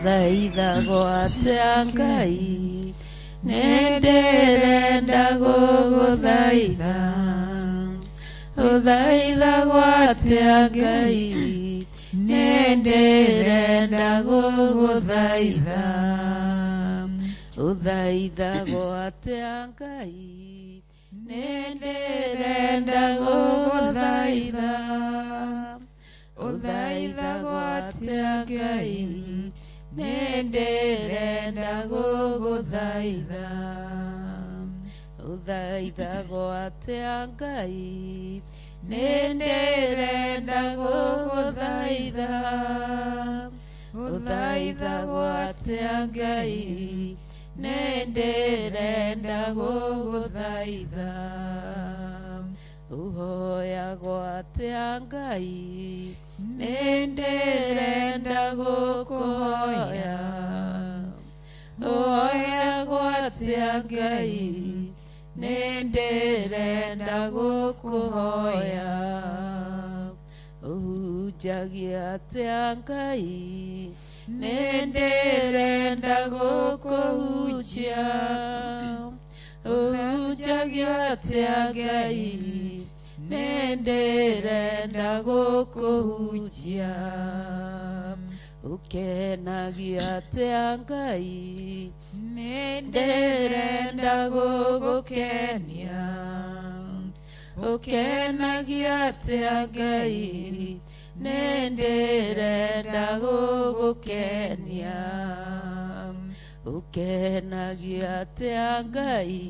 Thaithagwo atĩa Ngai, nĩndĩrenda gũgũthaitha. Ũthaithagwo atĩa Ngai, nĩndĩrenda gũgũthaitha. Ũthaithagwo atĩa Ngai, nĩndĩrenda gũgũthaitha. Ũthaithagwo atĩa Ngai, nĩndĩrenda gũgũthaitha. Ũthaithagwo atĩa Ngai, nĩndĩrenda gũgũthaitha. Ũthaithagwo atĩa Ngai, nĩndĩrenda gũgũthaitha. Ũhoyagwo atĩa Ngai, nĩndĩrenda gũkũhoya. Ũhoyagwo atĩa Ngai, nĩndĩrenda gũkũhoya. Ũhunjagia atĩa Ngai, nĩndĩrenda gũkũhunjia. Ũhunjagia atĩa Ngai, nĩndĩrenda gũkũhunjia. Ũkenagia atĩa Ngai, nĩndĩrenda gũgũkenia. Ũkenagia atĩa Ngai, nĩndĩrenda gũgũkenia. Ũkenagia atĩa Ngai,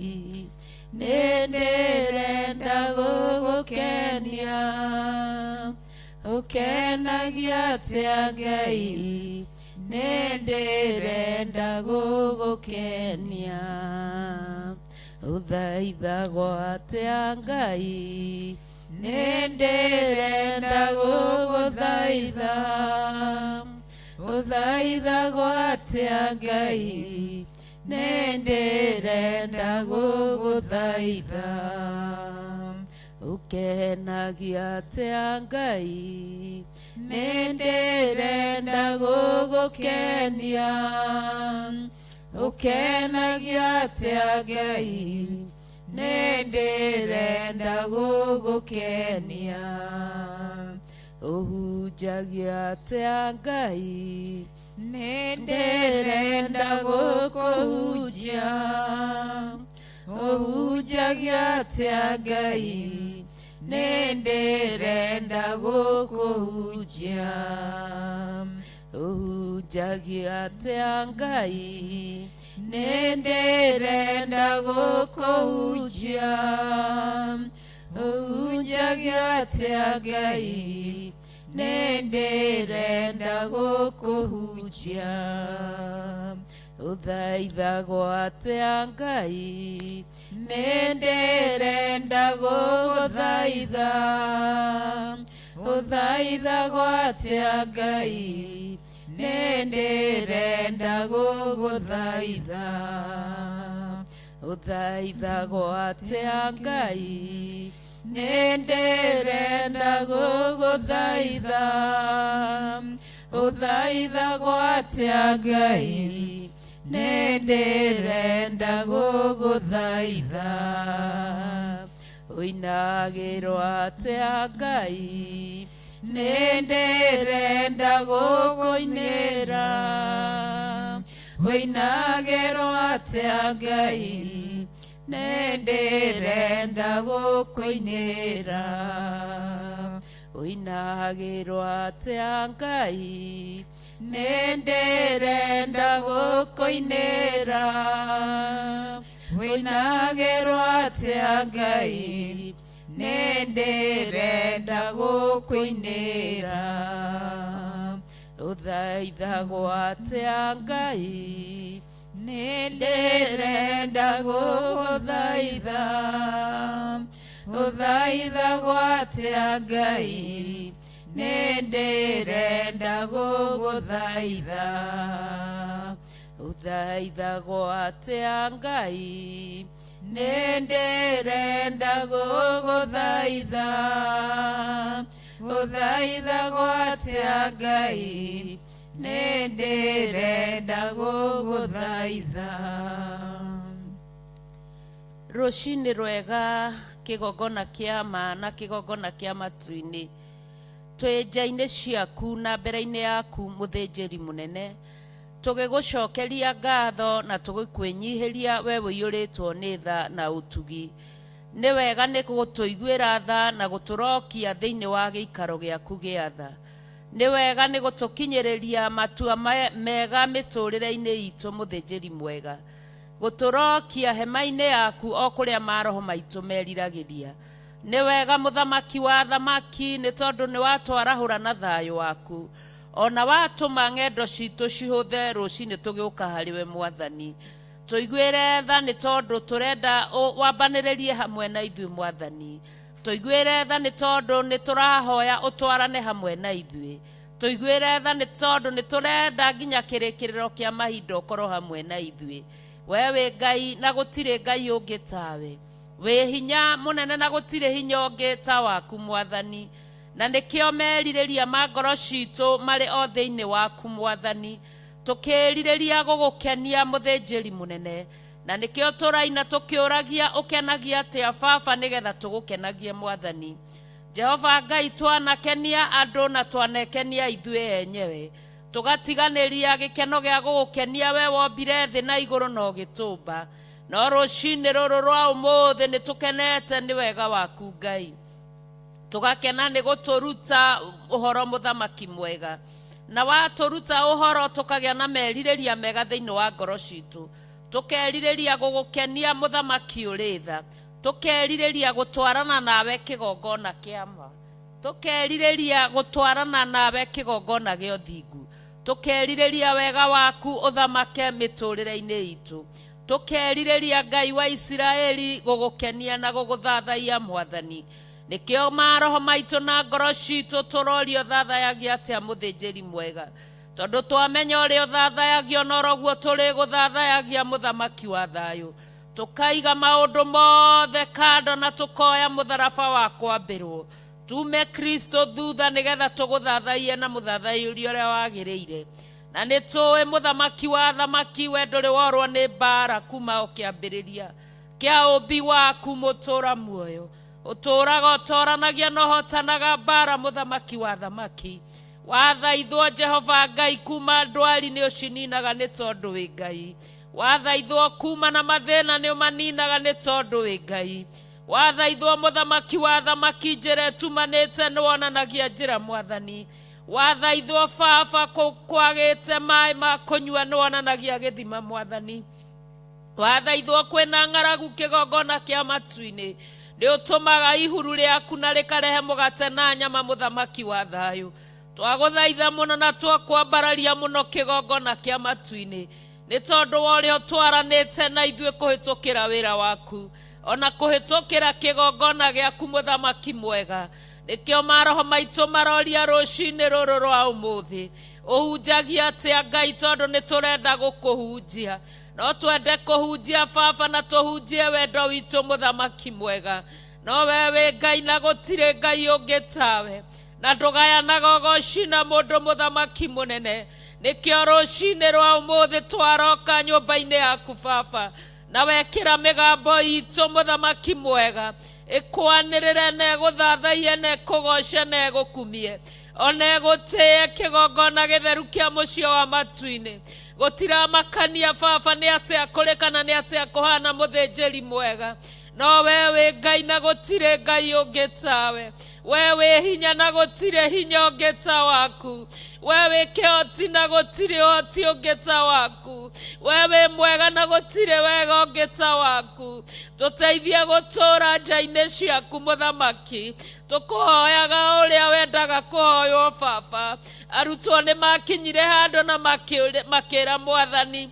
nĩndĩrenda gũgũkenia. Ũkenagia atĩa Ngai, nĩndĩrenda gũgũkenia. Ũthaithagwo atĩa Ngai, nĩndĩrenda gũgũthaitha. Ũthaithagwo atĩa Ngai, nĩndĩrenda gũgũthaitha. Ũkenagia atĩa Ngai, nĩndĩrenda gũgũkenia. Ũkenagia atĩa Ngai, nĩndĩrenda gũgũkenia. Ũhunjagia atĩa Ngai, nĩndĩrenda gũkũhunjia. Ũhunjagia atĩa Ngai, nĩndĩrenda gũkũhunjia. Ũhunjagia atĩa Ngai, nĩndĩrenda gũkũhunjia. Ũhunjagia atĩa Ngai, nĩndĩrenda gũkũhunjia. Ũthaithagwo atĩa Ngai, nĩndĩrenda gũgũthaitha. Ũthaithagwo atĩa Ngai, nĩndĩrenda gũgũthaitha. Ũthaithagwo atĩa Ngai, nĩndĩrenda gũgũthaitha. Ũthaithagwo atĩa Ngai, nĩndĩrenda gũgũthaitha. Ũinagĩrwo atĩa Ngai, nĩndĩrenda gũkũinĩra. Ũinagĩrwo atĩa Ngai, nĩndĩrenda gũkũinĩra. Ũinagĩrwo atĩa Ngai, nĩndĩrenda gũkũinĩra. Ũinagĩrwo atĩa Ngai, nĩndĩrenda gũkũinĩra. Ũthaithagwo atĩa Ngai, Nĩ ndĩrenda gũgũthaitha. Gũthaithagwo atĩa Ngai? Nĩ ndĩrenda gũgũthaitha. Ũthaithagwo atĩa Ngai? Nĩ ndĩrenda gũgũthaitha. Gũthaithagwo atĩa Ngai? Nĩ ndĩrenda gũgũthaitha. Rũcinĩ rwega, kĩgongona kĩa ma na kĩgongona kĩa matu-inĩ. Twĩ nja-inĩ ciaku na mbere-inĩ yaku, mũthĩnjĩri mũnene, tũgĩgũcokeria ngatho na tũgĩkwĩnyihĩria we ũiyũrĩtwo nĩ tha na ũtugi. Nĩ wega nĩ gũtũiguĩra tha na gũtũrokia thĩinĩ wa gĩikaro gĩaku gĩa tha. Nĩ wega nĩ gũtũkinyĩrĩria matua mega mĩtũrĩre-inĩ itũ, mũthĩnjĩri mwega, gũtũrokia hema-inĩ yaku o kũrĩa maroho maitũ meriragĩria. Nĩ wega, mũthamaki wa thamaki, nĩ tondũ nĩ watwarahũra na thayũ waku, ona watũma ng'endo citũ cihũthe rũcinĩ tũgĩũka harĩ we. Mwathani, tũiguĩre tha nĩ tondũ tũrenda wambanĩrĩrie hamwe na ithuĩ. Mwathani, tũiguĩre tha nĩ tondũ nĩ tũrahoya ũtwarane hamwe na ithuĩ. Tũiguĩre tha nĩ tondũ nĩ tũrenda nginya kĩrĩkĩrĩro kĩa mahinda ũkorwo hamwe na ithuĩ. We wĩ Ngai na gũtirĩ Ngai ũngĩ tawe. Wĩ hinya mũnene na gũtirĩ hinya ũngĩ ta waku, Mwathani, na nĩkĩo merirĩria ma ngoro citũ marĩ o thĩinĩ waku, Mwathani, tũkĩrirĩria gũgũkenia, mũthĩnjĩri mũnene, na nĩkĩo tũraina tũkĩũragia, ũkenagia atĩa Baba, nĩgetha tũgũkenagie. Mwathani Jehova Ngai, twanakenia andũ na twanekenia ithuĩ enyewe, tũgatiganĩria gĩkeno gĩa gũgũkenia we wombire thĩ na igũrũ na ũgĩtũmba. No rũcinĩ rũrũ rwa ũmũthĩ nĩ tũkenete nĩ wega waku, Ngai, tũgakena nĩ gũtũruta ũhoro, mũthamaki mwega, na watũruta ũhoro tũkagĩa na merirĩria mega thĩinĩ wa ngoro citũ, tũkerirĩria gũgũkenia, mũthamaki ũrĩ tha, tũkerirĩria gũtwarana nawe kĩgongona kĩa ma, tũkerirĩria gũtwarana nawe kĩgongona gĩa ũthingu, tũkerirĩria wega waku ũthamake mĩtũrĩre-inĩ itũ, tũkerirĩria, Ngai wa Isiraeli, gũgũkenia na gũgũthathaiya. Mwathani, nĩkĩo maroho maitũ na ngoro citũ tũrorio, thathayagia atĩa, mũthĩnjĩri mwega? Tondũ twamenya ũrĩa ũthathayagio, noroguo tũrĩ gũthathayagia, mũthamaki wa thayũ. Tũkaiga maũndũ mothe kando na tũkoya mũtharaba wa kwambĩrwo, tume Kristo thutha, nĩgetha tũgũthathaiye na mũthathaiũria ũrĩa wagĩrĩire. Na nĩ tũĩ, mũthamaki wa thamaki, we ndũrĩ worwo nĩ mbara kuma o kĩambĩrĩria kĩa ũmbi waku. Mũtũra muoyo ũtũraga ũtoranagia na ũhotanaga mbara, mũthamaki wa thamaki. Wathaithwo, Jehova Ngai, kuma ndwari nĩ ũcininaga nĩ tondũ wĩ Ngai. Wathaithwo kuma na mathĩna nĩ ũmaninaga nĩ tondũ wĩ Ngai. Wathaithwo, mũthamaki wa thamaki, njĩra ĩtumanĩte nĩ wonanagia njĩra. Mwathani, wathaithwo Baba, kwagĩte maĩ ma kũnyua nĩ wonanagia gĩthima. Mwathani, wathaithwo kwĩna ng'aragu, kĩgongona kĩa matu-inĩ nĩ ũtũmaga ihuru rĩaku na rĩkarehe mũgate na nyama. Mũthamaki wa thayũ, twagũthaitha mũno na twakwambararia mũno, kĩgongona kĩa matu-inĩ, nĩ tondũ wa ũrĩa ũtwaranĩte na ithuĩ kũhĩtũkĩra wĩra waku ona kũhĩtũkĩra kĩgongona gĩaku, mũthamaki mwega. Nĩkĩo maroho maitũ maroria rũcinĩ rũrũ rwa ũmũthĩ, ũhunjagia atĩa, Ngai? Tondũ nĩ tũrenda gũkũhunjia, no twende kũhunjia Baba na tũhunjie wendo witũ, mũthamaki mwega, no we wĩ Ngai na gũtirĩ Ngai ũngĩ tawe, na ndũgayanaga ũgoci na mũndũ, mũthamaki mũnene. Nĩkĩo rũcinĩ rwa ũmũthĩ twaroka nyũmba-inĩ yaku, Baba, na wekĩra mĩgambo itũ, mũthamaki mwega, ĩkwanĩrĩre na ĩgũthathaiye na ĩkũgoce na ĩgũkumie ona ĩgũtĩe, kĩgongona gĩtheru kĩa mũciĩ wa matu-inĩ. Gũtiramakania, Baba, nĩ atĩa kũrĩ kana nĩ atĩa kũhana, mũthĩnjĩri mwega, no we wĩ Ngai na gũtirĩ Ngai ũngĩ tawe. We wĩ hinya na gũtirĩ hinya ũngĩ ta waku. We wĩ kĩhoti na gũtirĩ ũhoti ũngĩ ta waku. We wĩ mwega na gũtirĩ wega ũngĩ ta waku. Tũteithie gũtũũra nja-inĩ ciaku, mũthamaki, tũkũhoyaga ũrĩa wendaga kũhoywo. Baba, arutwo nĩ makinyire handũ na makĩra Mwathani.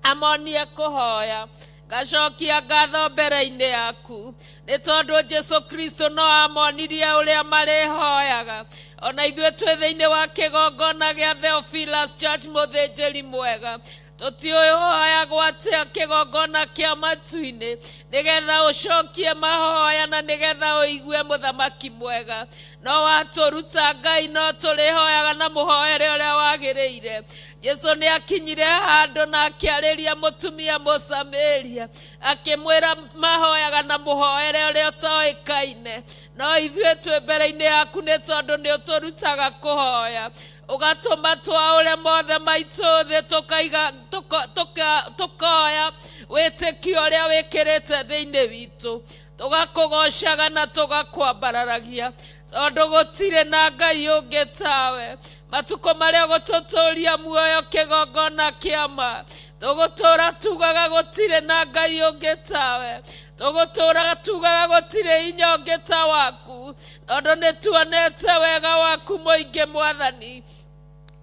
Amonie kũhoya. Ngacokia ngatho mbere-inĩ yaku nĩ tondũ Jesu Kristo no amonirie ũrĩa marĩhoyaga. Ona ithuĩ twĩ thĩinĩ wa kĩgongona gĩa Theophilus Church, mũthĩnjĩri mwega, tũtiũĩ ũhoyagwo atĩa kĩgongona kĩa matu-inĩ, nĩgetha ũcokie mahoya na nĩgetha ũigue, mũthamaki mwega. No watũruta Ngai, no tũrĩhoyaga na mũhoere ũrĩa wagĩrĩire. Jesu nĩ akinyire handũ na akĩarĩria mũtumia Mũsamaria, akĩmwĩra mahoyaga na mũhoere ũrĩa ũtoĩkaine. No ithuĩ twĩ mbere-inĩ yaku nĩ tondũ nĩ ũtũrutaga kũhoya, ũgatũma twaũre mothe maitũ thĩ, tũkaiga tũkoya wĩtĩkio ũrĩa wĩkĩrĩte thĩinĩ witũ, tũgakũgocaga na tũgakwambararagia, tondũ gũtirĩ na Ngai ũngĩ tawe. Matukũ marĩa ũgũtũtũria muoyo kĩgongona kĩama, tũgũtũra tugaga gũtirĩ na Ngai ũngĩ tawe, tũgũtũra tugaga gũtirĩ inya ũngĩ ta waku, tondũ nĩ tuonete wega waku mũingĩ, Mwathani.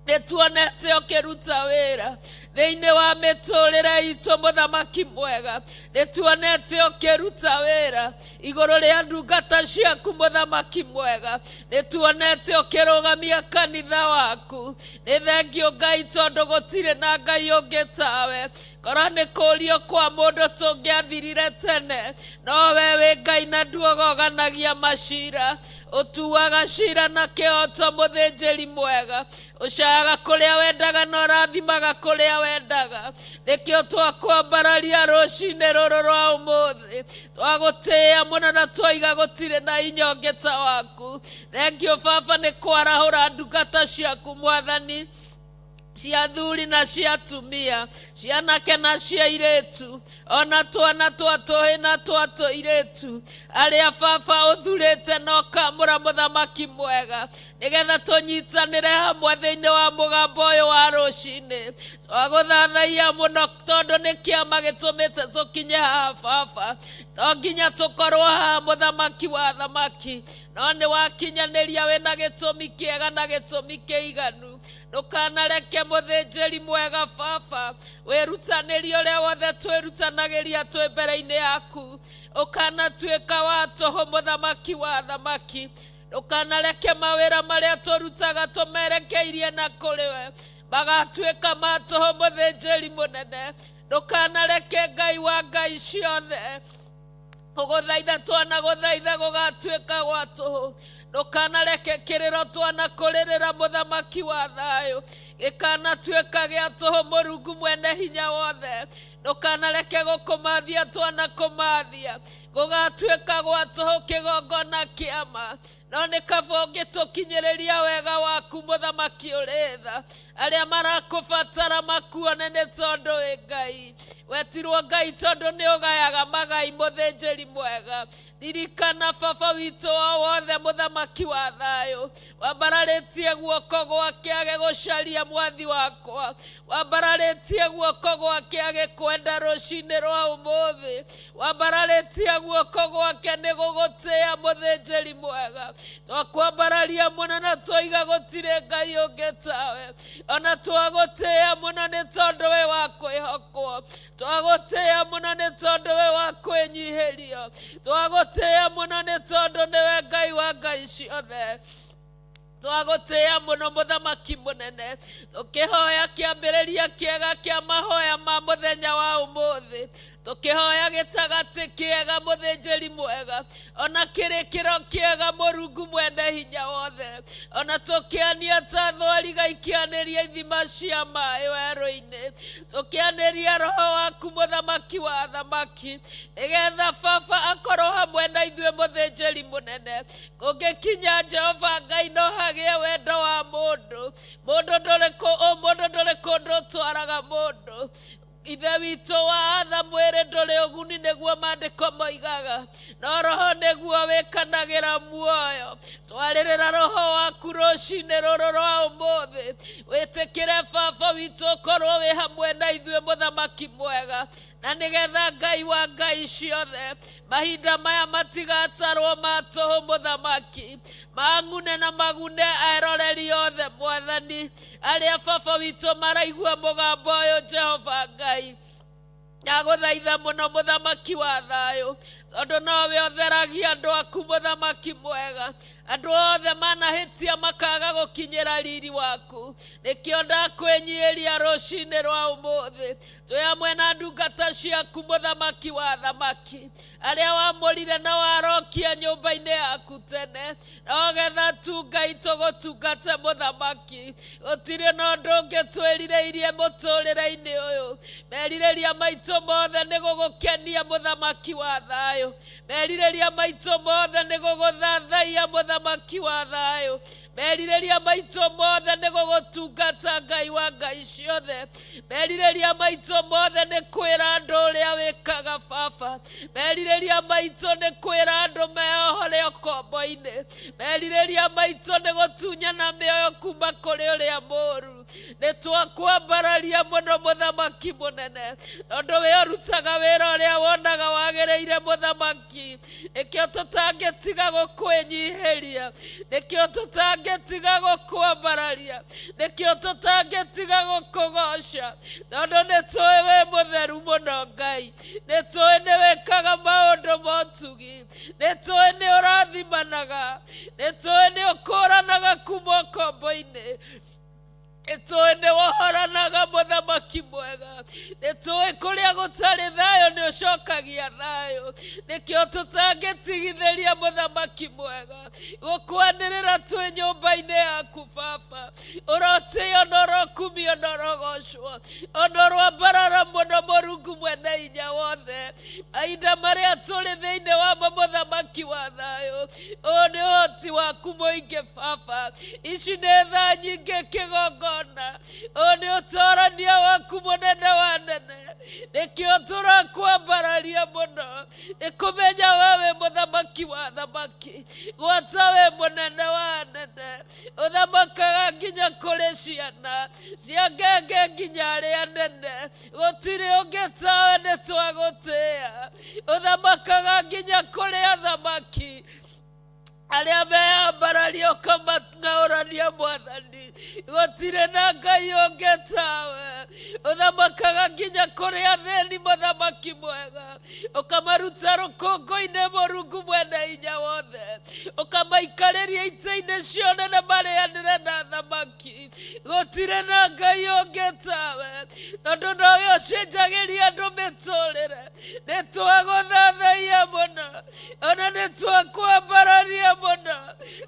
Nĩ tuonete ũkĩruta wĩra thĩinĩ wa mĩtũrĩre itũ, mũthamaki mwega. Nĩ tuonete ũkĩruta wĩra igũrũ rĩa ndungata ciaku, mũthamaki mwega. Nĩ tuonete ũkĩrũgamia kanitha waku. Nĩ thengio Ngai, tondũ gũtirĩ na Ngai ũngĩ tawe. Korwo nĩ kũrio kwa mũndũ, tũngĩathirire tene, no we wĩ Ngai na nduogoganagia macira, ũtuaga cira na kĩhoto. Mũthĩnjĩri mwega, ũcayaga kũrĩa wendaga na ũrathimaga kũrĩa wendaga. Nĩkĩo twakwambararia rũcinĩ rũrũ rwa ũmũthĩ, twagũtĩĩa mũno na twaiga gũtirĩ na inya ũngĩ ta waku. Thengio Baba nĩ kwarahũra ndungata ciaku, Mwathani, cia athuri na cia atumia, cia anake na cia airĩtu, ona twana twa tũhĩ na twa tũirĩtu, arĩa Baba ũthurĩte na ũkamũra, mũthamaki mwega, nĩgetha tũnyitanĩre hamwe thĩinĩ wa mũgambo ũyũ wa rũcinĩ. Twagũthathaiya mũno tondũ nĩ kĩama gĩtũmĩte tũkinye haha. Baba, to nginya tũkorwo haha, mũthamaki wa thamaki, no nĩ wakinyanĩria wĩna gĩtũmi kĩega na gĩtũmi kĩiganu. Ndũkanareke, mũthĩnjĩri mwega Baba, wĩrutanĩrie ũrĩa wothe twĩrutanagĩria twĩ mbere-inĩ yaku ũkanatuĩka wa tũhũ. Mũthamaki wa thamaki, ndũkanareke mawĩra marĩa tũrutaga tũmerekeirie na kũrĩ we magatuĩka ma tũhũ. Mũthĩnjĩri mũnene, ndũkanareke, Ngai wa ngai ciothe, gũgũthaitha twana gũthaitha gũgatuĩka gwa tũhũ. Ndũkanareke kĩrĩro twana kũrĩrĩra mũthamaki wa thayũ gĩkanatuĩka gĩa tũhũ. Mũrungu mwene hinya wothe, ndũkanareke gũkũmathia twana kũmathia gũgatuĩka gwa tũhũ kĩgongona kĩama, no nĩ kaba ũngĩtũkinyĩrĩria wega waku, mũthamaki ũrĩ tha. Arĩa marakũbatara makuone, nĩ tondũ wĩ Ngai. Wetirwo Ngai tondũ nĩ ũgayaga magai. Mũthĩnjĩri mwega, ririkana baba witũ o wothe, mũthamaki wa thayũ, wambararĩtie guoko gwake agĩgũcaria. Mwathi wakwa, wambararĩtie guoko gwake agĩkwenda rũcinĩ rwa ũmũthĩ, wambararĩtie guoko gwake nĩ gũgũtĩĩa. Mũthĩnjĩri mwega, twakwambararia mũno na twaiga gũtirĩ Ngai ũngĩ tawe. Ona twagũtĩĩa mũno nĩ tondũ wĩ wa kwĩhokwo, twagũtĩĩa mũno nĩ tondũ wĩ wa kwĩnyihĩrio, twagũtĩĩa mũno nĩ tondũ nĩwe Ngai wa ngai ciothe. Twagũtĩĩa mũno, mũthamaki mũnene. Tũkĩhoya kĩambĩrĩria kĩega kĩa mahoya ma mũthenya wa ũmũthĩ, tũkĩhoya gĩtagatĩ kĩega, mũthĩnjĩri mwega, ona kĩrĩkĩro kĩega, Mũrungu mwene hinya wothe. Ona tũkĩania ta thwariga ikĩanĩria ithima cia maĩ werũ-inĩ, tũkĩanĩria roho waku, mũthamaki wa thamaki, nĩgetha Baba akorwo hamwe na ithuĩ. Mũthĩnjĩri mũnene, kũngĩkinya Jehova Ngai no hagĩe wendo wa mũndũ, mũndũ ndũrĩ mũndũ ndũrĩ kũndũ ũtwaraga mũndũ. Ithe witũ wa atha, mwĩrĩ ndũrĩ ũguni, nĩguo maandĩko moigaga, no roho nĩguo wĩkanagĩra muoyo. Twarĩrĩra roho waku rũcinĩ rũrũ rwa ũmũthĩ. Wĩtĩkĩre Baba witũ ũkorwo wĩ hamwe na ithuĩ, mũthamaki mwega, na nĩgetha Ngai wa ngai ciothe, mahinda maya matigatarwo ma tũhũ, mũthamaki, mang'une na magune eroreri othe, Mwathani, arĩa Baba witũ maraigua mũgambo ũyũ. Jehova Ngai. Ndagũthaitha mũno mũthamaki wa thayũ, tondũ nowe ũtheragia andũ aku mũthamaki mwega. Andũ othe manahĩtia makaga gũkinyĩra riri waku, nĩkĩo ndakwĩnyiĩria rũcinĩ rwa ũmũthĩ. Twĩ hamwe na ndungata ciaku mũthamaki wa thamaki, arĩa wamũrire na warokia nyũmba-inĩ yaku tene, nogetha tu Ngai tũgũtungate mũthamaki. Gũtirĩ na ũndũ ũngĩ twĩrirĩirie mũtũrĩre-inĩ ũyũ. Merirĩria maitũ mothe nĩ gũgũkenia mũthamaki wa thayũ. Merirĩria maitũ mothe nĩ gũgũthathaiya mũthamaki wa thayũ. Merirĩria maitũ mothe nĩ gũgũtungata Ngai wa ngai ciothe. Merirĩria maitũ mothe nĩ kwĩra andũ ũrĩa wĩkaga baba. Merirĩria maitũ nĩ kwĩra andũ meohore ũkombo-inĩ. Merirĩria maitũ nĩ gũtunyana mĩoyo kuma kũrĩ ũrĩa mũũru. Nĩ twakwambararia mũno mũthamaki mũnene, tondũ we ũrutaga wĩra ũrĩa wonaga wagĩrĩire mũthamaki. Nĩkĩo tũtangĩtiga gũkwĩnyihĩria, nĩkĩo tũtangĩtiga gũkwambararia, nĩkĩo tũtangĩtiga gũkũgoca, tondũ nĩ tũĩ wĩ mũtheru mũno Ngai, nĩ tũĩ nĩ wĩkaga maũndũ ma ũtugi, nĩ tũĩ nĩ ũrathimanaga, nĩ tũĩ nĩ ũkũranaga kuma ũkombo-inĩ, nĩ tũĩ nĩ wohoranaga mũthamaki mwega, nĩ tũĩ kũrĩa gũtarĩ thayũ nĩ ũcokagia thayũ. Nĩkĩo tũtangĩtigithĩria mũthamaki mwega gũkwanĩrĩra twĩ nyũmba-inĩ yaku baba. Ũrotĩo na ũrokumio na ũrogocwo, ona ũrwambarara mũno Mũrungu mwene hinya wothe. Mahinda marĩa tũrĩ thĩinĩ wamo mũthamaki wa thayũ, ũyũ nĩ ũhoti waku mũingĩ baba. Ici nĩ thaa nyingĩ kĩgongona, ũyũ nĩ ũtorania waku mũnene wa nene. Nĩkĩo tũrakwambararia mũno, nĩ kũmenya we wĩ mũthamaki wa thamaki, gwata wĩ mũnene wa nene, ũthamakaga nginya kũrĩ ciana cia ngenge nginya arĩa nene. Gũtirĩ ũngĩ tawe, nĩ twagũtĩĩa. Ũthamakaga nginya kũrĩ athamaki arĩa meyambararia ũkamang'aũrania mwathani. Gũtirĩ na Ngai ũngĩ tawe. Ũthamakaga nginya kũrĩ athĩni mũthamaki mwega, ũkamaruta rũkũngũ-inĩ Mũrungu mwene hinya wothe, ũkamaikarĩria itĩ-inĩ cio nene marĩanĩre na thamaki. Gũtirĩ na Ngai ũngĩ tawe, tondũ nowe ũcenjagĩria andũ mĩtũrĩre. Nĩ twagũthathaiya mũno, ona nĩ twakwambararia mũno,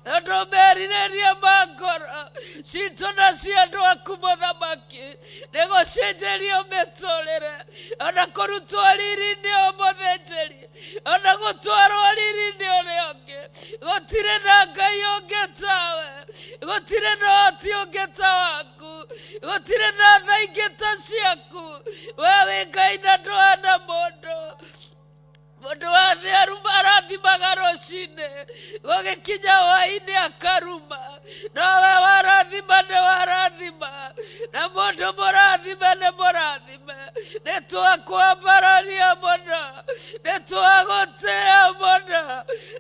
tondũ merirĩria ma ngoro citũ na cia andũ aku mũthamaki nĩ gũcenjerio mĩtũrĩre, ona kũrutwo riri-inĩ o mũthĩnjĩri, ona gũtwarwo riri-inĩ ũrĩa ũngĩ. Gũtirĩ na Ngai ũngĩ tawe, gũtirĩ na ũhoti ũngĩ ta waku, gũtirĩ na tha ingĩ ta ciaku. We wĩ Ngai na ndũhana mũndũ. Mũndũ wa thĩ aruma arathimaga rũcinĩ, gũgĩkinya hwaĩ-inĩ akaruma, nowe warathima nĩ warathima, na mũndũ mũrathime nĩ mũrathime. Nĩ twakwambararia mũno, nĩ twagũtĩĩa mũno,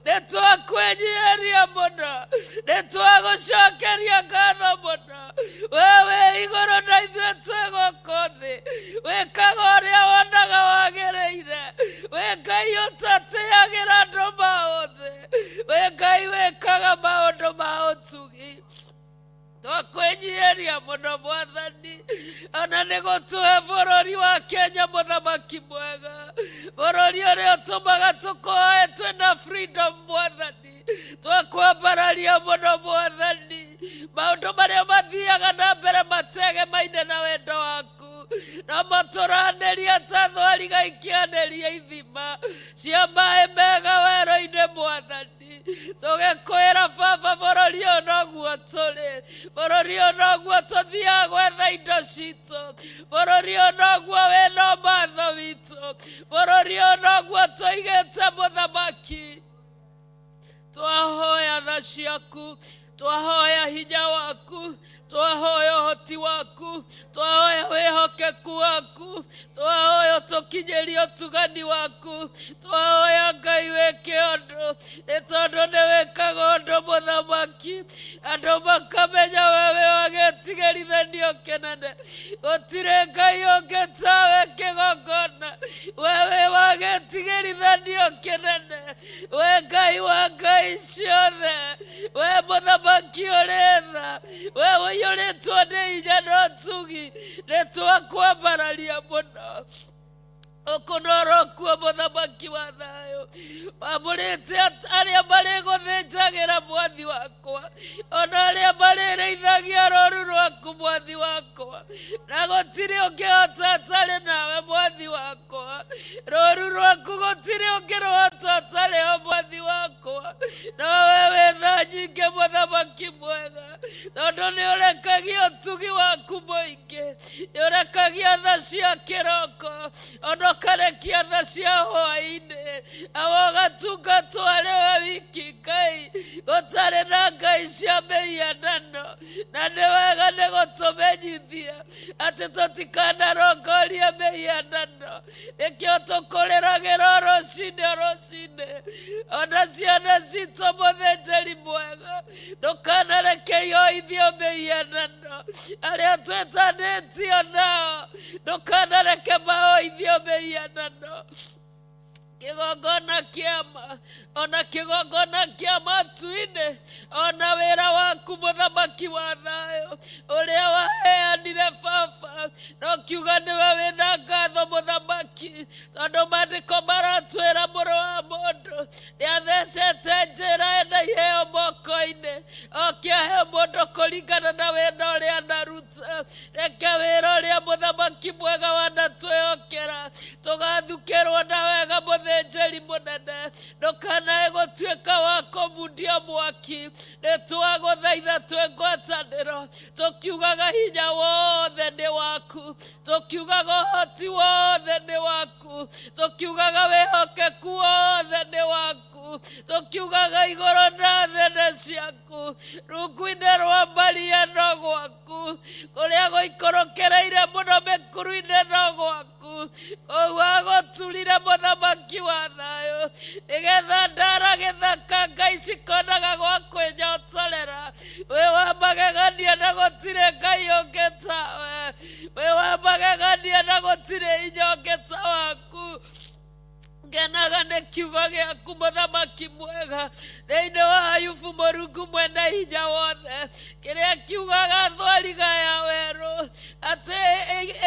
nĩ twakwĩnyihĩria mũno, nĩ twagũcokeria ngatho mũno. We wĩ igũrũ na ithuĩ twĩ gũkũ thĩ, wĩkaga ũrĩa wonaga wagĩrĩire. Wĩ Ngai ũtatĩagĩra andũ maũthĩ, wĩ Ngai wĩkaga maũndũ ma ũtugi. Twakwĩnyihĩria mũno mwathani, ona nĩ gũtũhe bũrũri wa Kenya mũthamaki mwega, bũrũri ũrĩa ũtũmaga tũkũhoe twĩna freedom mwathani. Twakwambararia mũno mwathani, maũndũ marĩa mathiaga na mbere mategemaine na wendo waku, no matũranĩria ta thwariga ikĩanĩria ithima cia maĩ mega werũ-inĩ mwathani. Tũgĩkwĩra baba, bũrũri ũyũ noguo tũrĩ, bũrũri ũyũ noguo tũthiaga gwetha indo citũ, bũrũri ũyũ noguo wĩna ũmatho witũ, bũrũri ũyũ noguo tũigĩte mũthamaki. Twahoya tha ciaku, twahoya hinya waku, twahoya ũhoti waku, twahoya wĩhokeku. wĩhokeku waku, twahoya ũtũkinyĩrie ũtugani waku, twahoya Ngai wĩke ũndũ, nĩ tondũ nĩ wĩkaga ũndũ mũthamaki, andũ makamenya we wĩ wa gĩtigĩrithanio kĩnene, gũtirĩ Ngai ũngĩ tawe kĩgongona, we wĩ wa gĩtigĩrithanio kĩnene, we Ngai wa ngai ciothe, we mũthamaki ũrĩ tha, we ũiyũrĩtwo nĩ hinya na ũtugi, nĩ twakwambararia mũno. Ũkũnoro kuo mũthamaki wa thayũ, wamũrĩte arĩa marĩgũthĩnjagĩra mwathi wakwa, ona arĩa marĩrĩithagia rũũru rwaku mwathi wakwa, na gũtirĩ ũngĩhota atarĩ nawe mwathi wakwa, rũũru rwaku gũtirĩ ũngĩrũhota atarĩ ho mwathi wakwa, no we wĩ tha nyingĩ mũthamaki mwega, tondũ nĩ ũrekagia ũtugi waku mũingĩ, nĩ ũrekagia tha cia kĩroko, ona ũkarekia tha cia hwaĩ-inĩ, awa ũgatungatwo arĩ we wiki Ngai, gũtarĩ na ngai cia mĩhianano, na nĩ wega nĩ gũtũmenyithia atĩ tũtikanarongorie mĩhianano, nĩkĩo tũkũrĩragĩra o rũcinĩ o rũcinĩ, ona ciana citũ mũthĩnjĩri mwega, ndũkanareke ihoithio mĩhianano, arĩa twĩtanĩtio nao, ndũkanareke mahoithio mĩhianano. Kĩgongona kĩama, ona kĩgongona kĩa matu-inĩ, ona wĩra waku mũthamaki wa thayũ, ũrĩa waheanire baba, no kiuga nĩwe wĩna ngatho mũthamaki, tondũ maandĩko maratwĩra mũrũ wa mũndũ nĩathecete njĩra ĩna iheo moko-inĩ, okĩahe mũndũ kũringana na wĩra ũrĩa anaruta. Reke wĩra ũrĩa mũthamaki mwega wanatwĩhokera tũgathukĩrwo na wega mũthĩnjĩri mũnene, ndũkanae gũtuĩka wa kũmundia mwaki, nĩ twagũthaitha twĩ ngwatanĩro, tũkiugaga hinya wothe nĩ waku, tũkiugaga ũhoti wothe nĩ waku, tũkiugaga wĩhokeku wothe nĩ waku, tũkiugaga igũrũ na thĩ nĩ ciaku, rungu-inĩ rwa maria no gwaku, kũrĩa gũikũrũkĩrĩire mũno mĩkuru-inĩ no gwaku, kũu agũturire mũthamaki wa thayũ, nĩgetha ndara gĩthaka ngai cikonaga gwa kwĩnyotorera. Wĩ wa magegania na gũtirĩ ngai ũngĩ tawe, wĩ wa magegania na gũtirĩ hinya ũngĩ ta waku. Ngenaga nĩ kiugo gĩaku mũthamaki mwega, thĩinĩ wa Ayubu Mũrungu mwene hinya wothe, kĩrĩa kiugaga thwariga ya werũ atĩ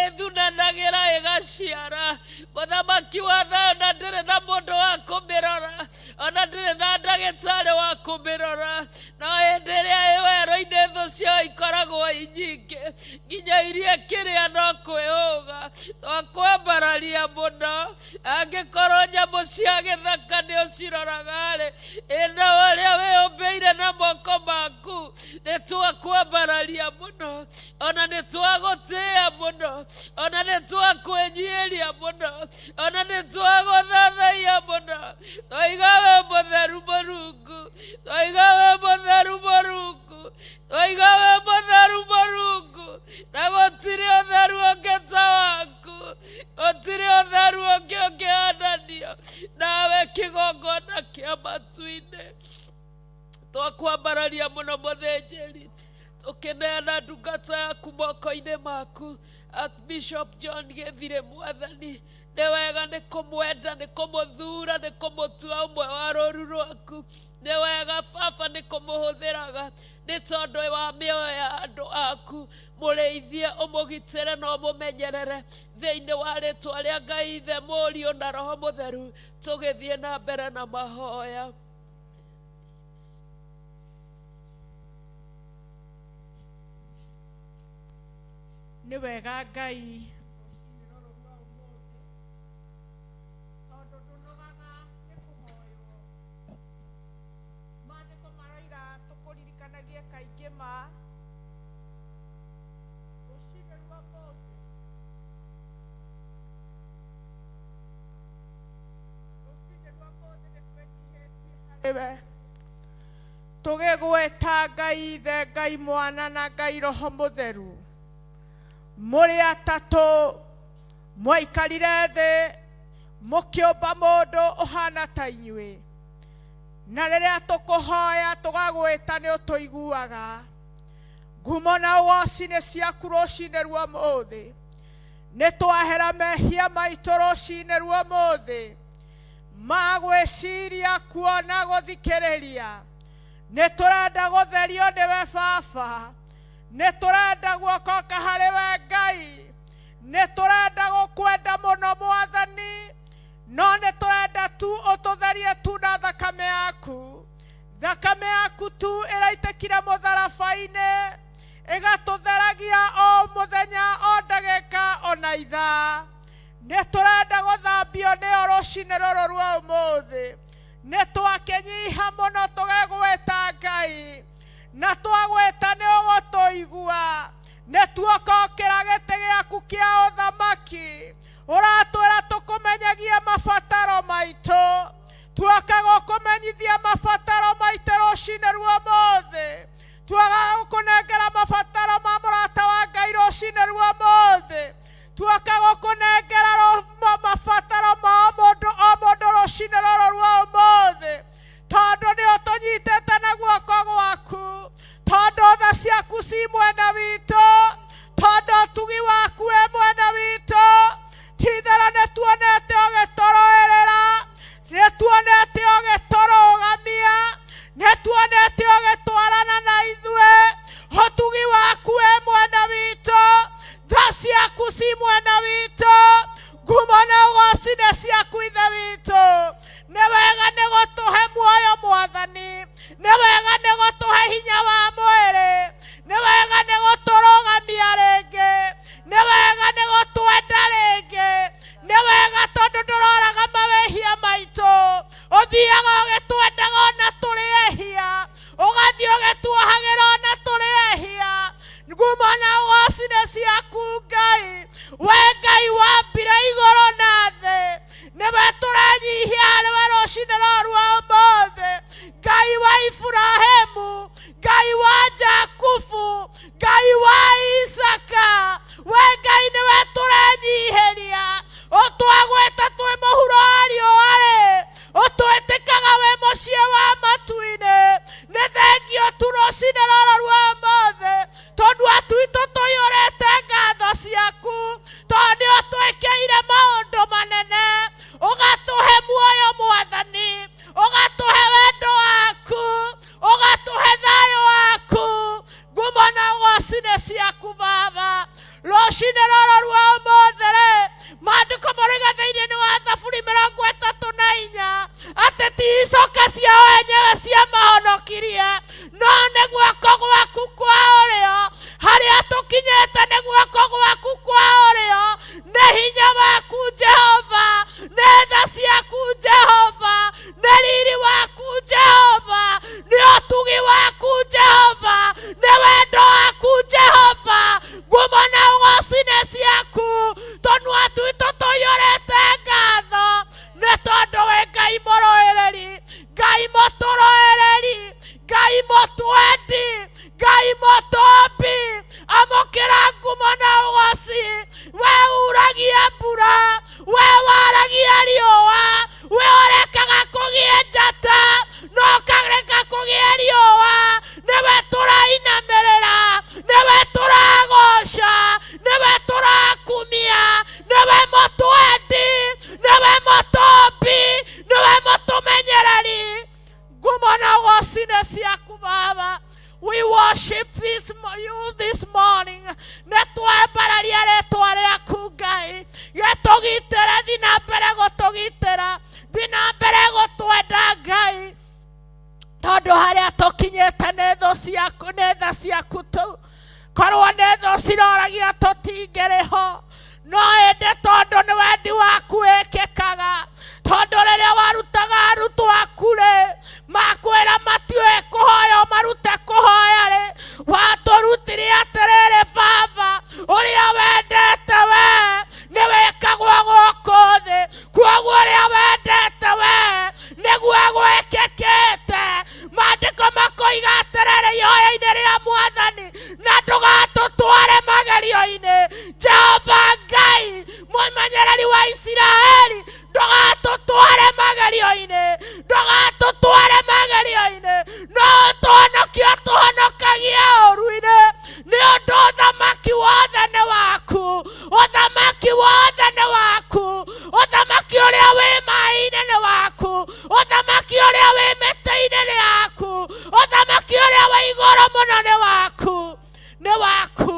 ĩthunanagĩra ĩgaciara. Mũthamaki wa thayũ, na ndĩrĩ na mũndũ wa kũmĩrora, ona ndĩrĩ na ndagĩtarĩ wa kũmĩrora, no hĩndĩ ĩrĩa ĩ werũ-inĩ thũ ciao ikoragwo i nyingĩ, nginya iria kĩrĩa no kwĩhũga. Twakwambararia mũno, angĩkorwo nyamũ cia gĩthaka nĩ ũciroraga-rĩ, ĩna ũrĩa wĩyũmbĩire na moko maku, nĩ twakwambararia mũno, ona nĩ twagũtĩĩa mũno, ona nĩ twakwĩnyiihĩria mũno, ona nĩ twagũthathaiya mũno. Twaiga wĩ mũtheru Mũrungu, twaiga wĩ mũtheru Mũrungu, twaiga wĩ mũtheru Mũrungu, na gũtirĩ ũtheru ũngĩ ta waku, gũtirĩ ũtheru ũngĩ ũngĩhananio nawe kĩgongona kĩa matu-inĩ. Twakwambararia mũno mũthĩnjĩri, tũkĩneana ndungata yaku moko-inĩ maku, Archbishop John Gĩthire mwathani, nĩ wega nĩ kũmwenda, nĩ kũmũthura, nĩ kũmũtua ũmwe wa rũũru rwaku, nĩ wega baba nĩ kũmũhũthĩraga nĩ tondũ wa mĩoyo ya andũ aku, mũrĩithie, ũmũgitĩre na ũmũmenyerere thĩinĩ wa rĩtwa rĩa Ngai Ithe, Mũriũ na Roho Mũtheru. Tũgĩthiĩ na mbere na mahoya. Nĩ wega Ngai rũcinĩ rũrũ rwa ũmũthĩ, tondũ ndũnogaga nĩ kũhoywo. Maandĩko maroiga tũkũririkanagie kaingĩ ma rũcinĩ rwa ũmũthĩ, rũcinĩ rwa ũmũthĩ nĩ twĩnyihĩtie harĩ we, tũgĩgweta Ngai Ithe, Ngai Mwana na Ngai Roho Mũtheru. Mũrĩ atatũ mwaikarire thĩ mũkĩũmba mũndũ ũhana ta inyuĩ, na rĩrĩa tũkũhoya tũgagwĩta nĩ ũtũiguaga. Ngumo na ũgoci nĩ ciaku rũcinĩ rwa ũmũthĩ. Nĩ twahera mehia maitũ rũcinĩ rwa ũmũthĩ, ma gwĩciria, kuona, gũthikĩrĩria. Nĩ tũrenda gũtherio nĩwe Baba, nĩ tũrenda guokoka harĩ we Ngai, nĩ tũrenda gũkwenda mũno Mwathani, no nĩ tũrenda tu ũtũtherie tu na thakame yaku. Thakame yaku tu ĩraitĩkire mũtharaba-inĩ, ĩgatũtheragia o mũthenya, o ndagĩka, ona ithaa. Nĩ tũrenda gũthambio nĩyo rũcinĩ rũrũ rwa ũmũthĩ. Nĩ twakĩnyiha mũno tũgegwĩta Ngai, na twagwĩta nĩ ũgũtũigua. Nĩ tuokokĩra gĩtĩ gĩaku kĩa ũthamaki, ũratwĩra tũkũmenyagie mabataro maitũ. Tuoka gũkũmenyithia mabataro maitũ rũcinĩ rwa ũmũthĩ, tuoka gũkũnengera mabataro ma mũrata wa Ngai rũcinĩ rwa ũmũthĩ, tuoka gũkũnengera mabataro ma o mũndũ o mũndũ rũcinĩ rũrũ rwa ũmũthĩ, tondũ nĩ ũtũnyitĩte na guoko gwaku, tondũ tha ciaku ci mwena witũ, tondũ ũtugi waku wĩ mwena witũ. Tithera nĩ tuonete ũgĩtũrũĩrĩra, nĩ tuonete ũgĩtũrũgamia, nĩ tuonete ũgĩtwarana na ithuĩ. Ũtugi waku wĩ mwena witũ, tha ciaku ci mwena witũ. Ngumo na ũgoci nĩ ciaku Ithe witũ. Nĩ wega nĩ gũtũhe muoyo Mwathani, nĩ wega nĩ gũtũhe hinya wa mwĩrĩ, nĩ wega nĩ gũtũrũgamia rĩngĩ, nĩ wega nĩ gũtwenda rĩngĩ, nĩ wega tondũ ndũroraga mawĩhia maitũ, ũthiaga ũgĩtwendaga ona tũrĩ ehia, ũgathiĩ ũgĩtuohagĩra ona tũrĩ ehia. Ngumo na ũgoci nĩ ciaku Ngai. We Ngai wambire igũrũ na thĩ, nĩwe tũrenyihia harĩwe rũcinĩ rũrũ rwa ũmũthĩ. Ngai wa Iburahĩmu, Ngai wa Jakubu, Ngai wa Isaka, we Ngai nĩwe tũrenyihĩria. Ũtwagwĩta twĩ mũhuro wa riũa rĩ, ũtwĩtĩkaga wĩ mũciĩ wa matu-inĩ. Nĩ thengio tu rũcinĩ rũrũ rwa ũmũthĩ, tondũ atuitũ tũiyũrĩte ngatho ciaku, tondũ nĩ ũtwĩkĩire maũndũ manene, ũgatũhe muoyo Mwathani, ũgatũhe wendo waku, ũgatũhe thayũ waku. Ngumo na ũgoci nĩ ciaku Baba rũcinĩ rũrũ rwa ũmũthĩ rĩ. Maandĩko moiga thĩinĩ wa Thaburi 34 atĩ ti icoka ciao enyewe ciamahonokirie, no nĩ guoko gwaku kwa ũrĩo. Harĩa tũkinyĩte nĩ guoko gwaku kwa ũrĩo, nĩ hinya waku Jehova, nĩ tha ciaku Jehova, nĩ riri waku Jehova, nĩ ũtugi waku Jehova, nĩ wendo waku Jehova. Ngumo na ũgoci nĩ ciaku. Tũnua twitũ tũiyũrĩte ngatho nĩ tondũ wĩ Ngai mũrũĩrĩri, Ngai mũtũrũĩrĩri, Ngai mũtwendi, Ngai mũtũmbi. Amũkĩra ngumo na ũgoci. We uragia mbura, we waragia riũa, we ũrekaga kũgĩe njata no ũkareka kũgĩe riũa. Nĩwe tũrainamĩrĩra, nĩwe tũragoca, nĩwe tũrakumia, nĩwe mũtwendi, nĩwe mũtũmbi, nĩwe mũtũmenyereri. Ngumo na ũgoci nĩ ciaku Baba. We worship you this morning. Nĩ twambararia rĩtwa rĩaku Ngai. Gĩtũgitĩre, thi na mbere gũtũgitĩra, thi na mbere gũtwenda Ngai, tondũ harĩa tũkinyĩte nĩ thũ ciaku, nĩ tha ciaku tu. Korwo nĩ thũ ciroragia tũtingĩrĩ ho, no ĩndĩ tondũ nĩ wendi waku wĩkĩkaga. Tondũ rĩrĩa warutaga arutwo aku rĩ, makwĩra matiũĩ kũhoya, ũmarute kũhoya rĩ, watũrutire atĩrĩrĩ, Baba ũrĩa wendete we nĩ wĩkagwo gũkũ thĩ. Kuoguo ũrĩa wendete we nĩguo gwĩkĩkĩte. Maandĩko makoiga atĩrĩrĩ ihoya-inĩ rĩa Mwathani, na ndũgatũtware magerio-inĩ. Jehova Ngai mũmenyereri wa Isiraeli, ndũgatũtware magerio-inĩ, ndũgatũtware magerio-inĩ, no ũtũhonokie, ũtũhonokagie ũũru-inĩ, nĩ ũndũ ũthamaki wothe nĩ waku, ũthamaki wothe nĩ waku, ũthamaki ũrĩa wĩ maĩ-inĩ nĩ waku, ũthamaki ũrĩa wĩ mĩtĩ-inĩ nĩ yaku, ũthamaki ũrĩa wĩ igũrũ mũno nĩ waku, nĩ waku.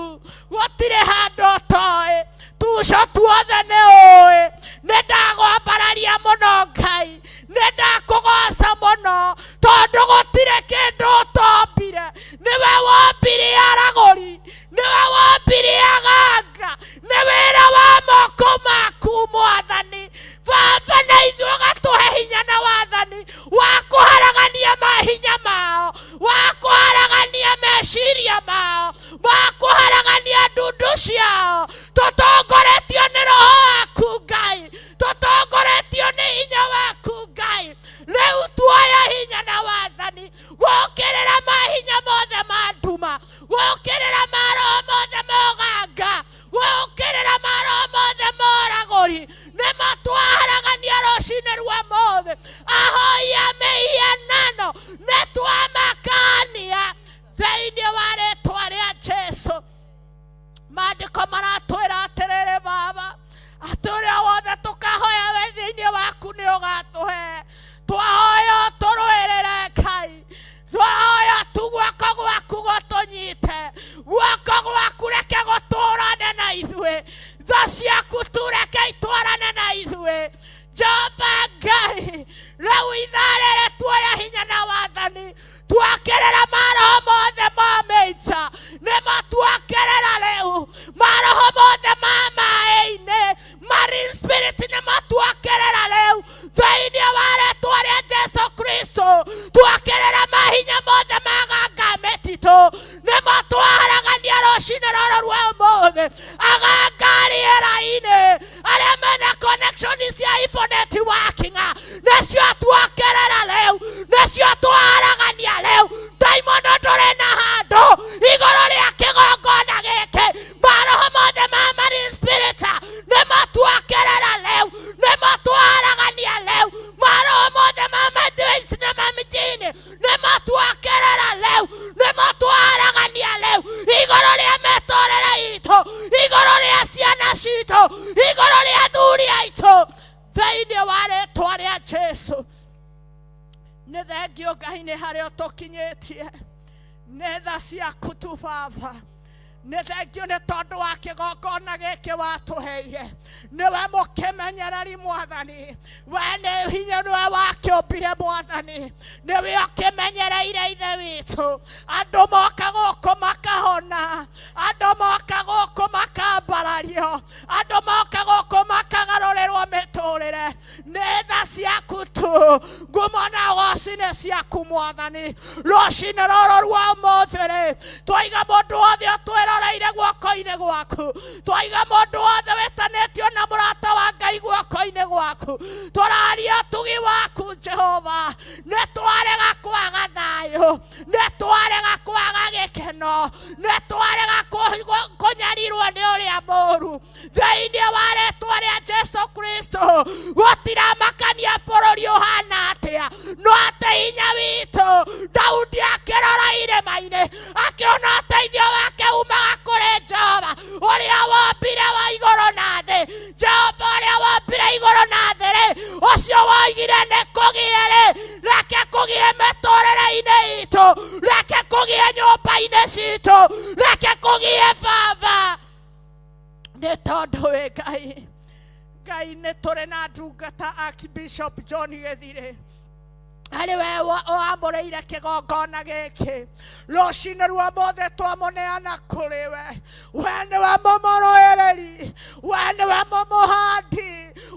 Gũtirĩ handũ ũtoĩ, tuco tuothe nĩ ũĩ. Nĩ ndagwambararia mũno Ngai, nĩ ndakũgoca mũno, tondũ gũtirĩ kĩndũ ũtombire. Nĩwe wombire aragũri, nĩwe wombire aganga, nĩ wĩra wa moko maku Mwathani. Baba, na ithuĩ ũgatũhe hinya na wathani wa kũharagania mahinya mao, wa kũharagania meciria mao, wa kũharagania ndundu ciao. Tũtongoretio nĩ Roho waku Ngai, tũtongoretio nĩ hinya waku Ngai. Rĩu tuoya hinya na wathani gũkĩrĩra mahinya mothe ma nduma, gũkĩrĩra maroho mothe ma ũganga, gũkĩrĩra maroho mothe ma ũragũri. Nĩmo twaharagania rũcinĩ rwa mothe. Ahoi a mĩhianano nĩ twamakania thĩinĩ wa rĩtwa rĩa Jesu. Maandĩko maratwĩra atĩrĩrĩ, Baba, atĩ ũrĩa wothe tũkahoya we thĩinĩ waku nĩ ũgatũhe. Twahoya ũtũrũĩrĩre Ngai, twahoya tu guoko gwaku gũtũnyite, guoko gwaku reke gũtũrane na ithuĩ, tha ciaku tu reke itwarane na ithuĩ. Jehova Ngai, rĩu ithaa rĩrĩ tuoya hinya na wathani, twakĩrĩra maroho mothe ma mĩica, nĩmo twakĩrĩra rĩu maroho mothe ma maĩ-inĩ, marine spirit, nĩmo twakĩrĩra rĩu thĩinĩ wa rĩtwa rĩa Jesu Kristo. Twakĩrĩra mahinya mothe maganga mĩtitũ, nĩmo twaharagania rũcinĩ rũrũ rwa ũmũthĩ. Aganga rĩera-inĩ arĩa mena connection cia infonet working, nĩcio twakĩrĩra rĩu, nĩcio twaharagania rĩu. Ndaimono ndũrĩ na handũ igũrũ rĩa kĩgongona gĩkĩ. Maroho mothe ma marine spirit nĩmo twakĩrĩra rĩu, nĩmo twaharagania rĩu. Maroho mothe ma madwins na ma mijini nĩmo twakĩrĩra rĩu, nĩmo twaharagania rĩu igũrũ rĩa mĩtũrĩre itũ, igũrũ rĩa ciana citũ, igũrũ rĩa athuri aitũ, thĩinĩ wa rĩtwa rĩa Jesu. Nĩ thengio Ngai nĩ harĩa ũtũkinyĩtie, nĩ tha ciaku tu Baba. Nĩ thengio nĩ tondũ wa kĩgongona gĩkĩ watũheire. Nĩwe mũkĩmenyereri Mwathani, we nĩ hinya, nĩwe wakĩũmbire Mwathani, nĩwe ũkĩmenyereire Ithe witũ. Andũ moka gũkũ makahona, andũ moka gũkũ makambarario, andũ moka gũkũ makagarũrĩrwo mĩtũrĩre. Nĩ tha ciaku tu. Ngumo na ũgoci nĩ ciaku Mwathani. Rũcinĩ rũrũ rwa ũmũthĩ rĩ, twaiga mũndũ wothe ũtwĩroreire guoko-inĩ gwaku, twaiga mũndũ wothe wĩtanĩtio na mũrata wa Ngai guoko-inĩ gwaku. Tũraria ũtugi waku Jehova. Nĩ twarega kwaga thayũ, nĩ twarega kwaga gĩkeno, nĩ twarega kũnyarirwo nĩ ũrĩa mũũru, thĩinĩ wa rĩtwa rĩa Jesu Kristo. Gũtiramakania bũrũri ũhana atĩa, no atĩ hinya witũ. Daudi akĩrora irĩma-inĩ akĩona ũteithio wake umaga kũrĩ Jehova ũrĩa wombire wa igũrũ na thĩ. Jehova ũrĩa wombire igũrũ na thĩ rĩ, ũcio woigire nĩ kũgĩe rĩ, reke kũgĩe mĩtũrĩre-inĩ itũ, reke kũgĩe nyũmba-inĩ citũ, reke kũgĩe Baba, nĩ tondũ wĩ Ngai. Ngai, nĩ tũrĩ na ndungata Archbishop John Gĩthirĩ, arĩ we wamũrĩire kĩgongona gĩkĩ. Rũcinĩ rwa mothe twamũneana kũrĩ we. We nĩwe mũmũrũĩrĩri, we nĩwe mũmũhandi,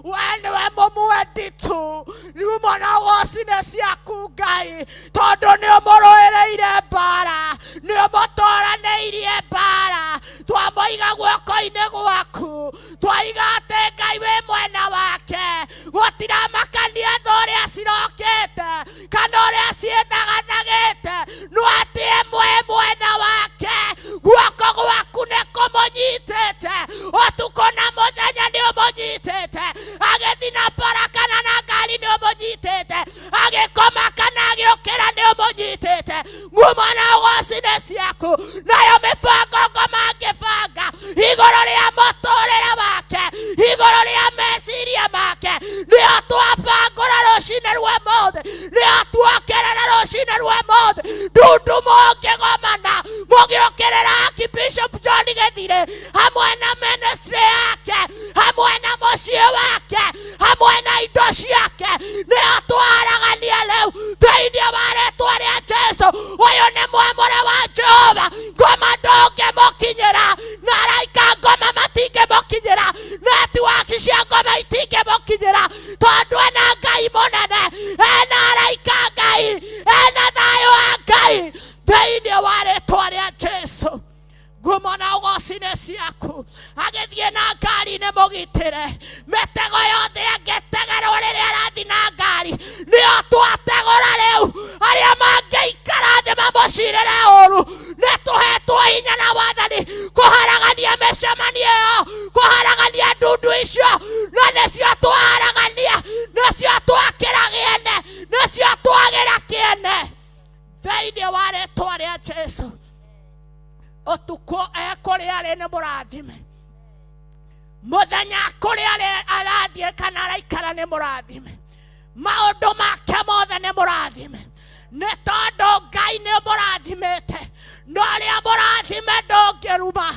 we nĩwe mũmwendi tu. Ngumo na ũgoci nĩ ciaku Ngai, tondũ nĩ ũmũrũĩrĩire mbara, nĩ ũmũtoranĩirie mbara. Twamũiga guoko-inĩ gwaku, twaiga atĩ Ngai wĩ mwena wake. Gũtiramakania thũ ũrĩa cirokĩte kana ũrĩa ciĩthagathagĩte, no atĩ ĩmwe mwena wake. Guoko gwaku nĩ kũmũnyitĩte. Hamwe na ministry yake, hamwe na mũciĩ wake, hamwe na indo ciake, nĩo twaragania rĩu thĩinĩ wa rĩtwa rĩa Jesu. Ũyũ nĩ mwamũre wa Jehova, ngoma ndũngĩmũkinyĩra, na araika ngoma matingĩmũkinyĩra, netiwaki cia ngoma itingĩmũkinyĩra, tondũ ena Ngai mũnene, ena araika Ngai, ena thayũ wa Ngai thĩinĩ wa rĩtwa rĩa Jesu. Ngumo na ũgoci nĩ ciaku. Agĩthiĩ na ngari nĩ mũgitĩre, mĩtego yothe angĩtegerwo rĩrĩa arathiĩ na ngari nĩyo twategũra rĩu. Arĩa mangĩikara thĩ mamũcirĩre ũru, nĩ tũhetwo hinya na wathani kũharagania mĩcemanio ĩyo, kũharagania ndundu icio, na nĩcio twaharagania, nĩcio twakĩra kĩene, nĩcio twagĩra kĩene thĩinĩ wa rĩtwa rĩa Jesu. Ũtukũ ekũrĩa arĩ nĩ mũrathime, mũthenya kũrĩa arĩ arathiĩ kana araikara nĩ mũrathime, maũndũ make mothe nĩ mũrathime, nĩ tondũ Ngai nĩ mũrathimĩte. Na ũrĩa mũrathime ndũngĩruma,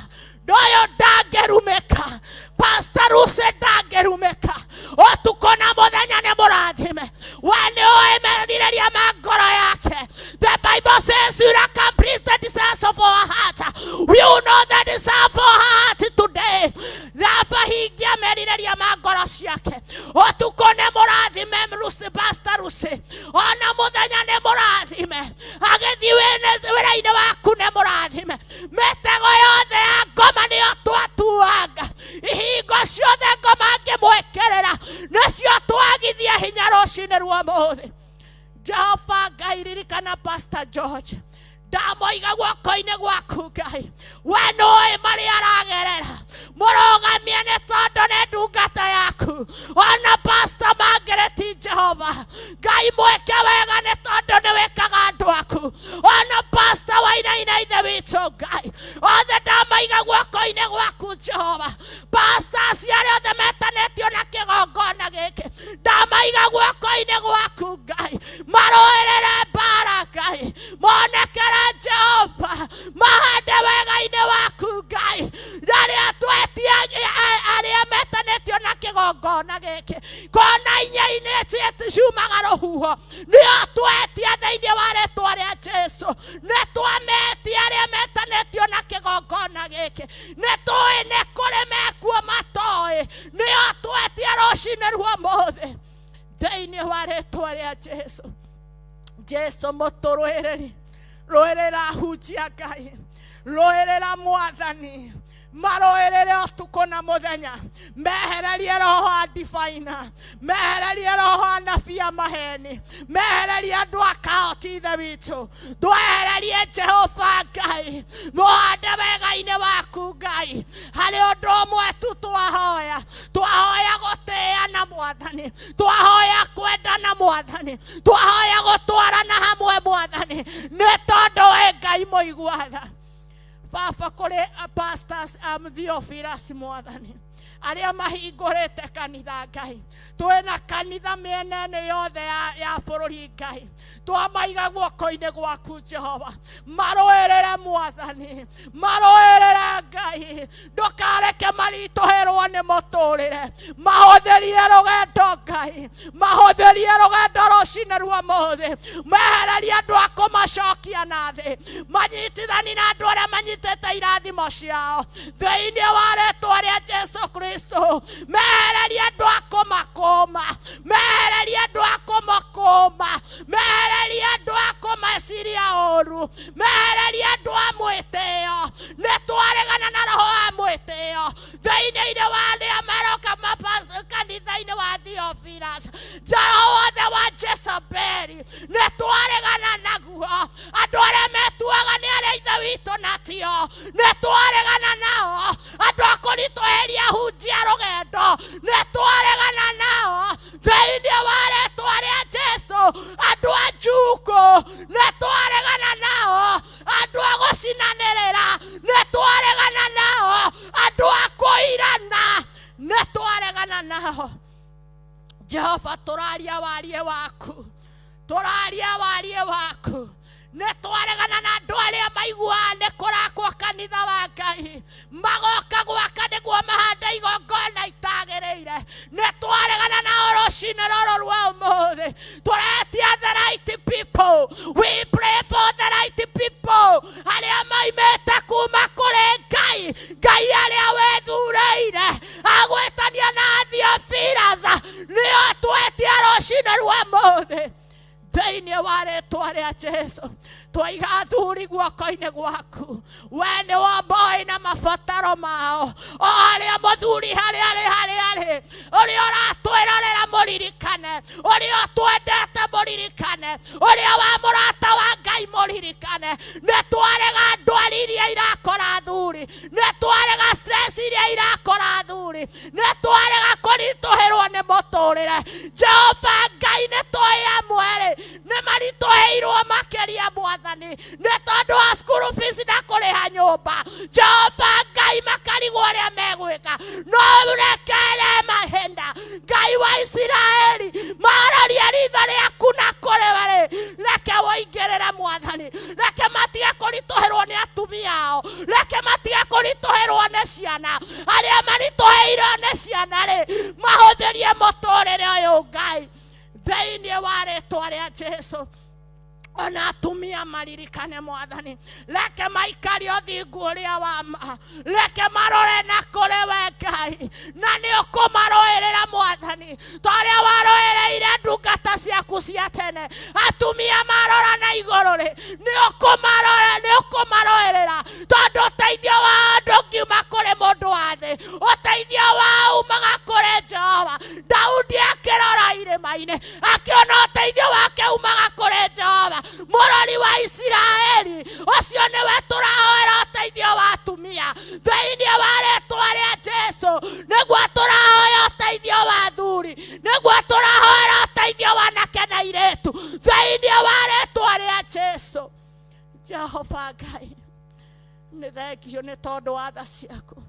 na ũyũ ndangĩrumĩka. Pastor Lucy ndangĩrumĩka, ũtukũ na mũthenya nĩ mũrathime. We nĩ ũĩ merirĩria ma ngoro yake. The Bible says you accomplish the desires of our heart. You know the desire of our heart today. Thaba hingia merirĩria ma ngoro ciake. Ũtukũ nĩ mũrathime Lucy, Pastor Lucy, ona mũthenya nĩ mũrathime, agĩthiĩ wĩra-inĩ waku nĩ mũrathime. Mĩtego yothe ya ngoma nĩyo twatuanga, ihingo ciothe ngoma ngĩmwĩkĩrĩra nĩcio twagithia hinya rũcinĩ rwa ũmũthĩ. Jehova Ngai, ririkana Pastor George, ndamoiga guoko-inĩ gwaku Ngai. We nĩũĩ marĩa aragerera, mũrũgamie nĩ tondũ nĩ ndungata yaku. Ona Pastor Margaret, Jehova Ngai, mwĩke wega nĩ tondũ nĩ wĩkaga andũ aku. Ona Pastor Wainaina, ithe witũ Ngai, othe ndamaiga guoko-inĩ gwaku Jehova. Pastors arĩa othe metanĩtio na kĩgongona gĩkĩ, ndamaiga guoko-inĩ gwaku Ngai. Marũĩrĩre mbara Ngai, monekere Jehova, mahande wega-inĩ waku Ngai. Rĩrĩa twetie arĩa metanĩtio na kĩgongona gĩkĩ, kona inya-inĩ ciumaga rũhuho, nĩo twetia thĩinĩ wa rĩtwa rĩa Jesu. Nĩ twametia arĩa metanĩtio na kĩgongona gĩkĩ, nĩ tũĩ nĩ kũrĩ mekuo matoĩ, nĩo twetia rũcinĩ rwa ũmũthĩ thĩinĩ wa rĩtwa rĩa Jesu. Jesu mũtũrũĩrĩri, rũĩrĩra hunjia Ngai, rũĩrĩra mwathani, marũĩrĩre ũtukũ na mũthenya, mehererie roho wa divaina, mehererie roho wa nabii a maheni, mehererie andũ a kaoti. Ithe witũ, ndwehererie Jehova Ngai, mũhande wega-inĩ waku Ngai. Harĩ ũndũ ũmwe tu twahoya, twahoya gũtĩana mwathani, twahoya kwendana mwathani, twahoya gũtwarana hamwe mwathani, nĩ tondũ wĩ Ngai mũiguatha. Baba, kũrĩ pastors Theophilus mwathani, arĩa mahingũrĩte kanitha Ngai, twĩna kanitha mĩena-inĩ yothe ya bũrũri Ngai, twamaiga guoko-inĩ gwaku Jehova. Marũĩrĩre mwathani, marũĩrĩre Ngai, ndũkareke maritũhĩrwo nĩ mũtũrĩre, mahũthĩrie rũgendo Ngai, mahũthĩrie rũgendo rũcinĩ rwa ũmũthĩ, mehererie andũ a kũmacokia na thĩ, manyitithani na andũ arĩa manyitĩte irathimo ciao thĩinĩ wa rĩtwa rĩa Jesu Kristo. Mehererie andũ a kũmakũma, mehererie andũ a kũmakũma, mehererie andũ a kũmeciria ũru, mehererie andũ a mwĩtĩo. Nĩ twaregana na roho wa mwĩtĩo thĩinĩ-inĩ wa arĩa maroka kanitha-inĩ wa Theophilus, roho wothe wa Jezebeli nĩ twaregana naguo. Andũ arĩa metuaga nĩ arĩa ithe witũ natio, nĩ twaregana nao. Andũ a kũritũhĩria hunjia rũgendo, nĩ twaregana nao thĩinĩ wa rĩtwa rĩa Jesu. Andũ a njukũ, nĩ twaregana nao. Andũ a gũcinanĩrĩra, nĩ twaregana nao. Andũ a kũirana, nĩ twaregana nao. Jehova, tũraria warie waku, tũraria warie waku. Nĩ twaregana na andũ arĩa maiguaga nĩ kũrakwo kanitha wa Ngai, magoka gwaka nĩguo mahande igongona itagĩrĩire. Nĩ twaregana nao rũcinĩ rũrũ rwa ũmũthĩ. Tũretia the right people. We pray for the right people, arĩa maimĩte kuma kũrĩ Ngai, Ngai arĩa wethurĩire agwĩtania na Theophilus, nĩo twetia rũcinĩ rwa ũmũthĩ. Thĩinĩ wa rĩtwa rĩa Jesu twaiga athuri guoko-inĩ gwaku. We nĩ womboĩ na mabataro mao, o harĩa mũthuri harĩa arĩ, harĩa arĩ, ũrĩa ũratwĩrorera mũririkane, ũrĩa ũtwendete mũririkane, ũrĩa wa mũrata wa Ngai mũririkane. Nĩ twarega ndwari iria irakora athuri, nĩ twarega stress iria irakora athuri, nĩ twarega kũritũhĩrwo nĩ mũtũrĩre. Jehova Ngai, nĩ tũĩ amwe rĩ nĩ maritũhĩirwo makĩria, Mwathani, nĩ tondũ wa school fees na kũrĩha nyũmba. Jehova Ngai, makarigwo ũrĩa megwĩka. No ũrekere mahinda, Ngai wa Isiraeli, marorie ritho rĩaku na kũrĩ we rĩ, reke ũingĩrĩre, Mwathani. Reke matige kũritũhĩrwo nĩ atumia ao, reke matige kũritũhĩrwo nĩ ciana. Arĩa maritũhĩirwo nĩ ciana rĩ, mahũthĩrie mũtũrĩre ũyũ, Ngai, thĩinĩ wa rĩtwa rĩa Jesu. Ona atumia maririkane, Mwathani, reke maikarie ũthingu ũrĩa wa ma, reke marore na kũrĩ we, Ngai, na nĩ ũkũmarũĩrĩra, Mwathani, ta ũrĩa warũĩrĩire ndungata ciaku cia tene. Atumia marora na igũrũ rĩ, nĩ ũkũmarora, nĩ ũkũmarũĩrĩra, tondũ ũteithio wao ndũngiuma kũrĩ mũndũ wa thĩ, ũteithio wao umaga kũrĩ Jehova. Daudi akĩrora irĩma-inĩ, akĩona ũteithio wake umaga kũrĩ Jehova, mũrori wa Isiraeli. Ũcio nĩwe tũrahoera ũteithio wa atumia thĩinĩ wa rĩtwa rĩa Jesu. Nĩguo tũrahoya ũteithio wa athuri, nĩguo tũrahoera ũteithio wa anake na airĩtu thĩinĩ wa rĩtwa rĩa Jesu. Jehova Ngai, nĩ thengio nĩ tondũ wa tha ciaku,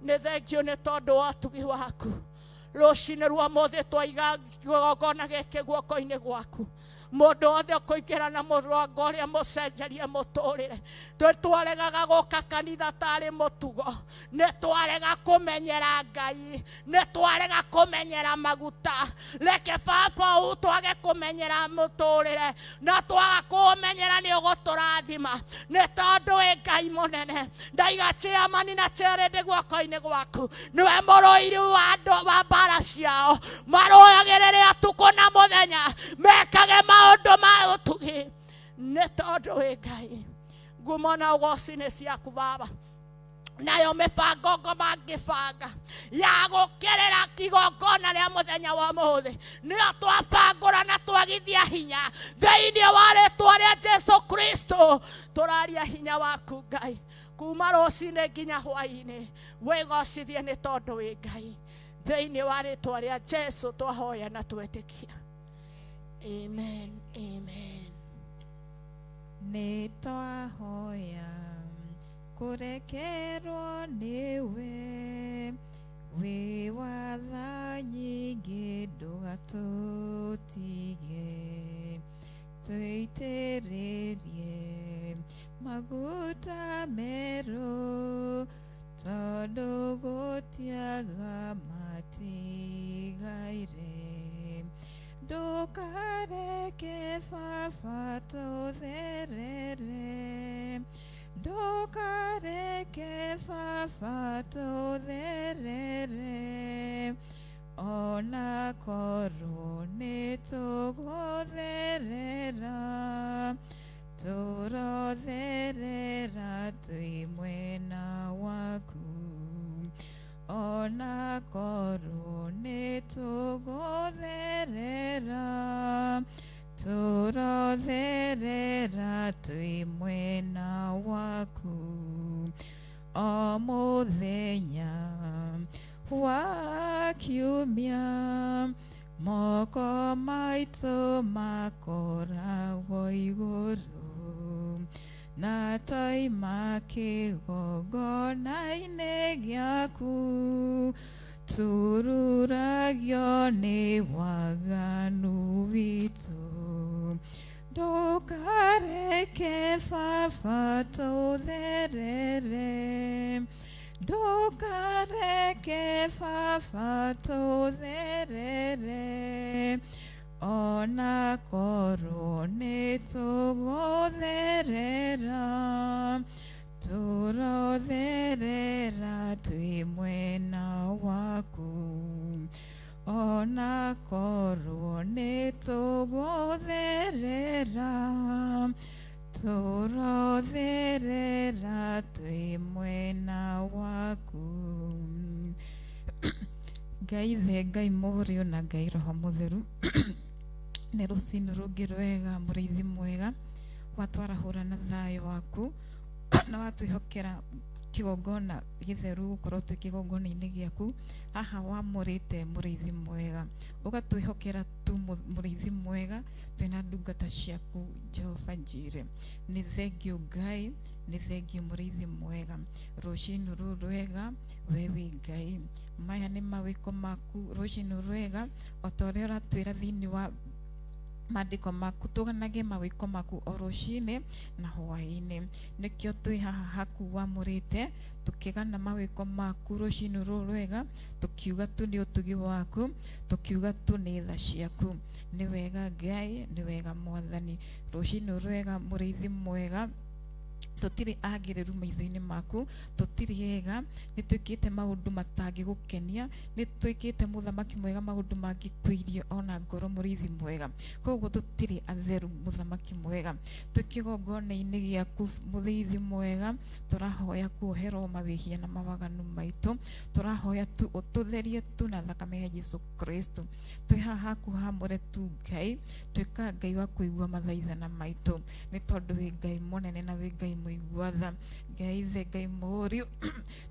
nĩ thengio nĩ tondũ wa ũtugi waku. Rũcinĩ rwa mũthĩ twaiga kĩgongona gĩkĩ guoko-inĩ gwaku. Mũndũ wothe ũkũingĩra na mũrango ũrĩa mũcenjerie mũtũrĩre. Twĩ twaregaga gũka kanitha tarĩ mũtugo, nĩ twarega kũmenyera Ngai, nĩ twarega kũmenyera maguta. Reke baba ũũ twage kũmenyera mũtũrĩre, na twaga kũũmenyera nĩ ũgũtũrathima, nĩ tondũ wĩ Ngai mũnene. Ndaiga chairman na chairlady guoko-inĩ gwaku, nĩwe mũrũiri wa andũ wa mbara ciao. Marũagĩrĩre ũtukũ na mũthenya, mekage maũndũ ma ũtugi, nĩ tondũ wĩ Ngai. Ngumo na ũgoci nĩ ciaku, Baba. Nayo mĩbango ngo mangĩbanga ya gũkĩrĩra kigongona rĩa mũthenya wa ũmũthĩ, nĩyo twabangũra na twagithia hinya thĩinĩ wa rĩtwa rĩa Jesu Kristo. Tũraria hinya waku, Ngai, kuma rũcinĩ nginya hwaĩ-inĩ. Wĩgocithie nĩ tondũ wĩ Ngai. Thĩinĩ wa rĩtwa rĩa Jesu twahoya na twetĩkia. Amen, amen. Nĩ twahoya kũrekerwo nĩwe, wĩ watha nyingĩ, ndũgatũtige. Tũitĩrĩrie maguta merũ, tondũ gũtiaga matigaire. Ndũkareke baba tũtherere, ndũkareke baba tũtherere, ona korwo nĩ tũgũtherera, tũrotherera twĩ mwena waku. Ona korwo nĩ tũgũtherera, tũrotherera twĩ mwena waku. O mũthenya wa kiumia, moko maitũ makoragwo igũrũ, na toima kĩgongona-inĩ gĩaku, tururagio nĩ waganu witũ. Ndũkareke baba tũtherere, ndũkareke baba tũtherere, ona korwo nĩ tũgũtherera, tũrotherera twĩ mwena waku. Ona korwo nĩ tũgũtherera, tũrotherera twĩ mwena waku. Ngai Ithe, Ngai Mũriũ na Ngai Roho Mũtheru, nĩ rũcinĩ rũngĩ rwega, mũrĩithi mwega, watwarahũra na thayũ waku na watwĩhokera kĩgongona gĩtheru gũkorwo twĩ kĩgongona-inĩ gĩaku haha wamũrĩte mũrĩithi mwega, ũgatwĩhokera tu mũrĩithi mwega twĩna ndungata ciaku Jehova Njire. Nĩ thengiũ Ngai, nĩ thengiũ mũrĩithi mwega, rũcinĩ rũrũ rwega we wĩ Ngai, maya nĩ mawĩko maku rũcinĩ rwega, o ta ũrĩa ũratwĩra thĩinĩ wa maandĩko maku tũganage mawĩko maku o rũcinĩ na hwaĩ-inĩ. Nĩkĩo twĩ haha haku wamũrĩte tũkĩgana mawĩko maku rũcinĩ rũrũ rwega, tũkiuga tu nĩ ũtugi waku, tũkiuga tu nĩ tha ciaku. Nĩ wega Ngai, nĩ wega Mwathani. Rũcinĩ rwega mũrĩithi mwega, tũtirĩ agĩrĩru maitho-inĩ maku, tũtirĩ ega, nĩ twĩkĩte maũndũ matangĩgũkenia, nĩ twĩkĩte mũthamaki mwega maũndũ mangĩkũirie ona ngoro mũrĩithi mwega, koguo tũtirĩ atheru mũthamaki mwega. Twĩ kĩgongona-inĩ gĩaku mũrĩithi mwega, tũrahoya kuoherwo mawĩhia na mawaganu maitũ, tũrahoya tu ũtũtherie tu na thakame ya Jesu Kristo. Twĩ haha haku hamũre tu Ngai, tuĩka Ngai wa kũigua mathaithana maitũ, nĩ tondũ wĩ Ngai mũnene na wĩ Ngai mũigua tha. Ngai Ithe, Ngai Mũriũ,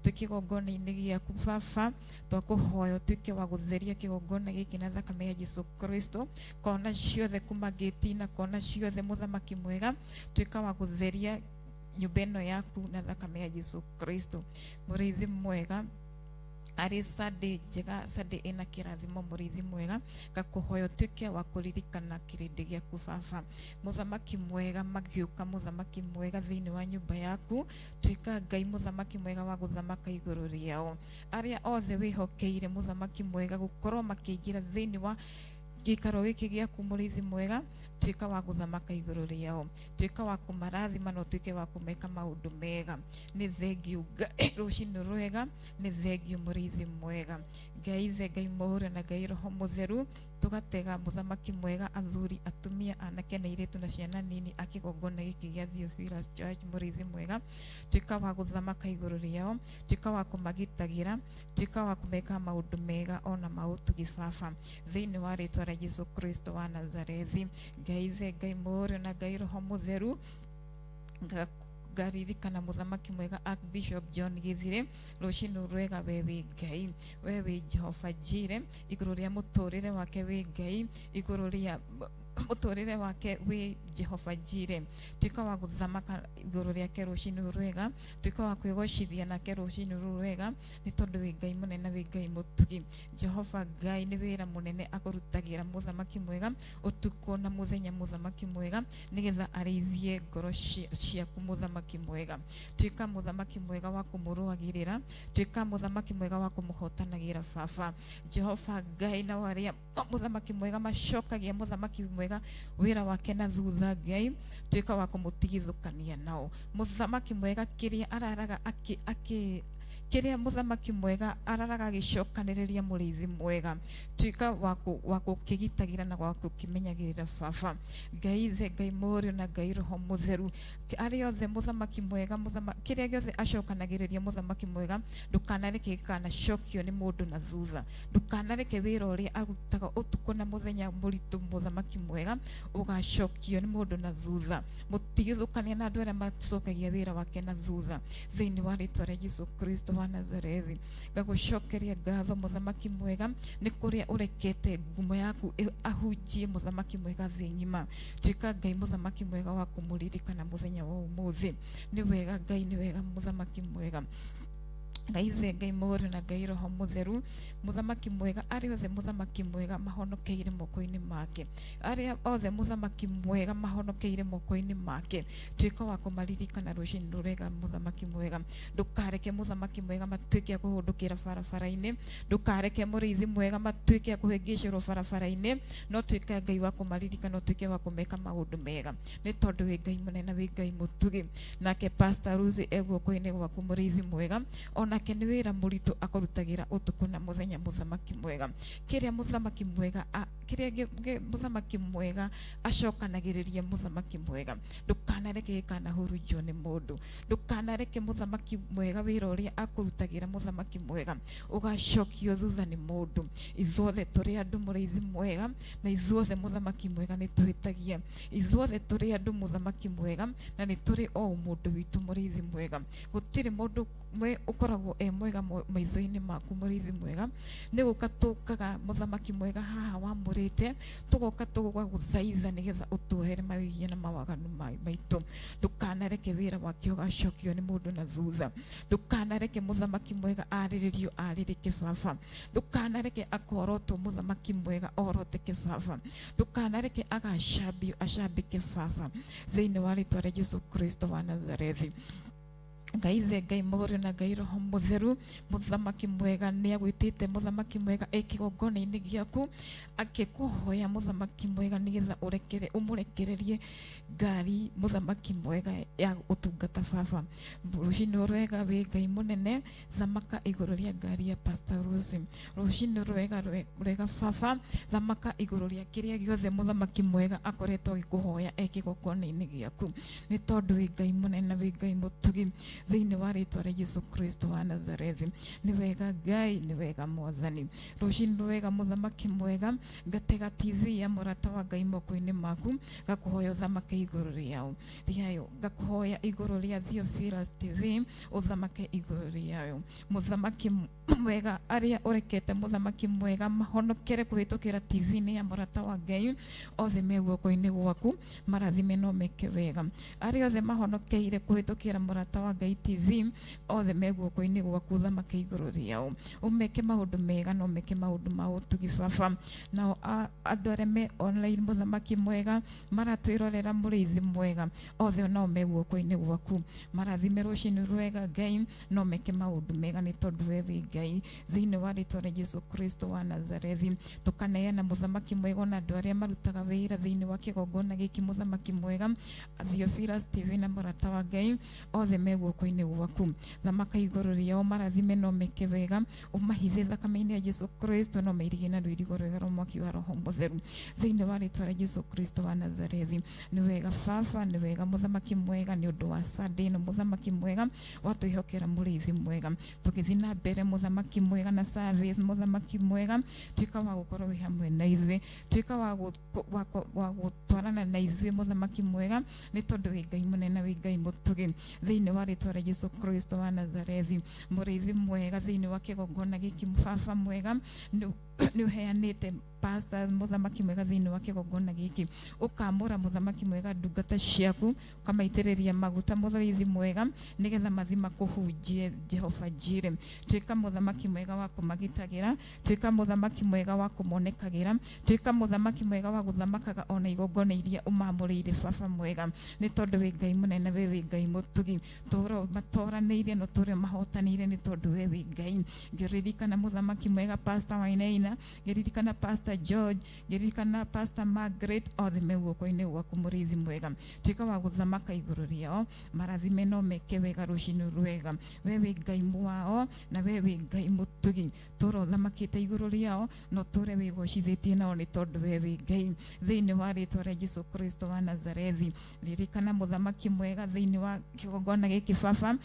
twĩ kĩgongona-inĩ gĩaku baba, twakũhoya ũtuĩke wa gũtheria kĩgongona gĩkĩ na thakame ya Jesu Kristo, kona ciothe kuma ngĩti na kona ciothe mũthamaki mwega, tuĩka wa gũtheria nyũmba ĩno yaku na thakame ya Jesu Kristo. Mũrĩithi mwega, arĩ Sunday njega, Sunday ĩna kĩrathimo mũrĩithi mwega, ngakũhoya ũtuĩke wa kũririkana kĩrĩndĩ gĩaku baba. Mũthamaki mwega magĩũka, mũthamaki mwega thĩinĩ wa nyũmba yaku, tuĩka Ngai mũthamaki mwega wa gũthamaka igũrũ rĩao. Arĩa othe wĩhokeire mũthamaki mwega gũkorwo makĩingĩra thĩinĩ wa gĩikaro gĩkĩ gĩaku mũrĩithi mwega, tuĩka wa gũthamaka igũrũ rĩao, tuĩka wa kũmarathima na ũtuĩke wa kũmeka maũndũ mega. Nĩ thengiũ Ngai rũcinĩ rwega, nĩ thengiũ mũrĩithi mwega. Ngai Ithe, Ngai Mũriũ na Ngai Roho Mũtheru, tũgatega mũthamaki mwega, athuri, atumia, anake na airĩtu na ciana nini a kĩgongona gĩkĩ gĩa Theophilus Church mũrĩithi mwega, tuĩka wa gũthamaka igũrũ rĩao, tuĩka wa kũmagitagĩra, tuĩka wa kũmeka maũndũ mega ona ma ũtugi baba, thĩinĩ wa rĩtwa rĩa Jesu Kristo wa Nazarethi. Ngai Ithe, Ngai Mũriũ na Ngai Roho Mũtheru, ngaririkana mũthamaki mwega Archbishop John Githire, rũcinĩ rwega we wĩ Ngai, we wĩ Jehova Jire, igũrũ rĩa mũtũrĩre wake wĩ Ngai, igũrũ rĩa mũtũrĩre wake wĩ Jehova Jire, tuĩka wa gũthamaka igũrũ rĩake rũcinĩ rwega, tuĩka wa kwĩgocithia nake rũcinĩ rũrũ rwega, nĩ tondũ wĩ Ngai mũnene, wĩ Ngai mũtugi. Jehova Ngai nĩ wĩra mũnene akũrutagĩra mũthamaki mwega ũtukũ na mũthenya, mũthamaki mwega, nĩgetha arĩithie ngoro ciaku mũthamaki mwega. Tuĩka mũthamaki mwega wa kũmũrũagĩrĩra, tuĩka mũthamaki mwega wa kũmũhotanagĩra baba. Jehova Ngai, na arĩa mũthamaki mwega macokagia mũthamaki mwega wĩra wake na thutha, Ngai tuĩka wa kũmũtigithũkania nao. Mũthamaki mwega kĩrĩa araraga akĩ akĩ kĩrĩa mũthamaki mwega araraga agĩcokanĩrĩria mũrĩithi mwega, tuĩka wa gũkĩgitagĩra na wa gũkĩmenyagĩrĩra baba. Ngai Ithe, Ngai Mũriũ na Ngai Roho Mũtheru, arĩa othe mũthamaki mwega, kĩrĩa gĩothe acokanagĩrĩria mũthamaki mwega, ndũkanareke gĩkanacokio nĩ mũndũ na thutha, ndũkanareke wĩra ũrĩa arutaga ũtukũ na mũthenya mũritũ mũthamaki mwega ũgacokio nĩ mũndũ na thutha. Mũtigithũkania na andũ arĩa macokagia wĩra wake na thutha, thĩinĩ wa rĩtwa rĩa Jesu Kristo wa Nazarethi. Ngagũcokeria ngatho mũthamaki mwega nĩ kũrĩa ũrekete ngumo yaku ahunjie mũthamaki mwega thĩ ng'ima. Tuĩka Ngai mũthamaki mwega wa kũmũririkana mũthenya wa ũmũthĩ. Nĩ wega Ngai, nĩ wega mũthamaki mwega. Ngai Ithe, Ngai Mũriũ na Ngai Roho Mũtheru, mũthamaki mwega, arĩa othe mũthamaki mwega mahonokeire moko-inĩ make, arĩa othe mũthamaki mwega mahonokeire moko-inĩ make, tuĩka wa kũmaririkana rũcinĩ rũrega mũthamaki mwega. Ndũkareke mũthamaki mwega matuĩke a kũhũndũkĩra barabara-inĩ, ndũkareke mũrĩithi mwega matuĩke a kũhĩngĩcĩrwo barabara-inĩ, no tuĩka Ngai wa kũmaririkana, ũtuĩke wa kũmeka maũndũ mega, nĩ tondũ wĩ Ngai mũnene, wĩ Ngai mũtugi. Nake Pastor Lucy e guoko-inĩ gwaku mũrĩithi mwega, onake nĩ wĩra mũritũ akũrutagĩra ũtukũ na mũthenya mũthamaki mwega. Kĩrĩa mũthamaki mwega kĩrĩa mũthamaki mwega acokanagĩrĩria mũthamaki mwega, ndũkanareke gĩkanahurunjwo nĩ mũndũ, ndũkanareke mũthamaki mwega wĩra ũrĩa akũrutagĩra mũthamaki mwega ũgacokio thutha nĩ mũndũ. Ithuothe tũrĩ andũ mũrĩithi mwega, na ithuothe mũthamaki mwega nĩ tũhĩtagia, ithuothe tũrĩ andũ mũthamaki mwega, na nĩ tũrĩ o ũmũndũ witũ mũrĩithi mwega. Gũtirĩ mũndũ ũkoragwo e mwega maitho-inĩ maku mũrĩithi mwega. Nĩ gũka tũkaga mũthamaki mwega haha wamũrĩte, tũgoka tũgagũthaitha nĩgetha ũtuohere mawĩhia na mawaganu maitũ. Ndũkanareke wĩra wake ũgacokio nĩ mũndũ na thutha, ndũkanareke mũthamaki mwega arĩrĩrio arĩrĩke baba, ndũkanareke akorotwo mũthamaki mwega oroteke baba, ndũkanareke agacambio acambĩke baba, thĩinĩ wa rĩtwa rĩa Jesu Kristo wa Nazarethi. Ngai Ithe, Ngai Mũriũ na Ngai Roho Mũtheru, mũthamaki mwega nĩ agwĩtĩte mũthamaki mwega e kĩgongona-inĩ gĩaku, akĩkũhoya mũthamaki mwega nĩgetha ũrekere ũmũrekererie ngari mũthamaki mwega ya ũtungata baba. Rũcinĩ rwega wĩ Ngai mũnene, thamaka igũrũ rĩa ngari ya Pastor Rose. Rũcinĩ rwega rwega baba, thamaka igũrũ rĩa kĩrĩa gĩothe mũthamaki mwega akoretwo agĩkũhoya e kĩgongona-inĩ gĩaku, nĩ tondũ wĩ Ngai mũnene, wĩ Ngai mũtugi, thĩinĩ wa rĩtwa rĩa Jesu Kristo wa Nazarethi. Nĩ wega Ngai, nĩ wega Mwathani. Rũcinĩ rwega mũthamaki mwega, ngatega TV ya mũrata wa Ngai moko-inĩ maku, ngakũhoya ũthamake igũrũ rĩao rĩayo, ngakũhoya igũrũ rĩa Theophilus TV ũthamake igũrũ rĩayo. Mũthamaki mwega, arĩa ũrekete mũthamaki mwega mahonokere kũhĩtũkĩra TV-inĩ ya mũrata wa Ngai, othe me guoko-inĩ gwaku, marathime no meke wega. Arĩa othe mahonokeire kũhĩtũkĩra mũrata wa Ngai TV, othe me guoko-inĩ gwaku, ũthamake igũrũ rĩao, ũmeke maũndũ mega na ũmeke maũndũ ma ũtugi baba. Nao andũ arĩa me online mũthamaki mwega maratwĩrorera mũrĩithi mwega, othe nao me guoko-inĩ gwaku, marathime rũcinĩ rwega Ngai, no meke maũndũ mega nĩ tondũ we wĩ Ngai. Thĩinĩ wa rĩtwa rĩa Jesu Kristo wa Nazarethi, tũkaneana mũthamaki mwega ona andũ arĩa marutaga wĩra thĩinĩ wa kĩgongona gĩkĩ mũthamaki mwega, Theophilus TV na mũrata wa Ngai, othe me guoko-inĩ gwaku, thamaka igũrũ rĩao, marathime no meke wega, ũmahithe thakame-inĩ ya Jesu Kristo, no mairige na rũirigo rwega rwa mwaki wa Roho Mũtheru, thĩinĩ wa rĩtwa rĩa Jesu Kristo wa Nazarethi. Nĩ wega baba, nĩ wega mũthamaki mwega, nĩ ũndũ wa Sunday ĩno mũthamaki mwega watwĩhokera mũrĩithi mwega. Tũgĩthiĩ na mbere mũthamaki mwega na service mũthamaki mwega, tuĩka wa gũkorwo wĩ hamwe na ithuĩ, tuĩka wa gũtwarana na ithuĩ mũthamaki mwega, nĩ tondũ wĩ Ngai mũnene, wĩ Ngai mũtugi, thĩinĩ wa rĩtwa rĩa Jesu Kristo wa Nazarethi. Mũrĩithi mwega thĩinĩ wa kĩgongona gĩkĩ baba mwega, nĩ ũheanĩte pastors mũthamaki mwega thĩinĩ wa kĩgongona gĩkĩ, ũkamũra mũthamaki mwega ndungata ciaku, ũkamaitĩrĩria maguta mũrĩithi mwega, nĩgetha mathi makũhunjie Jehova Jireh. Tuĩka mũthamaki mwega wa kũmagitagĩra, tuĩka mũthamaki mwega wa kũmonekagĩra, tuĩka mũthamaki mwega wa gũthamakaga ona igongona iria ũmamũrĩire baba mwega, nĩ tondũ wĩ Ngai mũnene, we wĩ Ngai mũtugi, tũra matoranĩire no tũre mahotanĩire, nĩ tondũ we wĩ Ngai. Ngĩririkana mũthamaki mwega Pastor Wainaina, ngĩririkana Pastor George, ngĩririkana Pastor Margaret, othe me guoko-inĩ gwaku mũrĩithi mwega, tuĩka wa gũthamaka igũrũ rĩao, marathime no meke wega rũcinĩ rwega. We wĩ Ngai wao na we wĩ Ngai mũtugi, tũra ũthamakĩte igũrũ rĩao no tũre wĩgocithĩtie nao, nĩ tondũ we wĩ Ngai. Thĩinĩ wa rĩtwa rĩa Jesu Kristo wa Nazarethi, ririkana mũthamaki mwega thĩinĩ wa kĩgongona gĩkĩ baba,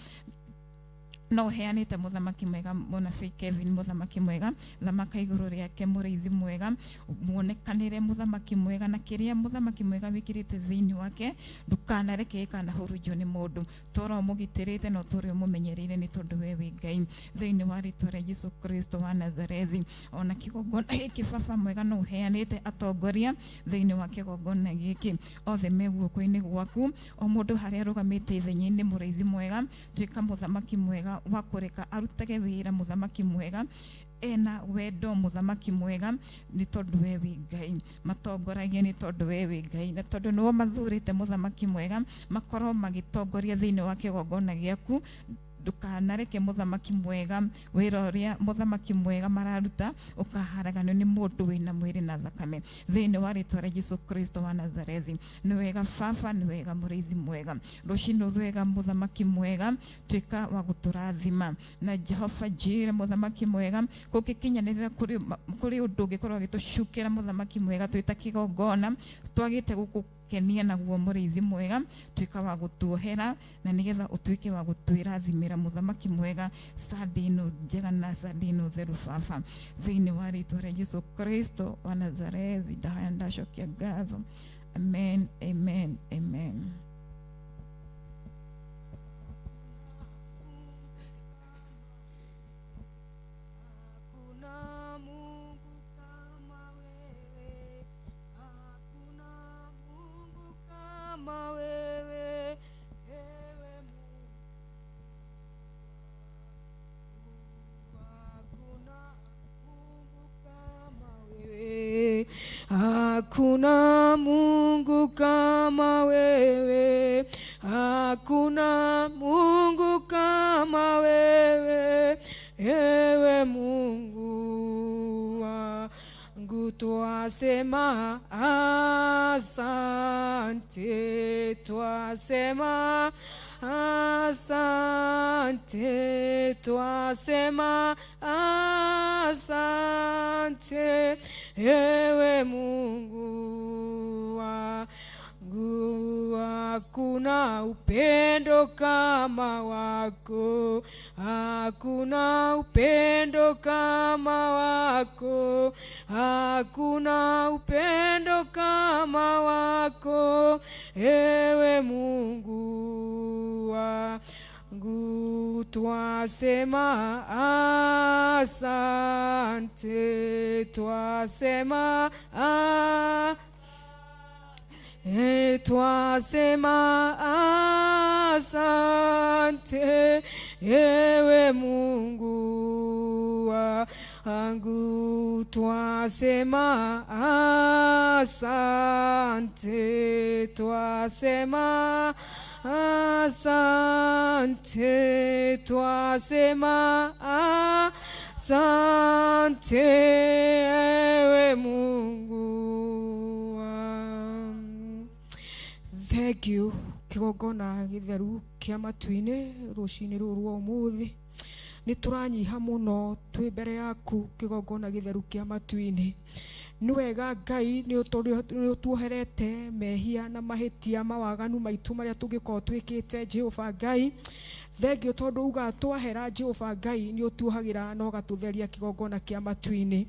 no ũheanĩte mũthamaki mwega mũnabii Kevin, mũthamaki mwega, thamaka igũrũ rĩake mũrĩithi mwega, muonekanĩre mũthamaki mwega, na kĩrĩa mũthamaki mwega wĩkĩrĩte thĩinĩ wake ndũkanareke gĩkanahurunjwo nĩ mũndũ, tũra ũmũgitĩrĩte na ũtũre ũmũmenyereire, nĩ tondũ we wĩ Ngai. Thĩinĩ wa rĩtwa rĩa Jesu Kristo wa Nazarethi, ona kĩgongona gĩkĩ baba mwega no ũheanĩte atongoria thĩinĩ wa kĩgongona gĩkĩ, othe me guoko-inĩ gwaku, o mũndũ harĩa arũgamĩte ithenya-inĩ mũrĩithi mwega, tuĩka mũthamaki mwega Wa kũreka arutage wĩra, mũthamaki mwega, ena wendo, mũthamaki mwega, nĩ tondũ we wĩ Ngai. Matongoragie nĩ tondũ we wĩ Ngai, na tondũ nĩo mathurĩte, mũthamaki mwega, makorwo magĩtongoria thĩinĩ wa kĩgongona gĩaku. Ndũkanareke, mũthamaki mwega, wĩra ũrĩa, mũthamaki mwega, mararuta ũkaharaganio nĩ mũndũ wĩna mwĩrĩ na thakame, thĩinĩ wa rĩtwa rĩa Jesu Kristo wa Nazarethi. Nĩ wega baba, nĩ wega mũrĩithi mwega. Rũcinĩ rwega, mũthamaki mwega, tuĩka wa gũtũrathima na Jehova Jire, mũthamaki mwega. Kũngĩkinyanĩrĩra kũrĩ ũndũ ũngĩkorwo ũgĩtũcukĩra, mũthamaki mwega, twĩta kĩgongona twagĩte gũkũkenia naguo, mũrĩithi mwega, tuĩka wa gũtuohera na nĩgetha ũtuĩke wa gũtwĩrathimĩra, mũthamaki mwega, Sunday ĩno njega na Sunday ĩno theru, baba, thĩinĩ wa rĩtwa rĩa Jesu Kristo wa Nazarethi. Ndahoya, ndacokia ngatho. Amen, amen, amen. Hakuna Mungu kama wewe, hakuna Mungu kama wewe, ewe Mungu. Hakuna Mungu kama wewe, hakuna Mungu kama wewe, hakuna Mungu kama wewe, ewe Mungu wangu. Twasema asante, twasema asante, twasema asante, ewe Mungu wangu. Hakuna upendo kama wako, hakuna upendo kama wako, hakuna upendo kama wako, ewe Mungu wangu. Twasema asante, twasema twasema asante, ewe Mungu wangu. Twasema asante, twasema asante, twasema asante, ewe Mungu wangu. Thank you, kĩgongona gĩtheru kĩa matu-inĩ. Rũcinĩ rũrũ rwa ũmũthĩ nĩ tũranyiha mũno twĩ mbere yaku, kĩgongona gĩtheru kĩa matu-inĩ. Nĩ wega Ngai, nĩ ũtuoherete mehia na mahĩtia mawaganu maitũ marĩa tũngĩkorwo twĩkĩte. Jehova Ngai, thengio tondũ uga twahera. Jehova Ngai, nĩ ũtuohagĩra na ũgatũtheria, kĩgongona kĩa matu-inĩ.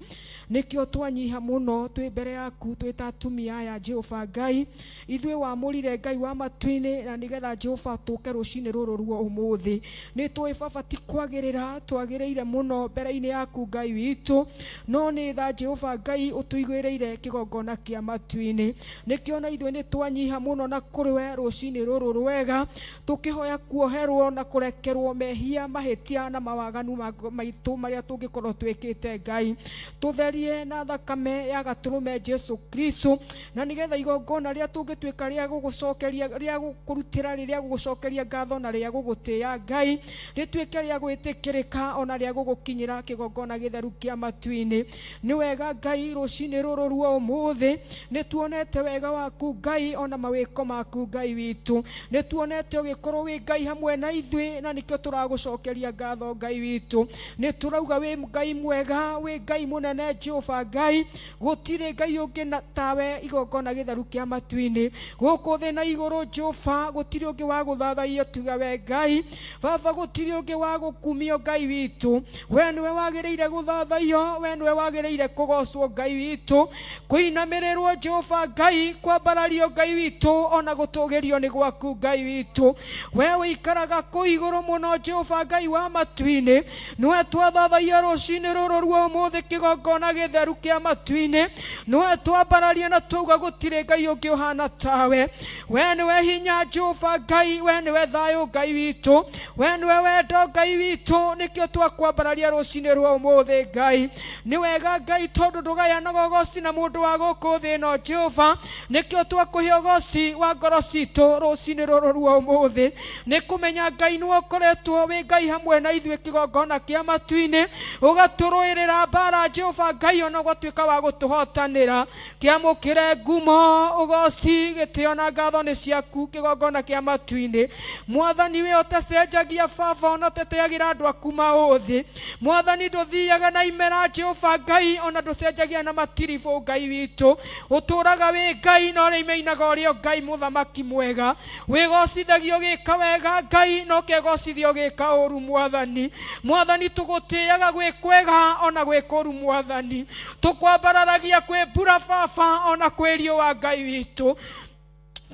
Nĩkĩo twanyiha mũno twĩ mbere yaku twĩ ta atumia aya. Jehova Ngai, ithuĩ wamũrire, Ngai wa matu-inĩ, na nĩgetha Jehova tũke rũcinĩ rũrũ ruo ũmũthĩ. Nĩ tũĩ baba ti kwagĩrĩra twagĩrĩire mũno mbere-inĩ yaku, Ngai witũ, no nĩ tha, Jehova Ngai, ũtũigĩrĩire kĩgongona kĩa matu-inĩ. Nĩkĩo na ithuĩ nĩ twanyiha mũno na kũrĩ we rũcinĩ rũrũ rwega, tũkĩhoya kuoherwo na kũrekerwo mehia, mahĩtia na mawaganu maitũ marĩa tũngĩkorwo twĩkĩte. Ngai, tũtherie na thakame ya gatũrũme Jesu Kristo, na nĩgetha igongona rĩrĩa tũngĩtuĩka rĩa gũgũcokeria, rĩa gũkũrutĩra, rĩrĩa gũgũcokeria ngatho na rĩa gũgũtĩĩa, Ngai, rĩtuĩke rĩa gwĩtĩkĩrĩka ona rĩa gũgũkinyĩra, kĩgongona gĩtheru kĩa matu-inĩ. Nĩ wega Ngai, rũcinĩ rũrũ rwa ũmũthĩ nĩ tuonete wega waku, Ngai, ona mawĩko maku. Ngai witũ, nĩ tuonete ũgĩkorwo wĩ Ngai hamwe na ithuĩ, na nĩkĩo tũragũcokeria ngatho. Ngai witũ, nĩ tũrauga wĩ Ngai mwega, wĩ Ngai mũnene. Jehova Ngai, gũtirĩ Ngai ũngĩ na tawe, igongona gĩtheru kĩa matu-inĩ, gũkũ thĩ na igũrũ. Jehova, gũtirĩ ũngĩ wa gũthathaiyo tiga we. Ngai baba, gũtirĩ ũngĩ wa gũkumio. Ngai witũ, we nĩwe wagĩrĩire gũthathaiyo, we nĩwe wagĩrĩire kũgocwo, Ngai witũ, kũinamĩrĩrwo, Jehova Ngai, kwambarario, Ngai witũ, ona gũtũgĩrio nĩ gwaku. Ngai witũ, we wĩikaraga kũ Igũrũ Mũno, Jehova Ngai wa matu-inĩ. Nĩwe twathathaia rũcinĩ rũrũ rwa ũmũthĩ, kĩgongona gĩtheru kĩa matu-inĩ. Nĩwe twambararia na twauga gũtirĩ Ngai ũngĩ ũhana tawe. We nĩwe hinya, Jehova Ngai. We nĩwe thayũ, Ngai witũ. We nĩwe wendo, Ngai witũ. Nĩkĩo twakwambararia rũcinĩ rwa ũmũthĩ, Ngai. Nĩ wega, Ngai, tondũ ndũgayanaga ũgoci na mũndũ wa gũkũ thĩ ĩno, Jehova. Nĩkĩo twakũhe ũgoci wa ngoro citũ rũcinĩ rũrũ rwa ũmũthĩ, nĩ kũmenya, Ngai, nĩwe ũkoretwo wĩ Ngai hamwe na ithuĩ, kĩgongona kĩa matu-inĩ, ũgatũrũĩrĩra mbara, Jehova Ngai, ona ũgatuĩka wa gũtũhotanĩra. Kĩamũkĩre ngumo, ũgoci, gĩtĩo na ngatho nĩ ciaku, kĩgongona kĩa matu-inĩ. Mwathani, we ũtacenjagia, Baba, ona ũteteagĩra andũ aku maũthĩ. Mwathani, ndũthiaga na imera, Jehova Ngai, ona ndũcenjagia na matiribũ. Ngai witũ, ũtũraga wĩ Ngai na ũrĩa imeinaga ũrĩa Ngai. Mũthamaki mwega, wĩgocithagio gĩka wega, Ngai, na ũkegocithio gĩka ũru. Mwathani, Mwathani, tũgũtĩaga gwĩ kwega ona gwĩ kũru. Mwathani, tũkwambararagia kwĩ mbura, Baba, ona kwĩ riũa. Ngai witũ,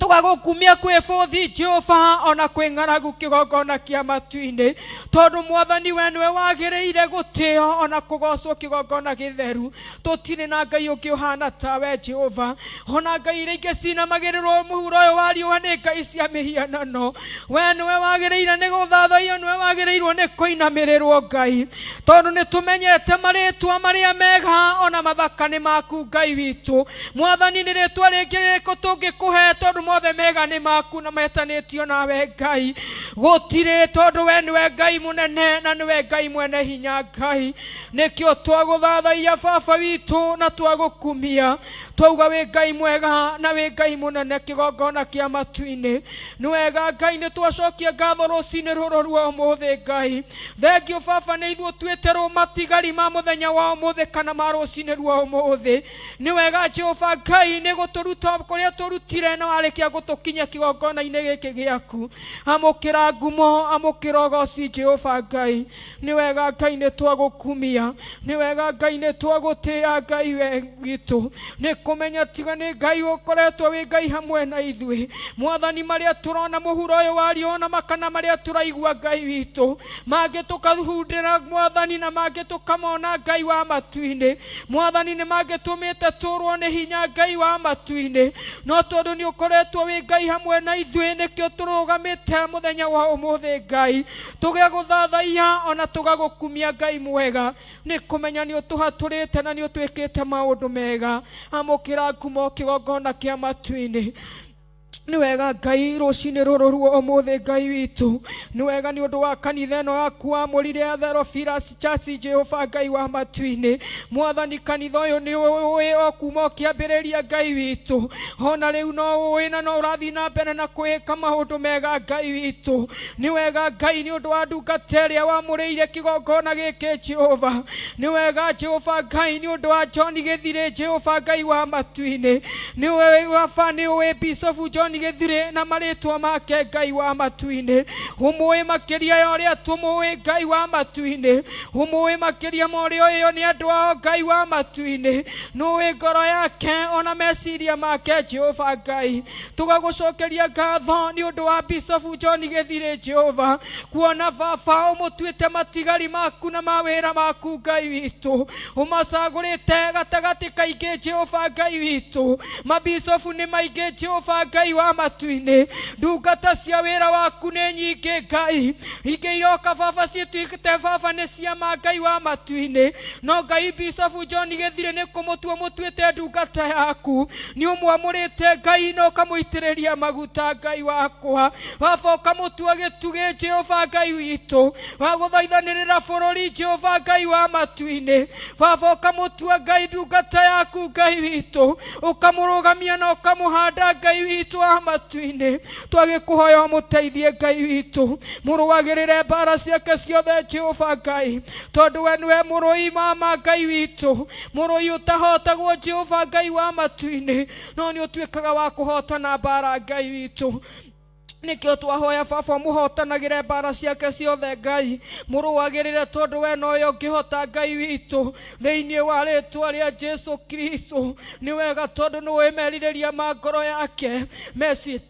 tũgagũkumia kwĩ bũthi, Jehova, ona kwĩ ng'aragu, kĩgongona kĩa matu-inĩ, tondũ Mwathani, we nĩwe wagĩrĩire gũtĩo ona kũgocwo, kĩgongona gĩtheru. Tũtirĩ na Ngai ũngĩ ũhana tawe, Jehova. Ona ngai iria ingĩ cinamagĩrĩrwo mũhuro ũyũ wa riũa nĩ ngai cia mĩhianano. We nĩwe wagĩrĩire nĩ gũthathaiyo, nĩwe wagĩrĩirwo nĩ kũinamĩrĩrwo, Ngai, tondũ nĩ tũmenyete marĩtwa marĩa mega ona mathaka nĩ maku, Ngai witũ. Mwathani, nĩ rĩtwa rĩngĩ rĩrĩkũ tũngĩkũhe, tondũ mothe mega nĩ maku na metanĩtio nawe, Ngai? Gũtirĩ, tondũ we nĩwe Ngai mũnene na nĩwe Ngai mwene hinya. Ngai, nĩkĩo twagũthathaia, Baba witũ, na twagũkumia, twauga wĩ Ngai mwega na wĩ Ngai mũnene, kĩgongona kĩa matu-inĩ. Nĩ wega, Ngai, nĩ twacokia ngatho rũcinĩ rũrũ rwa ũmũthĩ. Ngai, thengio, Baba, nĩ ithuĩ ũtuĩte matigari ma mũthenya wa ũmũthĩ kana ma rũcinĩ rwa ũmũthĩ. Nĩ wega, Jehova Ngai, nĩ gũtũruta kũrĩa tũrutire na warĩkia gũtũkinyia kĩgongona-inĩ gĩkĩ gĩaku. Amũkĩra ngumo, amũkĩra ũgoci, Jehova Ngai. Nĩ wega, Ngai, nĩ twagũkumia. Nĩ wega, Ngai, nĩ twagũtĩĩa. Ngai we witũ, nĩ kũmenya tiga nĩ Ngai ũkoretwo wĩ Ngai hamwe na ithuĩ. Mwathani, marĩa tũrona mũhuro ũyũ wa riũa na makana marĩa tũraigua, Ngai witũ, mangĩ tũkahundĩra, Mwathani, na mangĩ tũkamona, Ngai wa matu-inĩ. Mwathani, nĩ mangĩtũmĩte tũrwo nĩ hinya, Ngai wa matu-inĩ, no tondũ nĩ ũkoretwo wĩ Ngai hamwe na ithuĩ, nĩkĩo tũrũgamĩte mũthenya wa ũmũthĩ, Ngai, tũgagũthathaiya ona tũgagũkumia. Ngai mwega, nĩ kũmenya nĩ ũtũhatũrĩte na nĩ ũtwĩkĩte maũndũ mega. Amũkĩra ngumo, kĩgongona kĩa matu-inĩ. Nĩ wega, Ngai, rũcinĩ rũrũ ruo ũmũthĩ. Ngai witũ, nĩ wega nĩ ũndũ wa kanitha ĩno yaku wamũrire ya Theophilus Church. Jehova Ngai wa matu-inĩ, Mwathani, kanitha ũyũ nĩ ũĩ o kuma ũkĩambĩrĩria, Ngai witũ, ona rĩu no ũĩ na no ũrathiĩ na mbere na kwĩka maũndũ mega. Ngai witũ, nĩ wega, Ngai, nĩ ũndũ wa ndungata ĩrĩa wamũrĩire kĩgongona gĩkĩ. Jehova, nĩ wega, Jehova Ngai, nĩ ũndũ wa John Gĩthirĩ. Jehova Ngai wa matu-inĩ, nĩ ũĩ, Baba, nĩ ũĩ Bishop John Gĩthirĩ na marĩtwa make. Ngai wa matu-inĩ, ũmũĩ makĩria ya ũrĩa tũmũĩ. Ngai wa matu-inĩ, ũmũĩ makĩria ma ũrĩa ũĩyo nĩ andũ ao. Ngai wa matu-inĩ, nũĩ ngoro yake ona meciria make. Jehova Ngai, tũgagũcokeria ngatho nĩ ũndũ wa Bishop John Gĩthirĩ. Jehova, kuona, Baba, ũmũtuĩte matigari maku na mawĩra maku. Ngai witũ, ũmacagũrĩte gatagatĩ kaingĩ. Jehova Ngai witũ, mabicobu nĩ maingĩ. Jehova Ngai wa matu-inĩ, ndungata cia wĩra waku nĩ nyingĩ. Ngai, ingĩ iroka, Baba, ciĩtuĩkĩte, Baba, nĩ ciama. Ngai wa matu-inĩ, no Ngai, Bishop John Gĩthirĩ nĩ kũmũtua mũtuĩte ndungata yaku. Nĩ ũmwamũrĩte, Ngai, na ũkamũitĩrĩria maguta. Ngai wakwa, Baba, ũkamũtua gĩtugĩ, Jehova Ngai witũ, wa gũthaithanĩrĩra bũrũri. Jehova Ngai wa matu-inĩ, Baba, ũkamũtua, Ngai, ndungata yaku. Ngai witũ, ũkamũrũgamia na ũkamũhanda. Ngai witũ wa matu-inĩ, twagĩkũhoya ũmũteithie. Ngai witũ, mũrũagĩrĩre mbara ciake ciothe. Jehova Ngai, tondũ we nĩwe mũrũi mama. Ngai witũ, mũrũi ũtahotagwo. Jehova Ngai wa matu-inĩ, no nĩ ũtuĩkaga wa kũhotana mbara. Ngai witũ, nĩkĩo twahoya, Baba, mũhotanagĩre mbara ciake ciothe. Ngai, mũrũagĩrĩre, tondũ we nowe ũngĩhota. Ngai witũ, thĩinĩ wa rĩtwa rĩa Jesu Kristo. Nĩ wega, tondũ nĩũĩ merirĩria ma ngoro yake meci.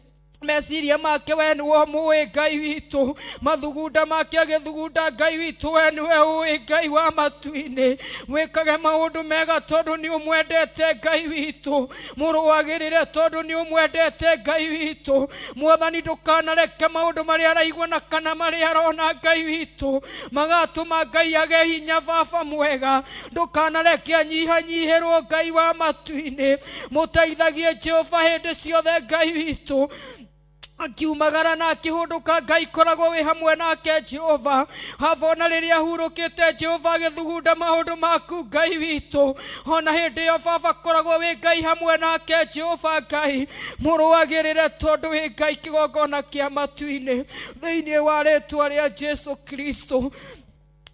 Meciria make we nĩwe ũmũĩ Ngai witũ, mathugunda make agĩthugunda Ngai witũ we nĩwe ũĩ Ngai wa matu-inĩ. Wĩkage maũndũ mega tondũ nĩ ũmwendete Ngai witũ, mũrũagĩrĩre tondũ nĩ ũmwendete Ngai witũ. Mwathani ndũkanareke maũndũ marĩa araigua na kana marĩa arona Ngai witũ magatũma Ngai age hinya. Baba mwega, ndũkanareke anyihanyihĩrwo Ngai wa matu-inĩ. Mũteithagie Jehova hĩndĩ ciothe Ngai witũ, akiumagara na akĩhũndũka Ngai koragwo wĩ hamwe nake Jehova. Haba ona rĩrĩa ahurũkĩte Jehova agĩthugunda maũndũ maku Ngai witũ, ona hĩndĩ ĩyo baba koragwo wĩ Ngai hamwe nake Jehova. Ngai mũrũagĩrĩre tondũ wĩ Ngai kĩgongona kĩa matu-inĩ, thĩinĩ wa rĩtwa rĩa Jesu Kristo.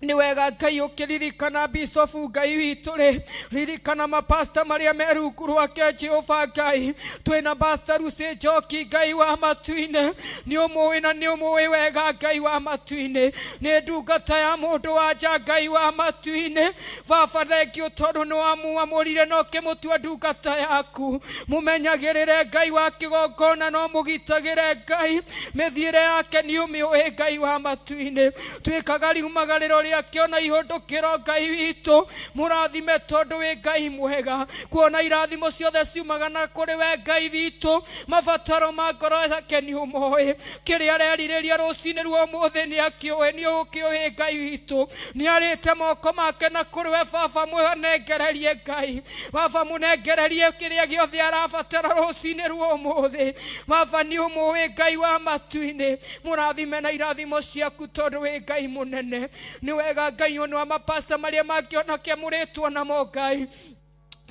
Nĩ wega Ngai ũkĩririkana bicobu Ngai witũ rĩ, ririkana mapasta marĩa me rungu rwake Jehova Ngai. Twĩna Pastor Lucy Njoki Ngai wa matu-inĩ, nĩ ũmũĩ na nĩ ũmũĩ wega Ngai wa matu-inĩ. Nĩ ndungata ya mũndũ wa nja Ngai wa matu-inĩ. Baba thengio tondũ nĩ wamuamũrire na ũkĩmũtua ndungata yaku. Mũmenyagĩrĩre Ngai wa kĩgongona no mũgitagĩre Ngai, mĩthiĩre yake nĩ ũmĩũĩ Ngai wa matu-inĩ. Twĩkaga riumagarĩro rĩake ona ihũndũkĩro Ngai witũ, mũrathime tondũ wĩ Ngai mwega. Kuona irathimo ciothe ciumaga na kũrĩ we Ngai witũ, mabataro ma ngoro yake nĩ ũmoĩ, kĩrĩa arerirĩria rũcinĩ rwa ũmũthĩ nĩ akĩũĩ, nĩ ũkĩũĩ Ngai witũ. Nĩ arĩte moko make na kũrĩ we baba, mũnengererie Ngai. Baba mũnengererie kĩrĩa gĩothe arabatara rũcinĩ rwa ũmũthĩ. Baba nĩ ũmũĩ Ngai wa matu-inĩ, mũrathime na irathimo ciaku tondũ wĩ Ngai mũnene. Nĩ wega Ngai ũndũ wa mapasta marĩa mangĩona kĩamũrĩtwo namo Ngai.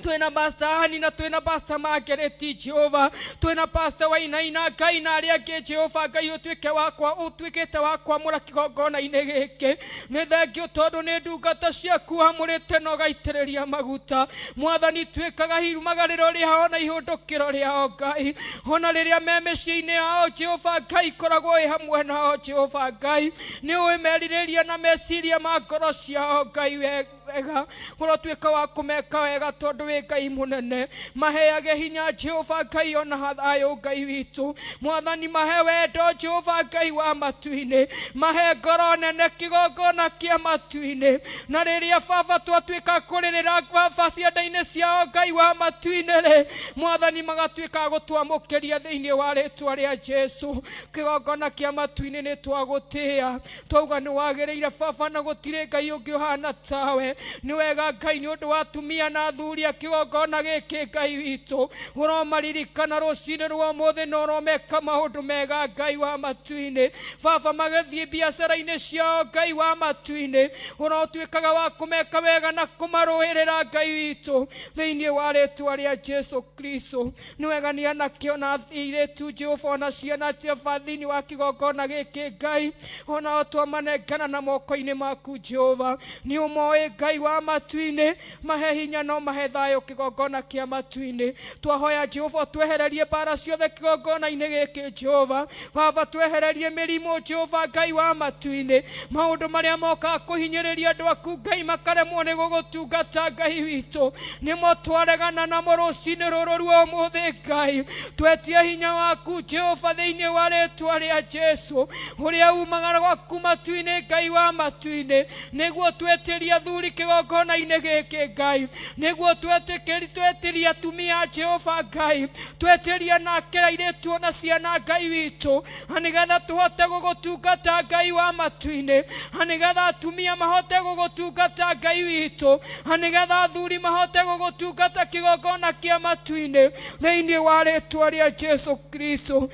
Twĩna Pastor Hani na twĩna Pastor Margaret Jehova, twĩna Pastor Wainaina Ngai na arĩa angĩ Jehova Ngai, ũtuĩke wakwa ũtuĩkĩte wa kwamũra kĩgongona-inĩ gĩkĩ. Nĩ thengio tondũ nĩ ndungata ciaku wamũrĩte na ũgaitĩrĩria maguta. Mwathani tuĩkaga irumagarĩro rĩao na ihũndũkĩro rĩao Ngai, ona rĩrĩa me mĩciĩ-inĩ yao Jehova Ngai, koragwo wĩ hamwe nao Jehova Ngai. Nĩ ũĩ merirĩria na meciria ma ngoro ciao Ngai wega, ũrotuĩka wa kũmeka wega tondũ wĩ Ngai mũnene. Maheage hinya Jehova Ngai ona thayũ Ngai witũ. Mwathani mahe wendo Jehova Ngai wa matu-inĩ, mahe ngoro nene kĩgongona kĩa matu-inĩ. Na rĩrĩa baba twatuĩka kũrĩrĩra baba cianda-inĩ ciao Ngai wa matu-inĩ rĩ, Mwathani magatuĩka gũtwamũkĩria thĩinĩ wa rĩtwa rĩa Jesu. Kĩgongona kĩa matu-inĩ nĩ twagũtĩĩa, twauga nĩ wagĩrĩire baba na gũtirĩ Ngai ũngĩ ũhana tawe. Nĩ wega Ngai nĩ ũndũ wa atumia na athuri a kĩgongona gĩkĩ Ngai witũ, ũromaririkana rũcinĩ rwa ũmũthĩ na ũromeka maũndũ mega Ngai wa matu-inĩ. Baba magĩthiĩ biacara-inĩ ciao Ngai wa matu-inĩ, ũrotuĩkaga wa kũmeka wega na kũmarũĩrĩra Ngai witũ, thĩinĩ wa rĩtwa rĩa Jesu Kristo. Nĩ wega nĩ anake ona airĩtu Jehova ona ciana Jehova thĩinĩ wa kĩgongona gĩkĩ Ngai, onao twamanengana na moko-inĩ maku Jehova. Nĩ ũmoĩ Ngai wa matu-inĩ, mahe hinya no mahe thayũ kĩgongona kĩa matu-inĩ. Twahoya Jehova twehererie mbara ciothe kĩgongona-inĩ gĩkĩ Jehova. Baba twehererie mĩrimũ Jehova Ngai wa matu-inĩ, maũndũ marĩa mokaga kũhinyĩrĩria andũ aku Ngai makaremwo nĩ gũgũtungata Ngai witũ, nĩmo twaregana namo rũcinĩ rũrũ rwa ũmũthĩ Ngai. Twetie hinya waku Jehova thĩinĩ wa rĩtwa rĩa Jesu, ũrĩa umaga gwaku matu-inĩ Ngai wa matu-inĩ, nĩguo twĩtĩrie athuri kĩgongona-inĩ gĩkĩ Ngai, nĩguo twĩtĩrie atumia Jehova Ngai, twĩtĩrie anake airĩtu ona ciana Ngai witũ, na nĩgetha tũhote gũgũtungata Ngai wa matu-inĩ, na nĩgetha atumia mahote gũgũtungata Ngai witũ, na nĩgetha athuri mahote gũgũtungata kĩgongona kĩa matu-inĩ, thĩinĩ wa rĩtwa rĩa Jesu Kristo.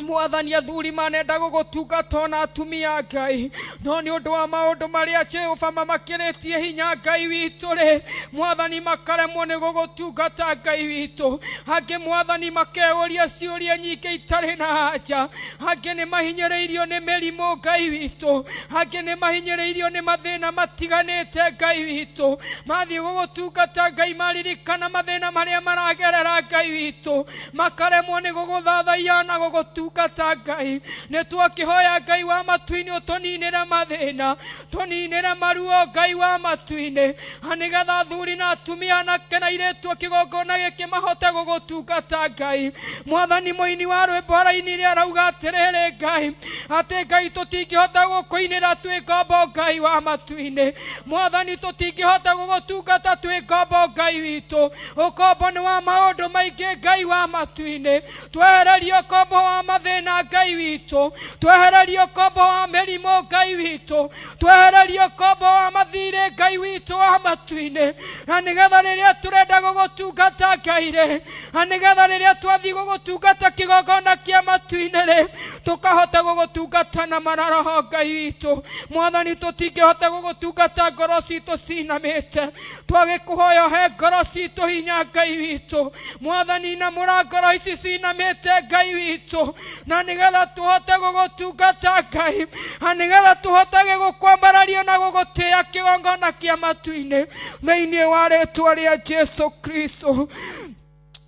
Mwathani athuri manenda gũgũtungata ona atumia Ngai, no nĩ ũndũ wa maũndũ marĩa Jehova mamakĩrĩtie hinya Ngai witũ rĩ, Mwathani makaremwo nĩ gũgũtungata Ngai witũ. Angĩ Mwathani makeyũria ciũria nyingĩ itarĩ na anja, angĩ nĩ mahinyĩrĩirio nĩ mĩrimũ Ngai witũ, angĩ nĩ mahinyĩrĩirio nĩ mathĩna matiganĩte Ngai witũ. Mathiĩ gũgũtungata Ngai maririkana mathĩna marĩa maragerera Ngai witũ, makaremwo nĩ gũgũthathaiya na gũgũtungata. gũgũtungata Ngai. Nĩ twakĩhoya Ngai wa matu-inĩ ũtũninĩre mathĩna, tũninĩre maruo Ngai wa matu-inĩ, nĩgetha athuri na atumia anake na airĩtu a kĩgongona gĩkĩ mahote gũgũtungata Ngai. Mwathani mũini wa rwĩmbo arainire arauga atĩrĩrĩ Ngai, atĩ Ngai tũtingĩhota gũkũinĩra twĩ ngombo Ngai wa matu-inĩ. Mwathani tũtingĩhota gũgũtungata twĩ ngombo Ngai witũ. Ũkombo nĩ wa maũndũ maingĩ Ngai wa matu-inĩ. Twehererie ũkombo wa mathĩna Ngai witũ, twehererie ũkombo wa mĩrimũ Ngai witũ, twehererie ũkombo wa mathirĩ Ngai witũ wa matu-inĩ, na nĩgetha rĩrĩa tũrenda gũgũtungata Ngai rĩ, na nĩgetha rĩrĩa twathiĩ gũgũtungata kĩgongona kĩa matu-inĩ rĩ, tũkahota gũgũtungata na mararoho Ngai witũ. Mwathani tũtingĩhota gũgũtungata ngoro citũ cinamĩte, twagĩkũhoya ũhe ngoro citũ hinya Ngai witũ. Mwathani inamũra ngoro ici cinamĩte Ngai witũ, na nĩgetha tũhote gũgũtungata Ngai, na nĩgetha tũhotage gũkwambararia na gũgũtĩĩa kĩgongona kĩa matu-inĩ thĩinĩ wa rĩtwa rĩa Jesu Kristo.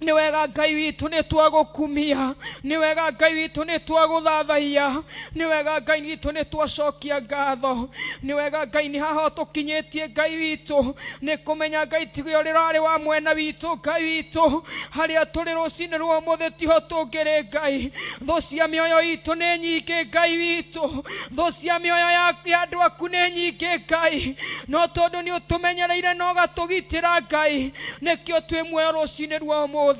Nĩ wega Ngai witũ nĩ twagũkumia, nĩ wega Ngai witũ nĩ twagũthathaiya, nĩ wega Ngai witũ nĩ twacokia ngatho, nĩ wega Ngai nĩ haha ũtũkinyĩtie Ngai witũ, nĩ kũmenya Ngai tiga ũrĩa ũrarĩ wa mwena witũ Ngai witũ, harĩa tũrĩ rũcinĩ rwa ũmũthĩ tiho tũngĩrĩ Ngai. Thũ cia mĩoyo itũ nĩ nyingĩ Ngai witũ, thũ cia mĩoyo ya andũ aku nĩ nyingĩ Ngai, no tondũ nĩ ũtũmenyereire na ũgatũgitĩra Ngai, nĩkĩo twĩ muoyo rũcinĩ rwa ũmũthĩ,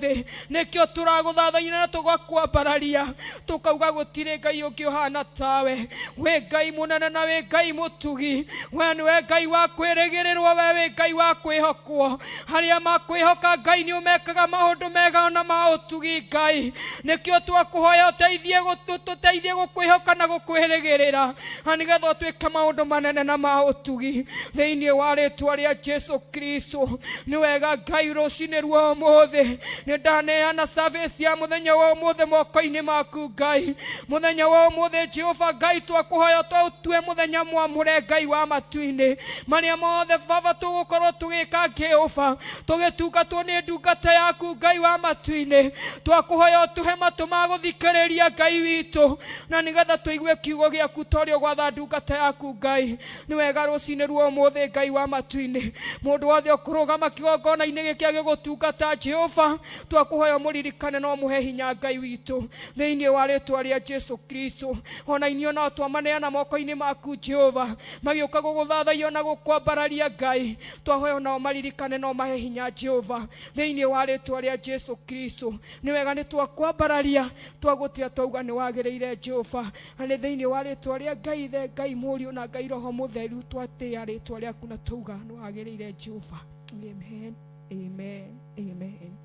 nĩkĩo tũragũthathaiya na tũgakwambararia, tũkauga gũtirĩ Ngai ũngĩ ũhana tawe. Wĩ Ngai mũnene na wĩ Ngai mũtugi, we nĩwe Ngai wa kwĩrĩgĩrĩrwo, we wĩ Ngai wa kwĩhokwo. Harĩa makwĩhoka Ngai nĩ ũmekaga maũndũ mega ona ma ũtugi Ngai, nĩkĩo twakũhoya ũteithie tũteithie gũkwĩhoka na gũkwĩrĩgĩrĩra, na nĩgetha ũtuĩke maũndũ manene na ma ũtugi thĩinĩ wa rĩtwa rĩa Jesu Kristo. Nĩ wega Ngai rũcinĩ rwa ũmũthĩ nĩ ndaneana service ya mũthenya wa ũmũthĩ moko-inĩ maku Ngai. Mũthenya wa ũmũthĩ Jehova Ngai twakũhoya tũtue mũthenya mwamũre Ngai wa matu-inĩ, marĩa mothe Baba tũgũkorwo tũgĩka Jehova, tũgĩtungatwo nĩ ndungata yaku Ngai wa matu-inĩ, twakũhoya ũtũhe matũ ma gũthikĩrĩria Ngai witũ, na nĩgetha tũigue kiugo gĩaku ta ũrĩa ũgwatha ndungata yaku Ngai. Nĩ wega rũcinĩ rwa ũmũthĩ Ngai wa matu-inĩ, mũndũ wothe ũkũrũgama kĩgongona-inĩ gĩkĩ agĩgũtungata Jehova, twakũhoya ũmũririkane na ũmũhe hinya Ngai witũ thĩinĩ wa rĩtwa rĩa Jesu Kristo. Ona inyuĩ no twamaneana moko-inĩ maku Jehova, magĩũka gũgũthathaiya na gũkwambararia Ngai, twahoya nao maririkane na ũmahe hinya Jehova thĩinĩ wa rĩtwa rĩa Jesu Kristo. Nĩ wega nĩ twakwambararia, twagũtĩa, twauga nĩ wagĩrĩire Jehova, na nĩ thĩinĩ wa rĩtwa rĩa Ngai Ithe, Ngai Mũriũ na Ngai Roho Mũtheru twatĩa rĩtwa rĩaku na twauga nĩ wagĩrĩire Jehova. Amen, amen, amen.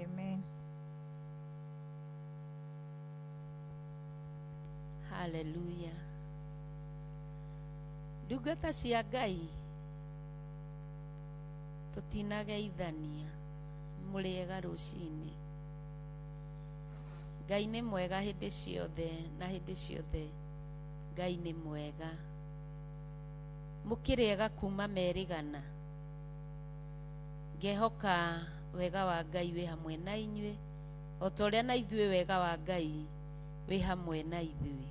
Amen. Haleluya. Ndungata cia Ngai tũtinageithania, mũrĩega rũcinĩ. Ngai nĩ mwega hĩndĩ ciothe na hĩndĩ ciothe Ngai nĩ mwega. Mũkĩrĩega kuma merĩgana, ngehoka wega wa Ngai wĩ hamwe na inyuĩ, o ta ũrĩa na ithuĩ wega wa Ngai wĩ hamwe na ithuĩ.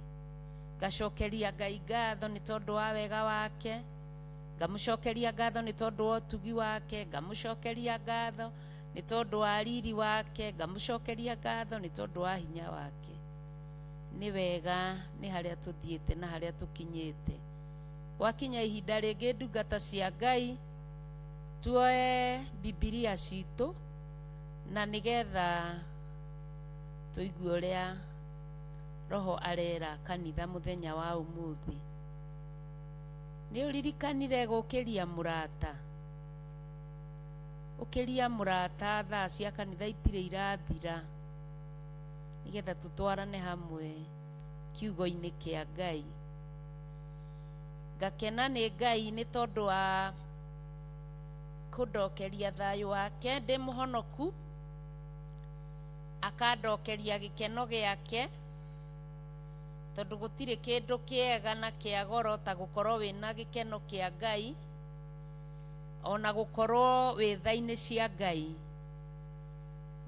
Ngacokeria Ngai ngatho nĩ tondũ wa wega wake, ngamũcokeria ngatho nĩ tondũ wa ũtugi wake, ngamũcokeria ngatho nĩ tondũ wa riri wake, ngamũcokeria ngatho nĩ tondũ wa hinya wake. Nĩ wega nĩ harĩa tũthiĩte na harĩa tũkinyĩte. Gwakinya ihinda rĩngĩ ndungata cia Ngai tuoe Bibilia citũ na nĩgetha tũigue ũrĩa Roho arera kanitha mũthenya wa ũmũthĩ. Nĩ ũririkanire gũkĩria mũrata? Ũkĩria mũrata thaa cia kanitha itirĩ irathira, nĩgetha tũtwarane hamwe kiugo-inĩ kĩa Ngai. Ngakena nĩ Ngai nĩ tondũ wa kũndokeria thayũ wake ndĩ mũhonoku, akandokeria gĩkeno gĩake, tondũ gũtirĩ kĩndũ kĩega na kĩa goro ta gũkorwo wĩna gĩkeno kĩa Ngai. Ona gũkorwo wĩ tha-inĩ cia Ngai,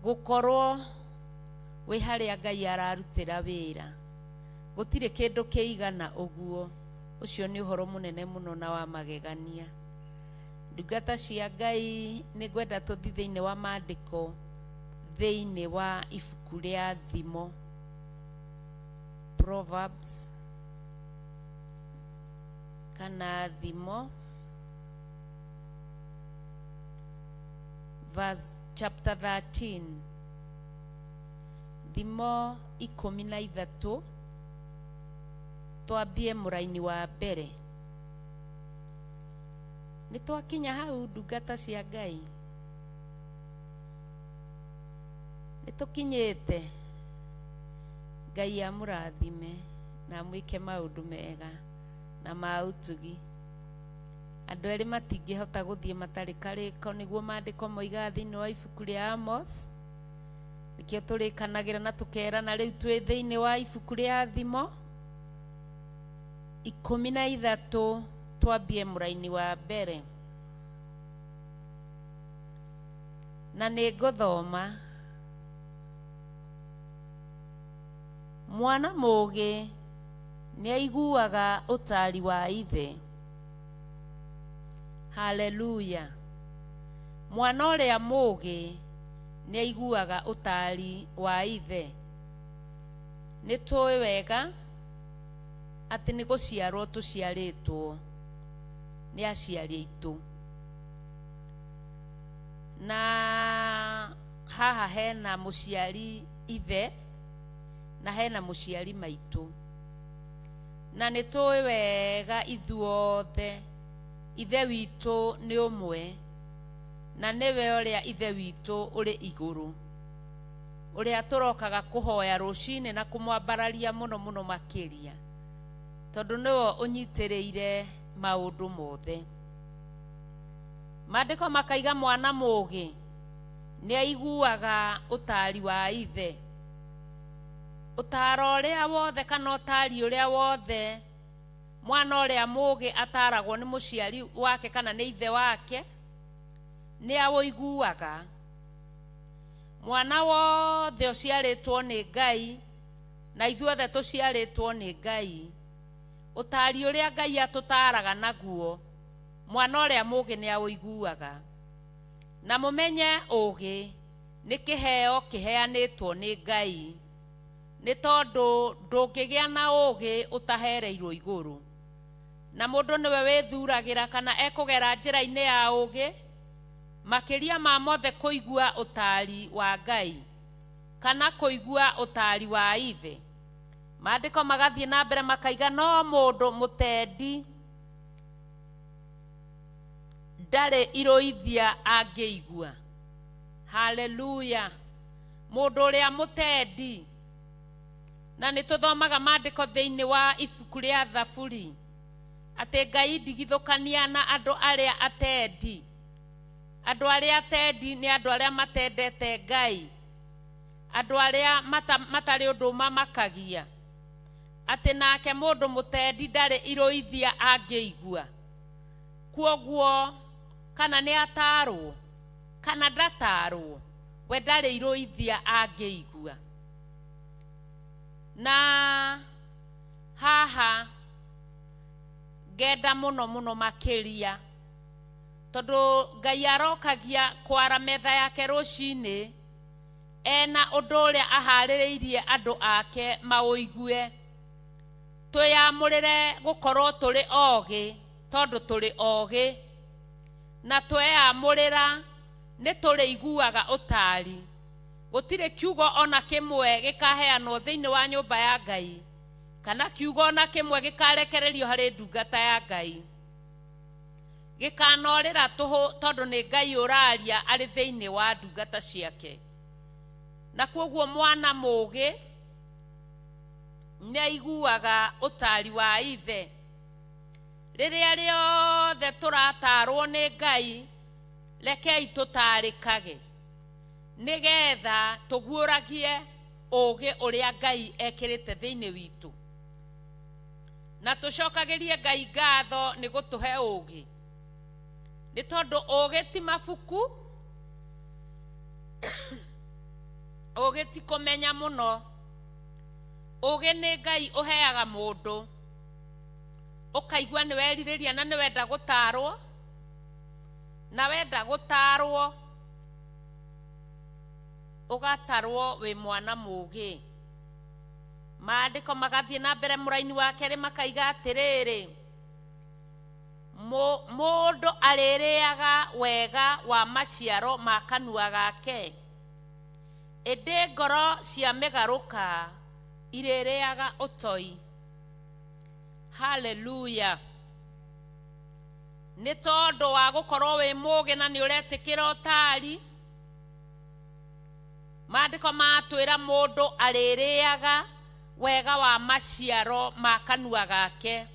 gũkorwo wĩ harĩa Ngai ararutĩra wĩra, gũtirĩ kĩndũ kĩigana ũguo. Ũcio nĩ ũhoro mũnene mũno na wa magegania. Ndungata cia Ngai, nĩ ngwenda tũthiĩ thĩinĩ wa maandĩko, thĩinĩ wa ibuku rĩa Thimo, Proverbs kana Thimo, verse chapter 13, Thimo 13, twambie mũraini wa mbere. Nĩ twakinya hau, ndungata cia Ngai? Nĩ tũkinyĩte? Ngai amũrathime na amwĩke maũndũ mega na ma ũtugi. Andũ erĩ matingĩhota gũthiĩ matarĩ karĩko, nĩguo maandĩko moigaga thĩinĩ wa ibuku rĩa Amos. Nĩkĩo tũrĩkanagĩra na tũkerana rĩu twĩ thĩinĩ wa ibuku rĩa Thimo 13, twambie mũraini wa mbere. Na nĩ ngũthoma. Mwana mũũgĩ nĩ aiguaga ũtaari wa ithe. Haleluya. Mwana ũrĩa mũũgĩ nĩ aiguaga ũtaari wa ithe. Nĩ tũĩ wega atĩ nĩ gũciarwo tũciarĩtwo nĩ aciari aitũ. Na haha hena mũciari ithe na hena mũciari maitũ. Na nĩ tũĩ wega ithuothe ithe witũ nĩ ũmwe, na nĩwe ũrĩa ithe witũ ũrĩ igũrũ, ũrĩa tũrokaga kũhoya rũcinĩ na kũmwambararia mũno mũno makĩria, tondũ nĩwe ũnyitĩrĩire maũndũ mothe. Maandĩko makaiga mwana mũũgĩ nĩ aiguaga ũtaari wa ithe. Ũtaaro ũrĩa wothe kana ũtaari ũrĩa wothe mwana ũrĩa mũũgĩ ataragwo nĩ mũciari wake kana nĩ ithe wake, nĩ aũiguaga. Mwana wothe ũciarĩtwo nĩ Ngai, na ithuothe tũciarĩtwo nĩ Ngai, ũtaari ũrĩa Ngai atũtaaraga naguo, mwana ũrĩa mũũgĩ nĩ aũiguaga. Na mũmenye ũũgĩ nĩ kĩheo kĩheanĩtwo nĩ Ngai, nĩ tondũ ndũngĩgĩa na ũũgĩ ũtahereirwo igũrũ. Na mũndũ nĩwe wĩthuragĩra kana ekũgera njĩra-inĩ ya ũũgĩ, makĩria ma mothe kũigua ũtaari wa Ngai kana kũigua ũtaari wa ithe. Maandĩko magathiĩ na mbere makaiga no mũndũ mũtendi ndarĩ irũithia angĩigua. Haleluya. Mũndũ ũrĩa mũtendi, na nĩ tũthomaga maandĩko thĩinĩ wa ibuku rĩa Thaburi atĩ Ngai ndigithũkania na andũ arĩa atendi. Andũ arĩa atendi nĩ andũ arĩa matendete Ngai, andũ arĩa matarĩ ũndũ mamakagia, atĩ nake mũndũ mũtendi ndarĩ irũithia angĩigua. Kwoguo kana nĩ atarwo kana ndatarwo, we ndarĩ irũithia angĩigua. Na haha ngenda mũno mũno makĩria, tondũ Ngai arokagia kwara metha yake rũcinĩ ena ũndũ ũrĩa aharĩrĩirie andũ ake maũigue. Twĩyamũrĩre gũkorwo tũrĩ ogĩ, tondũ tũrĩ ogĩ, na tweyamũrĩra nĩ tũrĩiguaga ũtaari. Gũtirĩ kiugo ona kĩmwe gĩkaheanwo thĩinĩ wa nyũmba ya Ngai, kana kiugo ona kĩmwe gĩkarekererio harĩ ndungata ya Ngai gĩkanorĩra tũhũ, tondũ nĩ Ngai ũraria arĩ thĩinĩ wa ndungata ciake. Na kwoguo mwana mũũgĩ nĩ aiguaga ũtaari wa ithe. Rĩrĩa rĩothe tũratarwo nĩ Ngai, rekei tũtarĩkage, nĩgetha tũguũragie ũũgĩ ũrĩa Ngai ekĩrĩte thĩinĩ witũ, na tũcokagĩrie Ngai ngatho nĩ gũtũhe ũũgĩ. Nĩ tondũ ũũgĩ ti mabuku, ũũgĩ ti kũmenya mũno, ũũgĩ nĩ Ngai ũheaga mũndũ, ũkaigua nĩ werirĩria na nĩ wenda gũtaarwo, na wenda gũtaarwo ũgatarwo wĩ mwana mũũgĩ. Maandĩko magathiĩ na mbere mũraini wa kerĩ makaiga atĩrĩrĩ, mũndũ arĩrĩaga wega wa maciaro ma kanua gake, ĩndĩ ngoro cia mĩgarũka irĩrĩaga ũtoi. Haleluya! Nĩ tondũ wa gũkorwo wĩ mũũgĩ na nĩ ũretĩkĩra ũtaari, maandĩko matwĩra mũndũ arĩrĩaga wega wa maciaro ma kanua gake.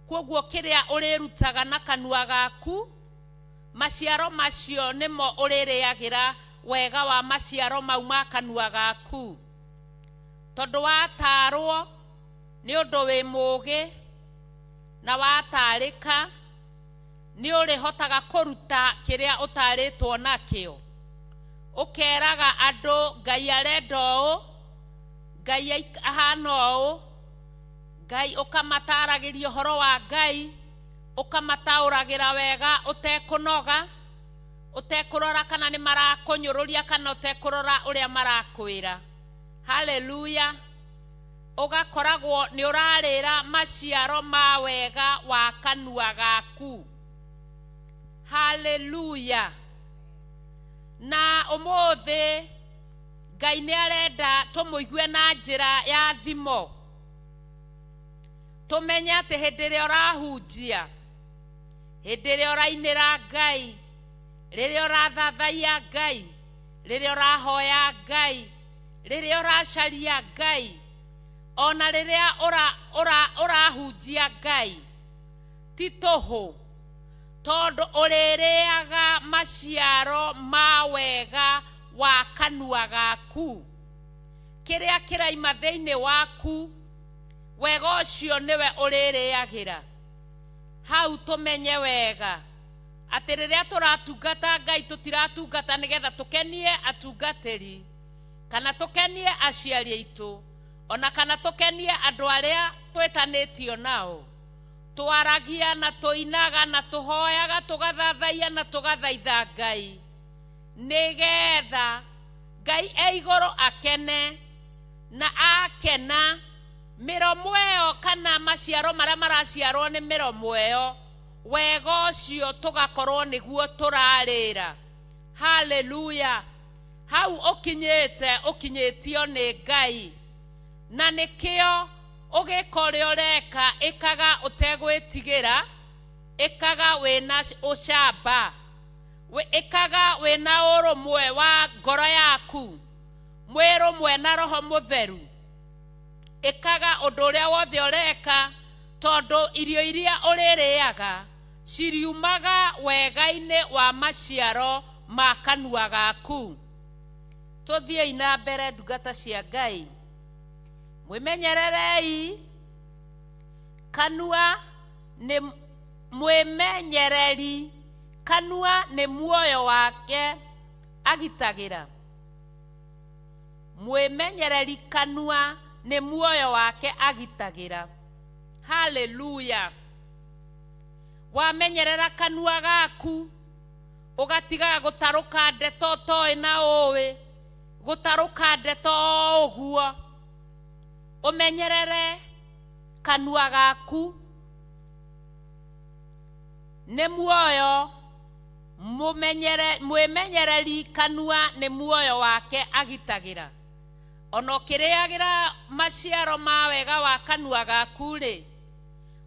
Kwoguo kĩrĩa ũrĩrutaga na kanua gaku, maciaro macio nĩmo ũrĩrĩagĩra wega wa maciaro mau ma kanua gaku. Tondũ wataarwo nĩ ũndũ wĩ mũũgĩ na wataarĩka, nĩ ũrĩhotaga kũruta kĩrĩa ũtaarĩtwo nakĩo. Ũkeraga andũ Ngai arenda ũũ, Ngai ahana ũũ, Ngai ũkamataaragĩria ũhoro wa Ngai, ũkamataũragĩra wega ũtekũnoga, ũtekũrora kana nĩ marakũnyũrũria kana ũtekũrora ũrĩa marakwĩra. Haleluya! Ũgakoragwo nĩ ũrarĩra maciaro ma wega wa kanua gaku. Haleluya! Na ũmũthĩ Ngai nĩ arenda tũmũigue na njĩra ya thimo, tũmenye atĩ hĩndĩ ĩrĩa ũrahunjia, hĩndĩ ĩrĩa ũrainĩra Ngai, rĩrĩa ũrathathaiya Ngai, rĩrĩa ũrahoya Ngai, rĩrĩa ũracaria Ngai, ona rĩrĩa ũrahunjia Ngai, ti tũhũ, tondũ ũrĩrĩaga maciaro ma wega wa kanua gaku. Kĩrĩa kĩraima thĩinĩ waku, wega ũcio nĩwe ũrĩrĩagĩra. Hau tũmenye wega atĩ rĩrĩa tũratungata Ngai, tũtiratungata nĩgetha tũkenie atungatĩri kana tũkenie aciari aitũ, ona kana tũkenie andũ arĩa twĩtanĩtio nao. Twaragia na tũinaga na tũhoyaga, tũgathathaiya na tũgathaitha Ngai, nĩgetha Ngai e igũrũ akene, na akena mĩromo ĩyo kana maciaro marĩa maraciarwo nĩ mĩromo ĩyo, wega ũcio tũgakorwo nĩguo tũrarĩra. Haleluya! Hau ũkinyĩte, ũkinyĩtio nĩ Ngai, na nĩkĩo ũgĩka ũrĩa ũreka, ĩkaga ũtegwĩtigĩra, ĩkaga wĩna ũcamba, ĩkaga wĩna ũrũmwe wa ngoro yaku, mwĩ rũmwe na Roho Mũtheru. Ĩkaga ũndũ ũrĩa wothe ũreka, tondũ irio iria ũrĩrĩaga ciriumaga wega-inĩ wa maciaro ma kanua gaku. Tũthiĩi na mbere, ndungata cia Ngai. Mwĩmenyererei kanua nĩ mwĩmenyereri kanua nĩ muoyo wake agitagĩra. Mwĩmenyereri kanua nĩ muoyo wake agitagĩra. Haleluya! Wamenyerera kanua gaku, ũgatigaga gũtarũka ndeto ũtoĩ na ũĩ, gũtarũka ndeto o ũguo. Ũmenyerere kanua gaku nĩ muoyo, mwĩmenyereri kanua nĩ muoyo wake agitagĩra. Ona ũkĩrĩagĩra maciaro ma wega wa kanua gaku rĩ,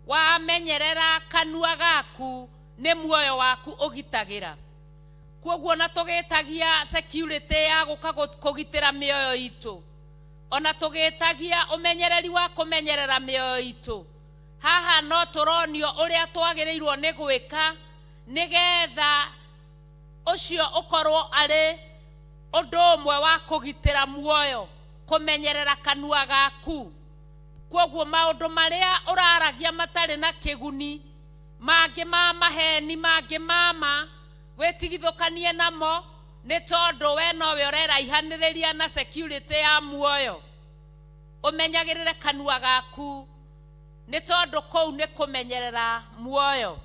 wamenyerera kanua gaku nĩ muoyo waku ũgitagĩra. Kwoguo na tũgĩtagia security ya gũka kũgitĩra mĩoyo itũ, ona tũgĩtagia ũmenyereri wa kũmenyerera mĩoyo itũ, haha no tũronio ũrĩa twagĩrĩirwo nĩ gwĩka nĩgetha ũcio ũkorwo arĩ ũndũ ũmwe wa kũgitĩra muoyo, kũmenyerera kanua gaku. Kwoguo maũndũ marĩa ũraragia matarĩ na kĩguni, Mangĩ ma maheni, mangĩ mama, wĩtigithũkanie namo, nĩ tondũ we nowe ũreraihanĩrĩria na security ya muoyo. Ũmenyagĩrĩre kanua gaku, nĩ tondũ kũu nĩ kũmenyerera muoyo.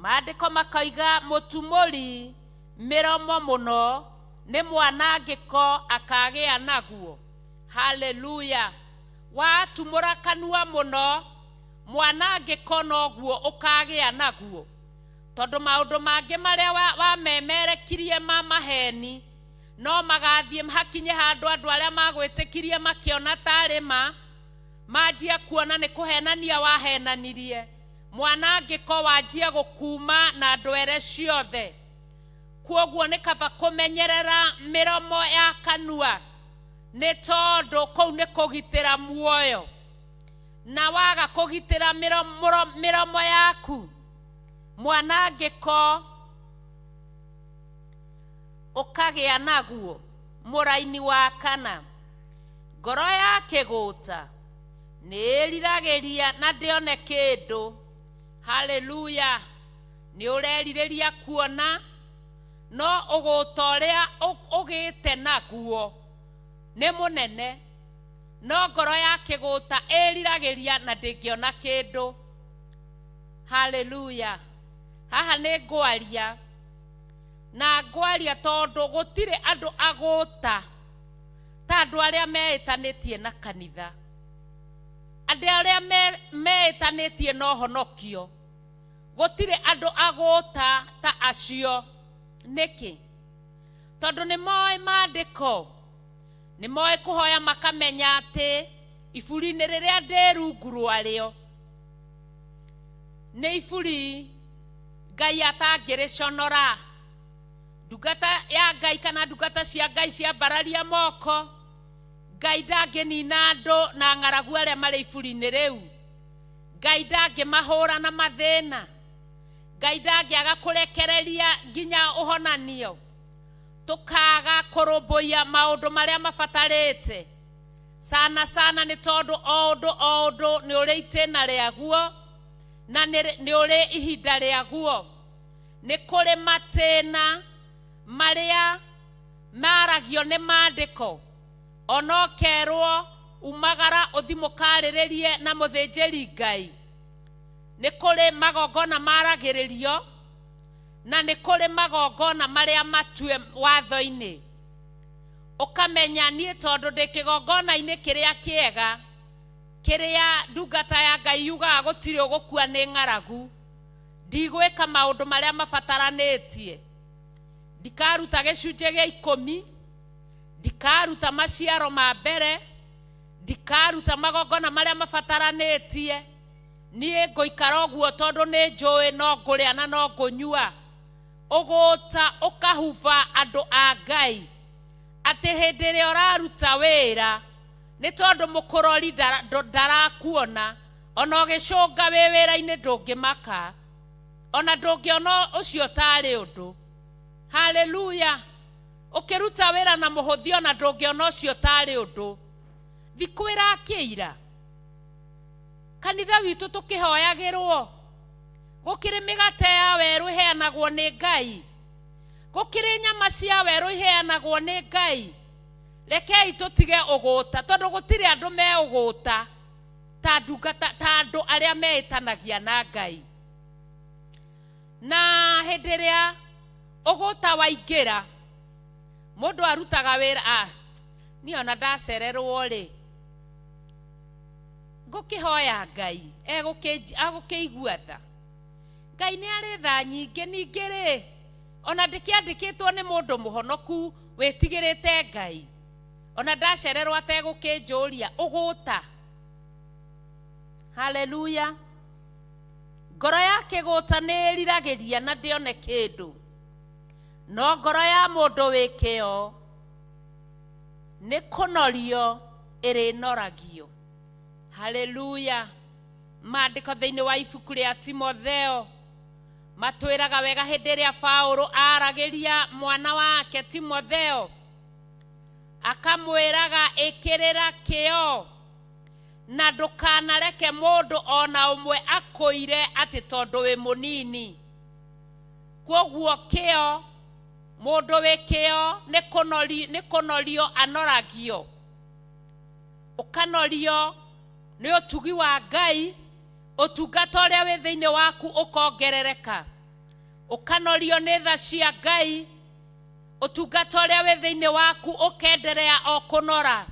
Maandĩko makoiga mũtumũri mĩromo mũno nĩ mwanangĩko akagĩa naguo. Haleluya. Watumũra kanua mũno, mwanangĩko noguo ũkagĩa naguo. Tondũ maũndũ mangĩ marĩa wamemerekirie ma maheni no magathiĩ hakinye handũ andũ arĩa magwĩtĩkirie makĩona tarĩ ma, manjia kuona nĩ kũhenania wahenanirie. Mwanangĩko wanjia gũkuma na ndwere ciothe. Kwoguo nĩ kaba kũmenyerera mĩromo ya kanua, nĩ tondũ kũu nĩ kũgitĩra muoyo. Na waga kũgitĩra mĩromo yaku, mwanangĩko ũkagĩa naguo. Mũraini wa kana, ngoro ya kĩgũta nĩ ĩriragĩria na ndĩone kĩndũ. Haleluya. Nĩ ũrerirĩria kuona, no ũgũta ũrĩa ũgĩte naguo nĩ mũnene, no ngoro ya kĩgũta ĩriragĩria na ndĩngĩona kĩndũ. Haleluya. Haha nĩ ngwaria, na ngwaria tondũ gũtirĩ andũ agũta ta andũ arĩa meĩtanĩtie na kanitha, andũ arĩa meĩtanĩtie na ũhonokio. Gũtirĩ andũ agũta ta acio. Nĩkĩ? Tondũ nĩ moĩ maandĩko, nĩ moĩ kũhoya, makamenya atĩ iburi-inĩ rĩrĩa ndĩ rungu rwarĩo nĩ iburi Ngai atangĩrĩconora. Ndungata ya Ngai kana ndungata cia Ngai ciambararia moko, Ngai ndangĩnina andũ na ng'aragu arĩa marĩ iburi-inĩ rĩu. Ngai ndangĩmahũra na mathĩna. Ngai ndangĩaga kũrekereria nginya ũhonanio. Tũkaga kũrũmbũiya maũndũ marĩa mabatarĩte. Sana sana nĩ tondũ o ũndũ o ũndũ nĩ ũrĩ itĩna rĩaguo, na nĩ ũrĩ ihinda rĩaguo. Nĩ kũrĩ matĩna marĩa maragio nĩ maandĩko, ona ũkerwo umagara ũthi mũkarĩrĩrie na mũthĩnjĩri Ngai. Nĩ kũrĩ magongona maragĩrĩrio, na nĩ kũrĩ magongona marĩa matue watho-inĩ. Ũkamenya niĩ tondũ ndĩ kĩgongona-inĩ kĩrĩa kĩega, kĩrĩa ndungata ya Ngai yugaga gũtirĩ ũgũkua nĩ ng'aragu, ndigwĩka maũndũ marĩa mabataranĩtie. Ndikaruta gĩcunjĩ gĩa ikũmi, ndikaruta maciaro ma mbere, ndikaruta magongona marĩa mabataranĩtie. Niĩ ngũikara ũguo tondũ nĩ njũĩ no ngũrĩa na no ngũnyua. Ũgũta ũkahuba andũ a Ngai atĩ hĩndĩ ĩrĩa ũraruta wĩra, nĩ tondũ mũkũrori ndarakuona, ona ũgĩcũnga wĩ wĩra-inĩ ndũngĩmaka, ona ndũngĩona ũcio tarĩ ũndũ. Haleluya. Ũkĩruta wĩra na mũhũthi ona ndũngĩona ũcio tarĩ ũndũ. Thikũ ĩrakĩira kanitha witũ tũkĩhoyagĩrwo, gũkĩrĩ mĩgate ya werũ ĩheanagwo nĩ Ngai, gũkĩrĩ nyama cia werũ iheanagwo nĩ Ngai. Rekei tũtige ũgũta, tondũ gũtirĩ andũ me ũgũta ta ndungata, ta andũ arĩa meĩtanagia na Ngai. Na hĩndĩ ĩrĩa ũgũta waingĩra, mũndũ arutaga wĩra, niĩ ona ndacererwo rĩ, ngũkĩhoya Ngai agũkĩigua tha. Ngai nĩ arĩ tha nyingĩ. Ningĩ rĩ, ona ndĩkĩandĩkĩtwo nĩ mũndũ mũhonoku wĩtigĩrĩte Ngai, ona ndacererwo ategũkĩnjũria ũgũta. Haleluya. Ngoro ya kĩgũta nĩ ĩriragĩria na ndĩone kĩndũ, no ngoro ya mũndũ wĩ kĩyo nĩ kũnorio ĩrĩnoragio. Haleluya. Maandĩko thĩinĩ wa ibuku rĩa Timotheo matwĩraga wega hĩndĩ ĩrĩa Paũlũ aragĩria mwana wake Timotheo, akamwĩraga ĩkĩrĩra kĩyo. Na ndũkanareke mũndũ ona ũmwe akũire atĩ tondũ wĩ mũnini. Kwoguo kĩo, mũndũ wĩ kĩo nĩ kũnorio anoragio. Ũkanorio nĩ ũtugi wa Ngai, ũtungata ũrĩa wĩ thĩinĩ waku ũkongerereka. Ũkanorio nĩ tha cia Ngai, ũtungata ũrĩa wĩ thĩinĩ waku ũkenderea o kũnora.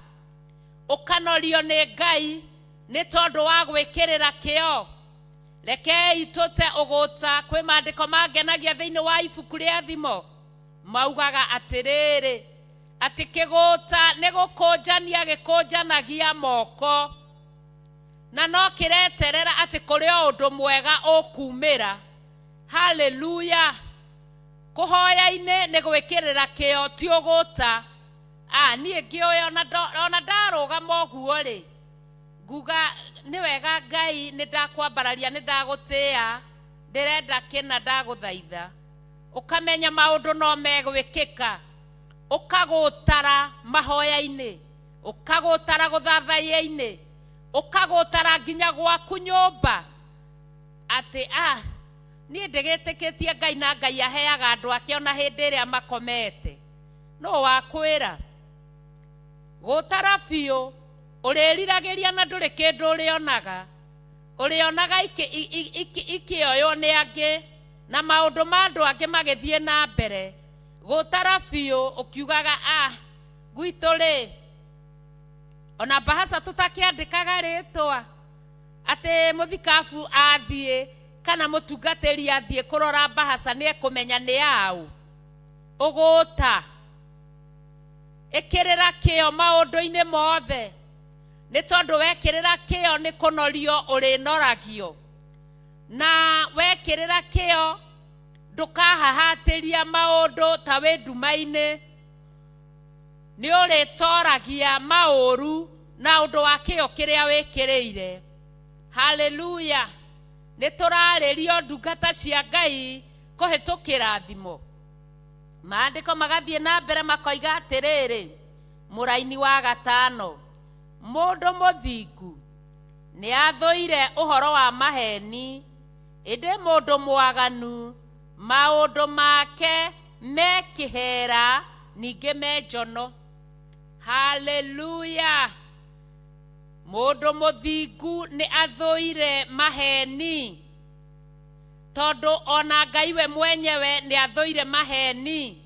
Ũkanorio nĩ Ngai nĩ tondũ wa gwĩkĩrĩra kĩo. Rekei tũte ũgũta kwĩ maandĩko mangenagia thĩinĩ wa ibuku rĩa Thimo. Maugaga atĩrĩrĩ, atĩ kĩgũta nĩ gũkũnjania gĩkũnjanagia moko, na no kĩreterera atĩ kũrĩ o ũndũ mwega ũkumĩra. Haleluya! Kũhoya-inĩ nĩ gwĩkĩrĩra kĩo, ti ũgũta. Niĩ ngĩũĩ ona ndarũgama ũguo rĩ, nguga nĩ wega Ngai, nĩ ndakwambararia, nĩ ndagũtĩĩa, ndĩrenda kĩna, ndagũthaitha. Ũkamenya maũndũ no megwĩkĩka. Ũkagũtara mahoya-inĩ, ũkagũtara gũthathaiya-inĩ, ũkagũtara nginya gwaku nyũmba atĩ niĩ ndĩgĩtĩkĩtie Ngai na Ngai aheaga andũ ake ona hĩndĩ ĩrĩa makomete. No wakwĩra gũtara biũ, ũrĩriragĩria na ndũrĩ kĩndũ ũrĩonaga. Ũrĩonaga ikĩoywo nĩ angĩ na maũndũ ma andũ angĩ magĩthiĩ na mbere. Gũtara biũ ũkiugaga gwitũ rĩ, ona mbahaca tũtakĩandĩkaga rĩtwa atĩ mũthikabu athiĩ kana mũtungatĩri athiĩ kũrora mbahaca nĩ ekũmenya nĩ yaũ. Ũgũta ĩkĩrĩra kĩo maũndũ-inĩ mothe, nĩ tondũ wekĩrĩra kĩo nĩ kũnorio ũrĩnoragio, na wekĩrĩra kĩo ndũkahahatĩria maũndũ ta wĩ nduma-inĩ, nĩ ũrĩtoragia maũru na ũndũ wa kĩo kĩrĩa wĩkĩrĩire. Haleluya! Nĩ tũrarĩrio ndungata cia Ngai kũhĩtũkĩra thimo. Maandĩko magathiĩ na mbere makoiga atĩrĩrĩ, mũraini wa gatano, mũndũ mũthingu nĩ athũire ũhoro wa maheni, ĩndĩ mũndũ mwaganu maũndũ make me kĩhera ningĩ me njono. Haleluya! Mũndũ mũthingu nĩ athũire maheni, tondũ ona Ngai we mwenyewe nĩ athũire maheni.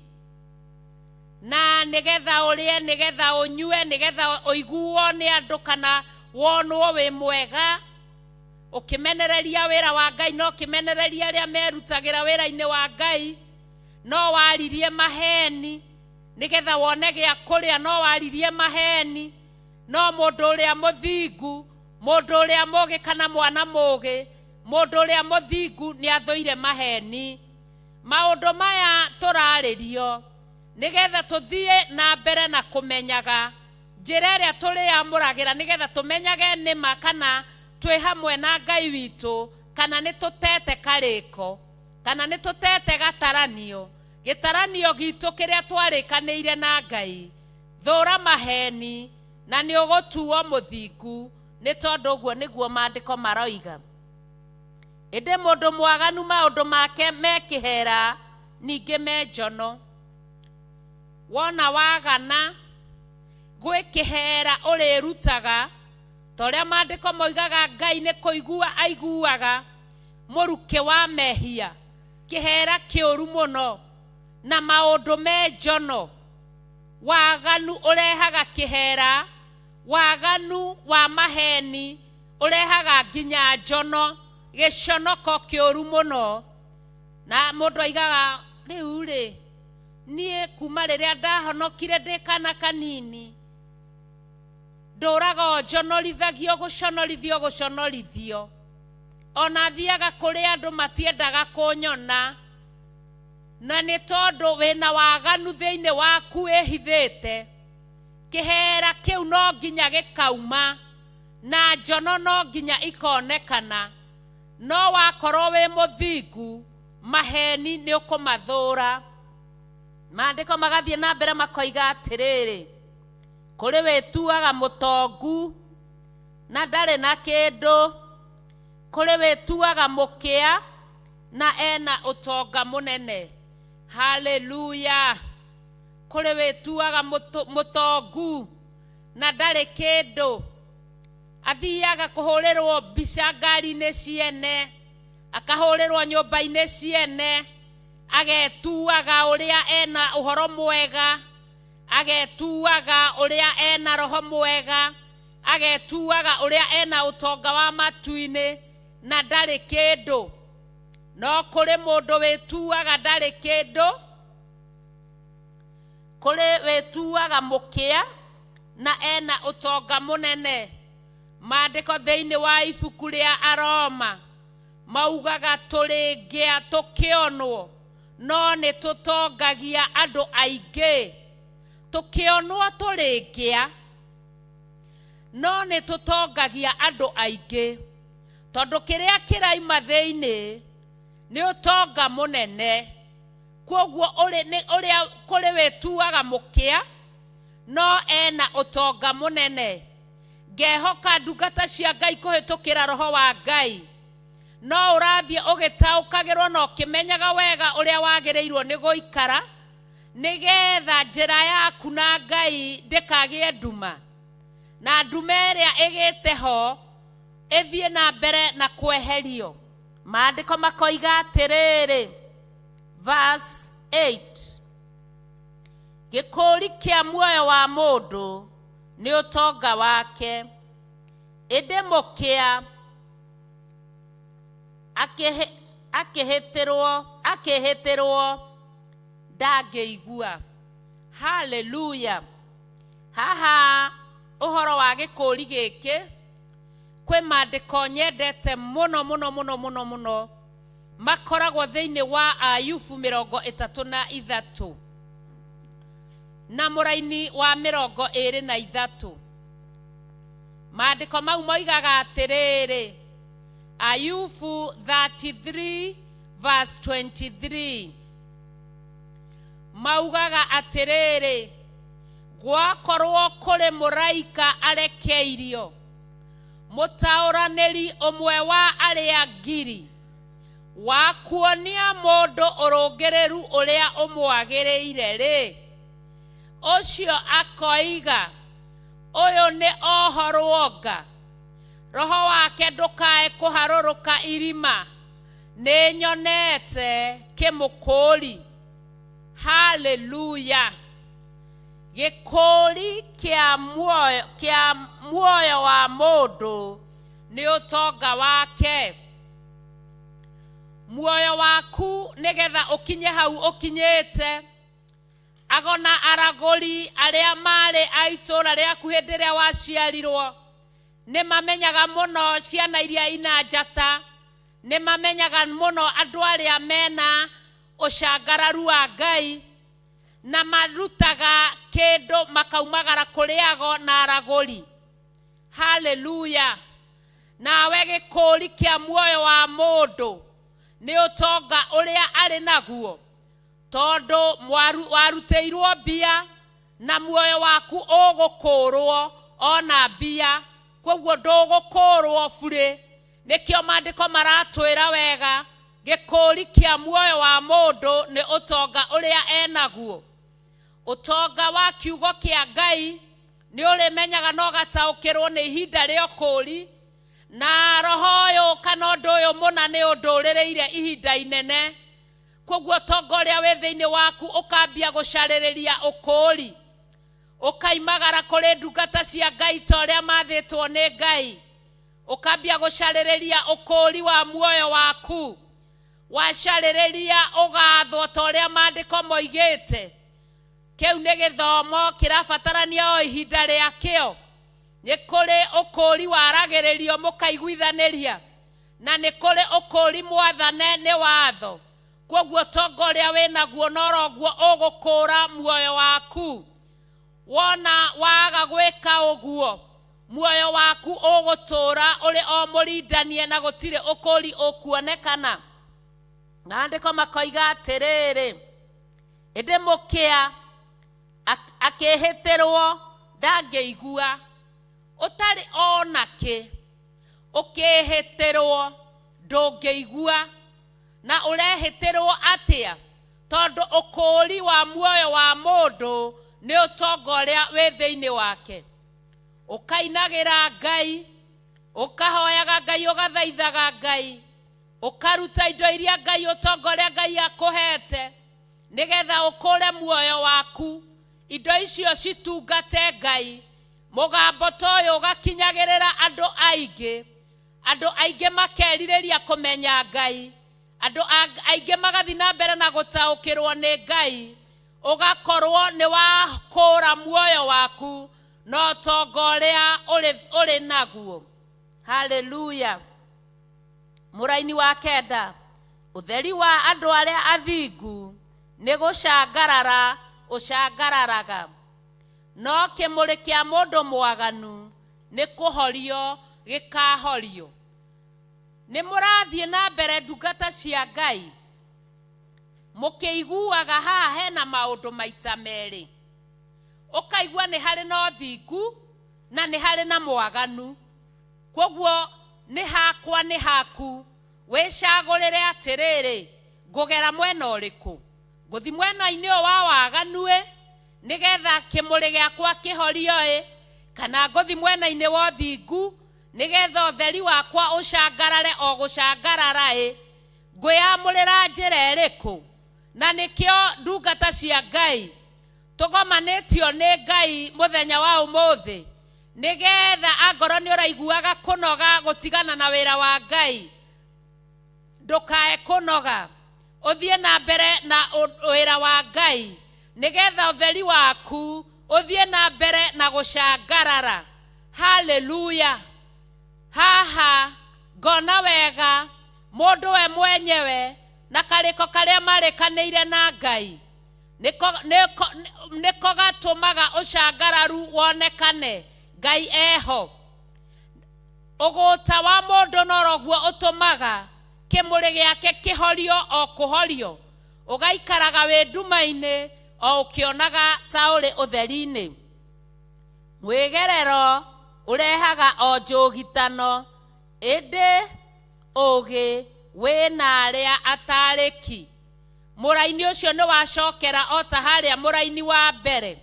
Na nĩgetha ũrĩe, nĩgetha ũnyue, nĩgetha ũiguo nĩ andũ kana wonwo wĩ mwega, ũkĩmenereria wĩra wa Ngai na ũkĩmenereria arĩa merutagĩra wĩra-inĩ wa Ngai, no waririe maheni nĩgetha wone gĩa kũrĩa, no waririe maheni. No mũndũ ũrĩa mũthingu, mũndũ ũrĩa mũũgĩ kana mwana mũũgĩ, mũndũ ũrĩa mũthingu nĩ athũire maheni. Maũndũ maya tũrarĩrio nĩgetha tũthiĩ na mbere na kũmenyaga njĩra ĩrĩa tũrĩamũragĩra, nĩgetha tũmenyage nĩma kana twĩ hamwe na Ngai witũ, kana nĩ tũtete karĩko, kana nĩ tũtete gataranio, gĩtaranio gitũ kĩrĩa twarĩkanĩire na Ngai. Thũra maheni na nĩ ũgũtuo mũthingu, nĩ tondũ ũguo nĩguo maandĩko maroiga. Ĩndĩ mũndũ mwaganu maũndũ make me kĩhera ningĩ me njono. Wona wagana gwĩ kĩhera ũrĩrutaga, ta ũrĩa maandĩko moigaga Ngai nĩ kũigua aiguaga mũrukĩ wa mehia, kĩhera kĩũru mũno na maũndũ me njono. Waganu ũrehaga kĩhera, waganu wa maheni ũrehaga nginya njono, gĩconoko kĩũru mũno. Na mũndũ aigaga rĩu rĩ, niĩ kuma rĩrĩa ndahonokire ndĩ kana kanini, ndũraga o njonorithagio, gũconorithio, gũconorithio. Ona thiaga kũrĩ andũ matiendaga kũnyona, na nĩ tondũ wĩna waganu thĩinĩ waku wĩhithĩte. Kĩhera kĩu no nginya gĩkauma, na njono no nginya ikonekana. No wakorwo wĩ mũthingu, maheni nĩ ũkũmathũra. Maandĩko magathiĩ na mbere makoiga atĩrĩrĩ, kũrĩ wĩtuaga mũtongu Na ndarĩ na kĩndũ. Kũrĩ wĩtuaga mũkĩa na ena ũtonga mũnene. Haleluya. Kũrĩ wĩtuaga mũtongu na ndarĩ kĩndũ. Athiaga kũhũrĩrwo mbica ngari-inĩ ciene, akahũrĩrwo nyũmba-inĩ ciene, agetuaga ũrĩa ena ũhoro mwega, agetuaga ũrĩa ena roho mwega, agetuaga ũrĩa ena ũtonga wa matu-inĩ na ndarĩ kĩndũ. No kũrĩ mũndũ wĩtuaga ndarĩ kĩndũ, kũrĩ wĩtuaga mũkĩa na ena ũtonga mũnene. Maandĩko thĩinĩ wa ibuku rĩa Aroma maugaga tũrĩ ngĩa tũkĩonwo, no nĩ tũtongagia andũ aingĩ. Tũkĩonwo tũrĩ ngĩa, no nĩ tũtongagia andũ aingĩ, tondũ kĩrĩa kĩraima thĩinĩ nĩ ũtonga mũnene. Kwoguo ũrĩa kũrĩ wĩtuaga mũkĩa no ena ũtonga mũnene. Ngehoka ndungata cia Ngai kũhĩtũkĩra roho wa Ngai, no ũrathiĩ ũgĩtaũkagĩrwo na ũkĩmenyaga wega ũrĩa wagĩrĩirwo nĩ gũikara, nĩgetha njĩra yaku na Ngai ndĩkagĩe nduma, na nduma ĩrĩa ĩgĩte ho ĩthiĩ na mbere na kweherio. Maandĩko makoiga atĩrĩrĩ, verse 8, gĩkũri kĩa muoyo wa mũndũ nĩ ũtonga wake, ĩndĩ mũkĩa akĩhĩtĩrwo ndangĩigua. Haleluya. Haha ũhoro wa gĩkũri gĩkĩ kwĩ maandĩko nyendete mũno mũno mũno mũno mũno, makoragwo thĩinĩ wa Ayubu 33 na mũraini wa 23. Maandĩko mau moigaga atĩrĩrĩ, Ayubu 33 verse 23, maugaga atĩrĩrĩ, gwakorwo kũrĩ mũraika arekeirio, mũtaũranĩri ũmwe wa arĩa ngiri, wa kuonia mũndũ ũrũngĩrĩru ũrĩa ũmwagĩrĩire rĩ, ũcio akoiga, ũyũ nĩ ohorwo nga, roho wake ndũkae kũharũrũka irima, nĩ nyonete kĩmũkũri. Haleluya. Gĩkũri kĩa muoyo wa mũndũ nĩ ũtonga wake. Muoyo waku nĩgetha ũkinye hau ũkinyĩte, agona aragũri arĩa marĩ a itũũra rĩaku hĩndĩ ĩrĩa waciarirwo nĩ mamenyaga mũno ciana iria ina njata, nĩ mamenyaga mũno andũ arĩa mena ũcangararu wa Ngai, na marutaga kĩndũ makaumagara kũrĩ ago na aragũri. Haleluya. Nawe gĩkũri kĩa muoyo wa mũndũ nĩ ũtonga ũrĩa arĩ naguo, tondũ warutĩirwo mbia na muoyo waku ũgũkũrwo ona mbia, kwoguo ndũgũkũrwo burĩ. Nĩkĩo maandĩko maratwĩra wega, gĩkũri kĩa muoyo wa mũndũ nĩ ũtonga ũrĩa enaguo. Ũtonga wa kiugo kĩa Ngai nĩ ũrĩmenyaga na ũgataũkĩrwo nĩ ihinda rĩa ũkũũri, na roho ũyũ kana ũndũ ũyũ mũna nĩ ũndũrĩrĩire ihinda inene. Kwoguo ũtonga ũrĩa wĩ thĩinĩ waku ũkambia gũcarĩrĩria ũkũũri, ũkaimagara kũrĩ ndungata cia Ngai ta ũrĩa mathĩtwo nĩ Ngai, ũkambia gũcarĩrĩria ũkũũri wa muoyo waku, wacarĩrĩria ũgathwo ta ũrĩa maandĩko moigĩte. Kĩu nĩ gĩthomo kĩrabatarania o ihinda rĩakĩo. Nĩ kũrĩ ũkũũri waragĩrĩrio mũkaiguithanĩria, na nĩ kũrĩ ũkũũri mwathane nĩ watho. Kwoguo ũtonga ũrĩa wĩnaguo noroguo ũgũkũũra muoyo waku. Wona waga gwĩka ũguo, muoyo waku ũgũtũũra ũrĩ o mũrindanie na gũtirĩ ũkũũri ũkuonekana. Maandĩko makoiga atĩrĩrĩ, ĩndĩ mũkĩa akĩhĩtĩrwo ndangĩigua, ũtarĩ ona nakĩ, ũkĩhĩtĩrwo ndũngĩigua. Na ũrehĩtĩrwo atĩa? Tondũ ũkũũri wa muoyo wa mũndũ nĩ ũtonga ũrĩa wĩ thĩinĩ wake. Ũkainagĩra Ngai, ũkahoyaga Ngai, ũgathaithaga Ngai, ũkaruta indo iria Ngai, ũtonga ũrĩa Ngai akũhete, nĩgetha ũkũre muoyo waku. Indo icio citungate Ngai. Mũgambo ta ũyũ ũgakinyagĩrĩra andũ aingĩ, andũ aingĩ makerirĩria kũmenya Ngai, andũ aingĩ magathiĩ na mbere na gũtaũkĩrwo nĩ Ngai. Ũgakorwo nĩ wakũra muoyo waku na ũtonga ũrĩa ũrĩ naguo. Haleluya. Mũraini wa 9, ũtheri wa andũ arĩa athingu nĩ gũcangarara ũcangararaga, no kĩmũrĩ kĩa mũndũ mwaganu nĩ kũhorio gĩkahorio. Nĩ mũrathiĩ na mbere ndungata cia Ngai, mũkĩiguaga haha hena maũndũ maita merĩ. Ũkaigua nĩ harĩ na ũthingu na nĩ harĩ na mwaganu. Kwoguo nĩ hakwa nĩ haku, wĩcagũrĩre atĩrĩrĩ, ngũgera mwena ũrĩkũ? Ngũthi mwena-inĩ ũyũ wa waganu ĩ, nĩgetha kĩmũrĩ gĩakwa kĩhorio ĩ, kana ngũthi mwena-inĩ wa ũthingu nĩgetha ũtheri wakwa ũcangarare o gũcangarara ĩ. Ngwĩyamũrĩra njĩra ĩrĩkũ? Na nĩkĩo ndungata cia Ngai tũgomanĩtio nĩ Ngai mũthenya wa ũmũthĩ, nĩgetha angorwo nĩ ũraiguaga kũnoga gũtigana na wĩra wa Ngai, ndũkae kũnoga, ũthiĩ na mbere na wĩra wa Ngai, nĩgetha ũtheri waku ũthiĩ na mbere na gũcangarara. Haleluya. Haha ngona wega mũndũ we mwenyewe na karĩko karĩa marĩkanĩire na Ngai nĩko gatũmaga ũcangararu wonekane Ngai eho. Ũgũta wa mũndũ noroguo ũtũmaga kĩmũrĩ gĩake kĩhorio o kũhorio, ũgaikaraga wĩ nduma-inĩ o ũkĩonaga ta ũrĩ ũtheri-inĩ. Mwĩgerero ũrehaga o njũgitano, ĩndĩ ũũgĩ wĩna arĩa atarĩki. Mũraini ũcio nĩ wacokera o ta harĩa mũraini wa mbere,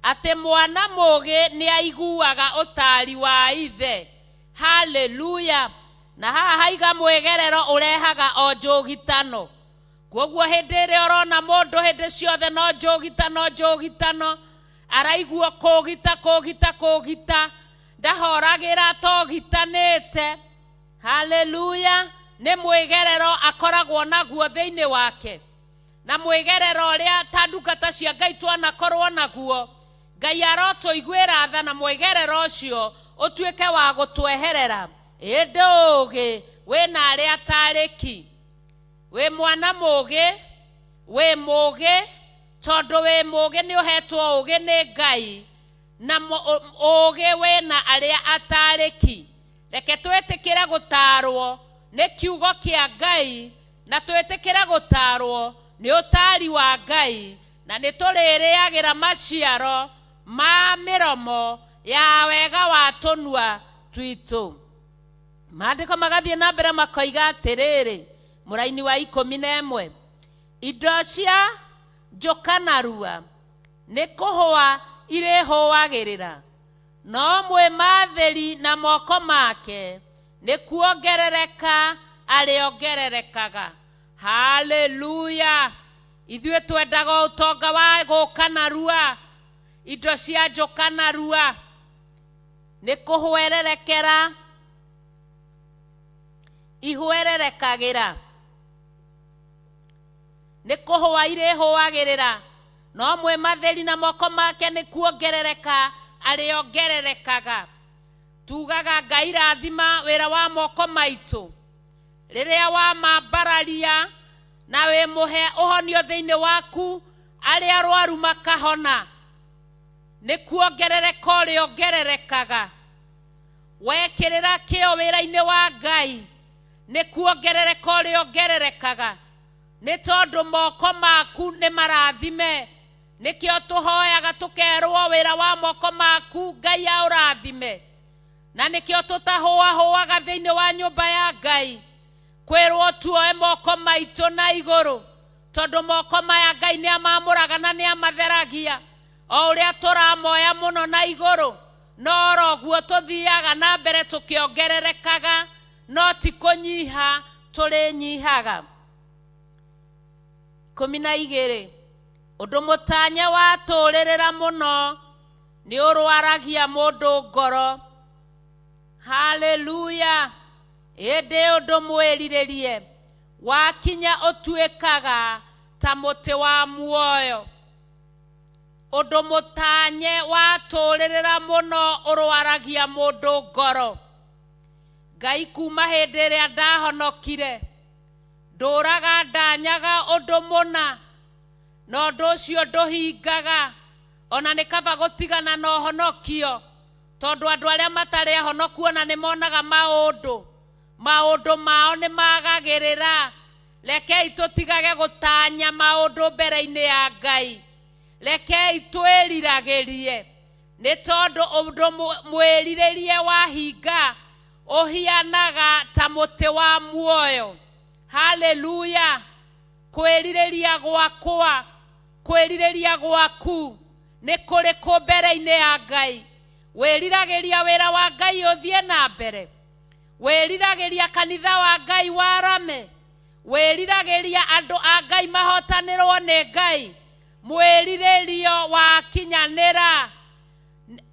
atĩ mwana mũũgĩ nĩ aiguaga ũtaari wa ithe. Haleluya. Na haha haiga mwĩgerero ũrehaga o njũgitano. Kwoguo hĩndĩ ĩrĩa ũrona mũndũ hĩndĩ ciothe no njũgitano njũgitano, araigua kũgita kũgita kũgita, ndahoragĩra togitanĩte. Haleluya. Nĩ mwĩgerero akoragwo naguo thĩinĩ wake. Na mwĩgerero ũrĩa ta ndungata cia Ngai twanakorwo naguo, Ngai arotũiguĩra tha na mwĩgerero ũcio ũtuĩke wa gũtweherera. Ĩndĩ ũũgĩ wĩna arĩa atarĩki. Wĩ mwana mũũgĩ, wĩ mũũgĩ, tondũ wĩ mũũgĩ nĩ ũhetwo ũũgĩ nĩ Ngai, na ũũgĩ wĩna arĩa atarĩki. Reke twĩtĩkĩre gũtaarwo nĩ kiugo kĩa Ngai, na twĩtĩkĩre gũtaarwo nĩ ũtaari wa Ngai, na nĩ tũrĩrĩagĩra maciaro ma mĩromo ya wega wa tũnua twitũ. Maandĩko magathiĩ na mbere makoiga atĩrĩrĩ, mũraini wa 11, indo cia njũka narua nĩ kũhũa irĩhũagĩrĩra, no mwĩmathĩri na moko make nĩ kuongerereka arĩongererekaga. Haleluya. Ithuĩ twendaga ũtonga wa gũka narua, indo cia njũka narua nĩ kũhwererekera ihwererekagĩra, nĩ kũhũa irĩhũagĩrĩra, no mwĩmathĩri na moko make nĩ kuongerereka arĩongererekaga. Tugaga Ngai rathima wĩra wa moko maitũ, rĩrĩa wamambararia na wĩmũhe ũhonio thĩinĩ waku, arĩa arwaru makahona, nĩ kuongerereka ũrĩongererekaga. Wekĩrĩra kĩo wĩra-inĩ wa Ngai, nĩ kuongerereka ũrĩongererekaga, nĩ tondũ moko maku nĩ marathime. Nĩkĩo tũhoyaga tũkerwo wĩra wa moko maku Ngai aũrathime. Na nĩkĩo tũtahũahũaga thĩinĩ wa nyũmba ya Ngai, kwĩrwo tuoe moko maitũ na igũrũ, tondũ moko maya Ngai nĩ amamũraga na nĩ amatheragia. O ũrĩa tũramoya mũno na igũrũ, no roguo tũthiaga na mbere tũkĩongererekaga, no ti kũnyiha tũrĩnyihaga. 12 ũndũ mũtanye watũrĩrĩra mũno nĩ ũrwaragia mũndũ ngoro. Haleluya. Ĩndĩ ũndũ mwĩrirĩrie wakinya ũtuĩkaga ta mũtĩ wa muoyo. Ũndũ mũtanye watũrĩrĩra mũno ũrwaragia mũndũ ngoro. Ngai kuma hĩndĩ ĩrĩa ndahonokire, ndũraga ndanyaga ũndũ mũna, na ũndũ ũcio ndũhingaga. Ona nĩ kaba gũtigana na ũhonokio, tondũ andũ arĩa matarĩ ahonoku ona nĩ monaga maũndũ, maũndũ mao nĩ magagĩrĩra. Rekei tũtigage gũtanya maũndũ mbere-inĩ ya Ngai. Rekei twĩriragĩrie, nĩ tondũ ũndũ mwĩrirĩrie wahinga ũhianaga ta mũtĩ wa muoyo. Haleluya. Kwĩrirĩria gwakwa, kwĩrirĩria gwaku nĩ kũrĩkũ mbere-inĩ ya Ngai? Wĩriragĩria wĩra wa Ngai ũthiĩ na mbere, wĩriragĩria kanitha wa Ngai warame, wĩriragĩria andũ a Ngai mahotanĩrwo nĩ Ngai. Mwĩrirĩrio wakinyanĩra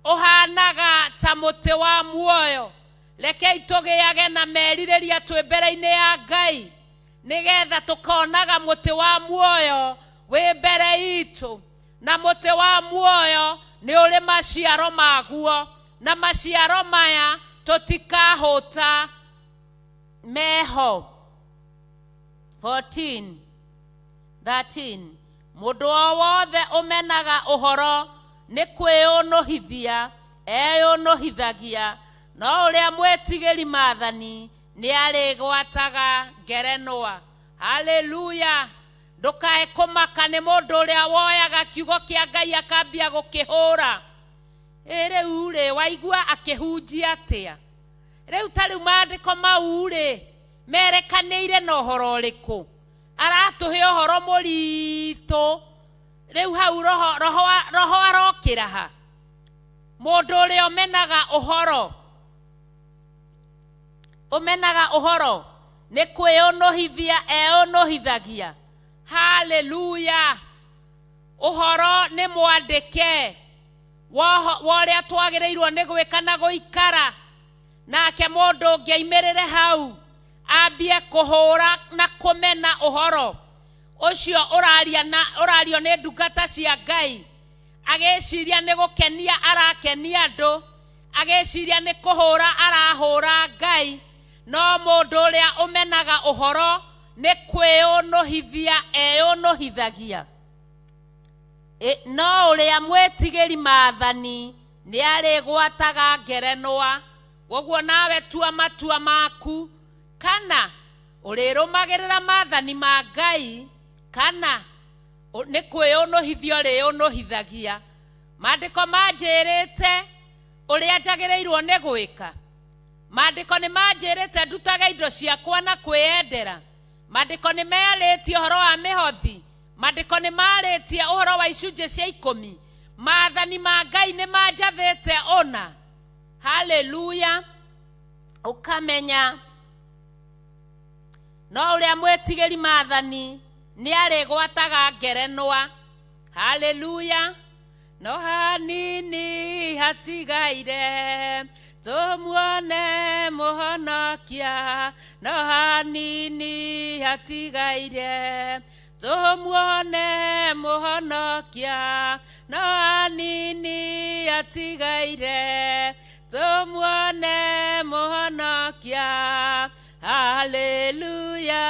ũhanaga ta mũtĩ wa muoyo. Rekei tũgĩage na merirĩria twĩ mbere-inĩ ya Ngai, nĩgetha tũkonaga mũtĩ wa muoyo wĩ mbere itũ. Na mũtĩ wa muoyo nĩ ũrĩ maciaro maguo, na maciaro maya tũtikahũta meho. 14 13 mũndũ o wothe ũmenaga ũhoro nĩ kwĩũnũhithia eyũnũhithagia, no ũrĩa mwĩtigĩri maathani nĩ arĩgwataga ngerenwa. Haleluya. Ndũkae kũmaka nĩ mũndũ ũrĩa woyaga kiugo kĩa Ngai akambia gũkĩhũra. Ĩ rĩu rĩ, waigua akĩhunjia atĩa? Rĩu ta rĩu maandĩko mau rĩ, merekanĩire na ũhoro ũrĩkũ? Aratũhe ũhoro mũritũ. Rĩu hau roho arokĩra ha? Mũndũ ũrĩa ũmenaga ũhoro, ũmenaga ũhoro nĩ kwĩũnũhithia eũnũhithagia. Haleluya. Ũhoro nĩ mwandĩke wa ũrĩa twagĩrĩirwo nĩ gwĩka na gũikara. Nake mũndũ ũngĩ aimĩrĩre hau ambie kũhũra na kũmena ũhoro ũcio ũraria na ũrario nĩ ndungata cia Ngai, agĩciria nĩ gũkenia arakenia andũ, agĩciria nĩ kũhũra arahũra Ngai. No mũndũ ũrĩa ũmenaga ũhoro nĩ kwĩũnũhithia eyũnũhithagia. No ũrĩa mwĩtigĩri maathani nĩ arĩgwataga ngerenwa. Koguo nawe tua matua maku, kana ũrĩrũmagĩrĩra maathani ma Ngai, kana nĩ kwĩũnũhithia ũrĩũnũhithagia. Maandĩko manjĩrĩte ũrĩa njagĩrĩirwo nĩ gwĩka. Maandĩko nĩ manjĩrĩte ndutage indo ciakwa na kwĩyendera. Maandĩko nĩ merĩtie ũhoro wa mĩhothi. Maandĩko nĩ marĩtie ũhoro wa icunjĩ cia 10. Maathani ma Ngai nĩ manjathĩte ũna. Haleluya. Ũkamenya no ũrĩa mwĩtigĩri maathani nĩ arĩgwataga ngerenwa. Haleluya. No hanini hatigaire tũmuone mũhonokia, no hanini hatigaire tũmuone mũhonokia, no hanini hatigaire tũmuone mũhonokia. Haleluya,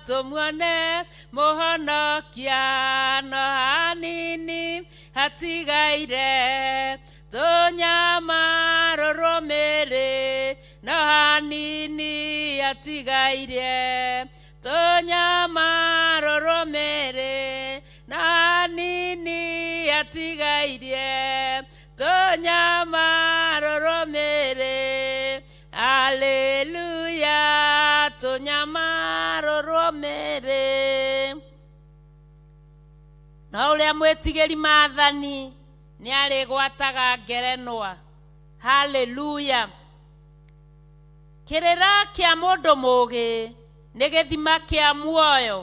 tũmuone mũhonokia, no hanini hatigaire tũnyamarũrwo mĩĩrĩ, no hanini hatigaire tũnyamarũrwo mĩĩrĩ, no hanini hatigaire. Tũnyamarũrwo mĩĩrĩ, haleluya, tũnyamarũrwo mĩĩrĩ. No ũrĩa mwĩtigĩri maathani nĩ arĩgwataga ngerenwa. Haleluya. Kĩrĩra kĩa mũndũ mũũgĩ nĩ gĩthima kĩa muoyo,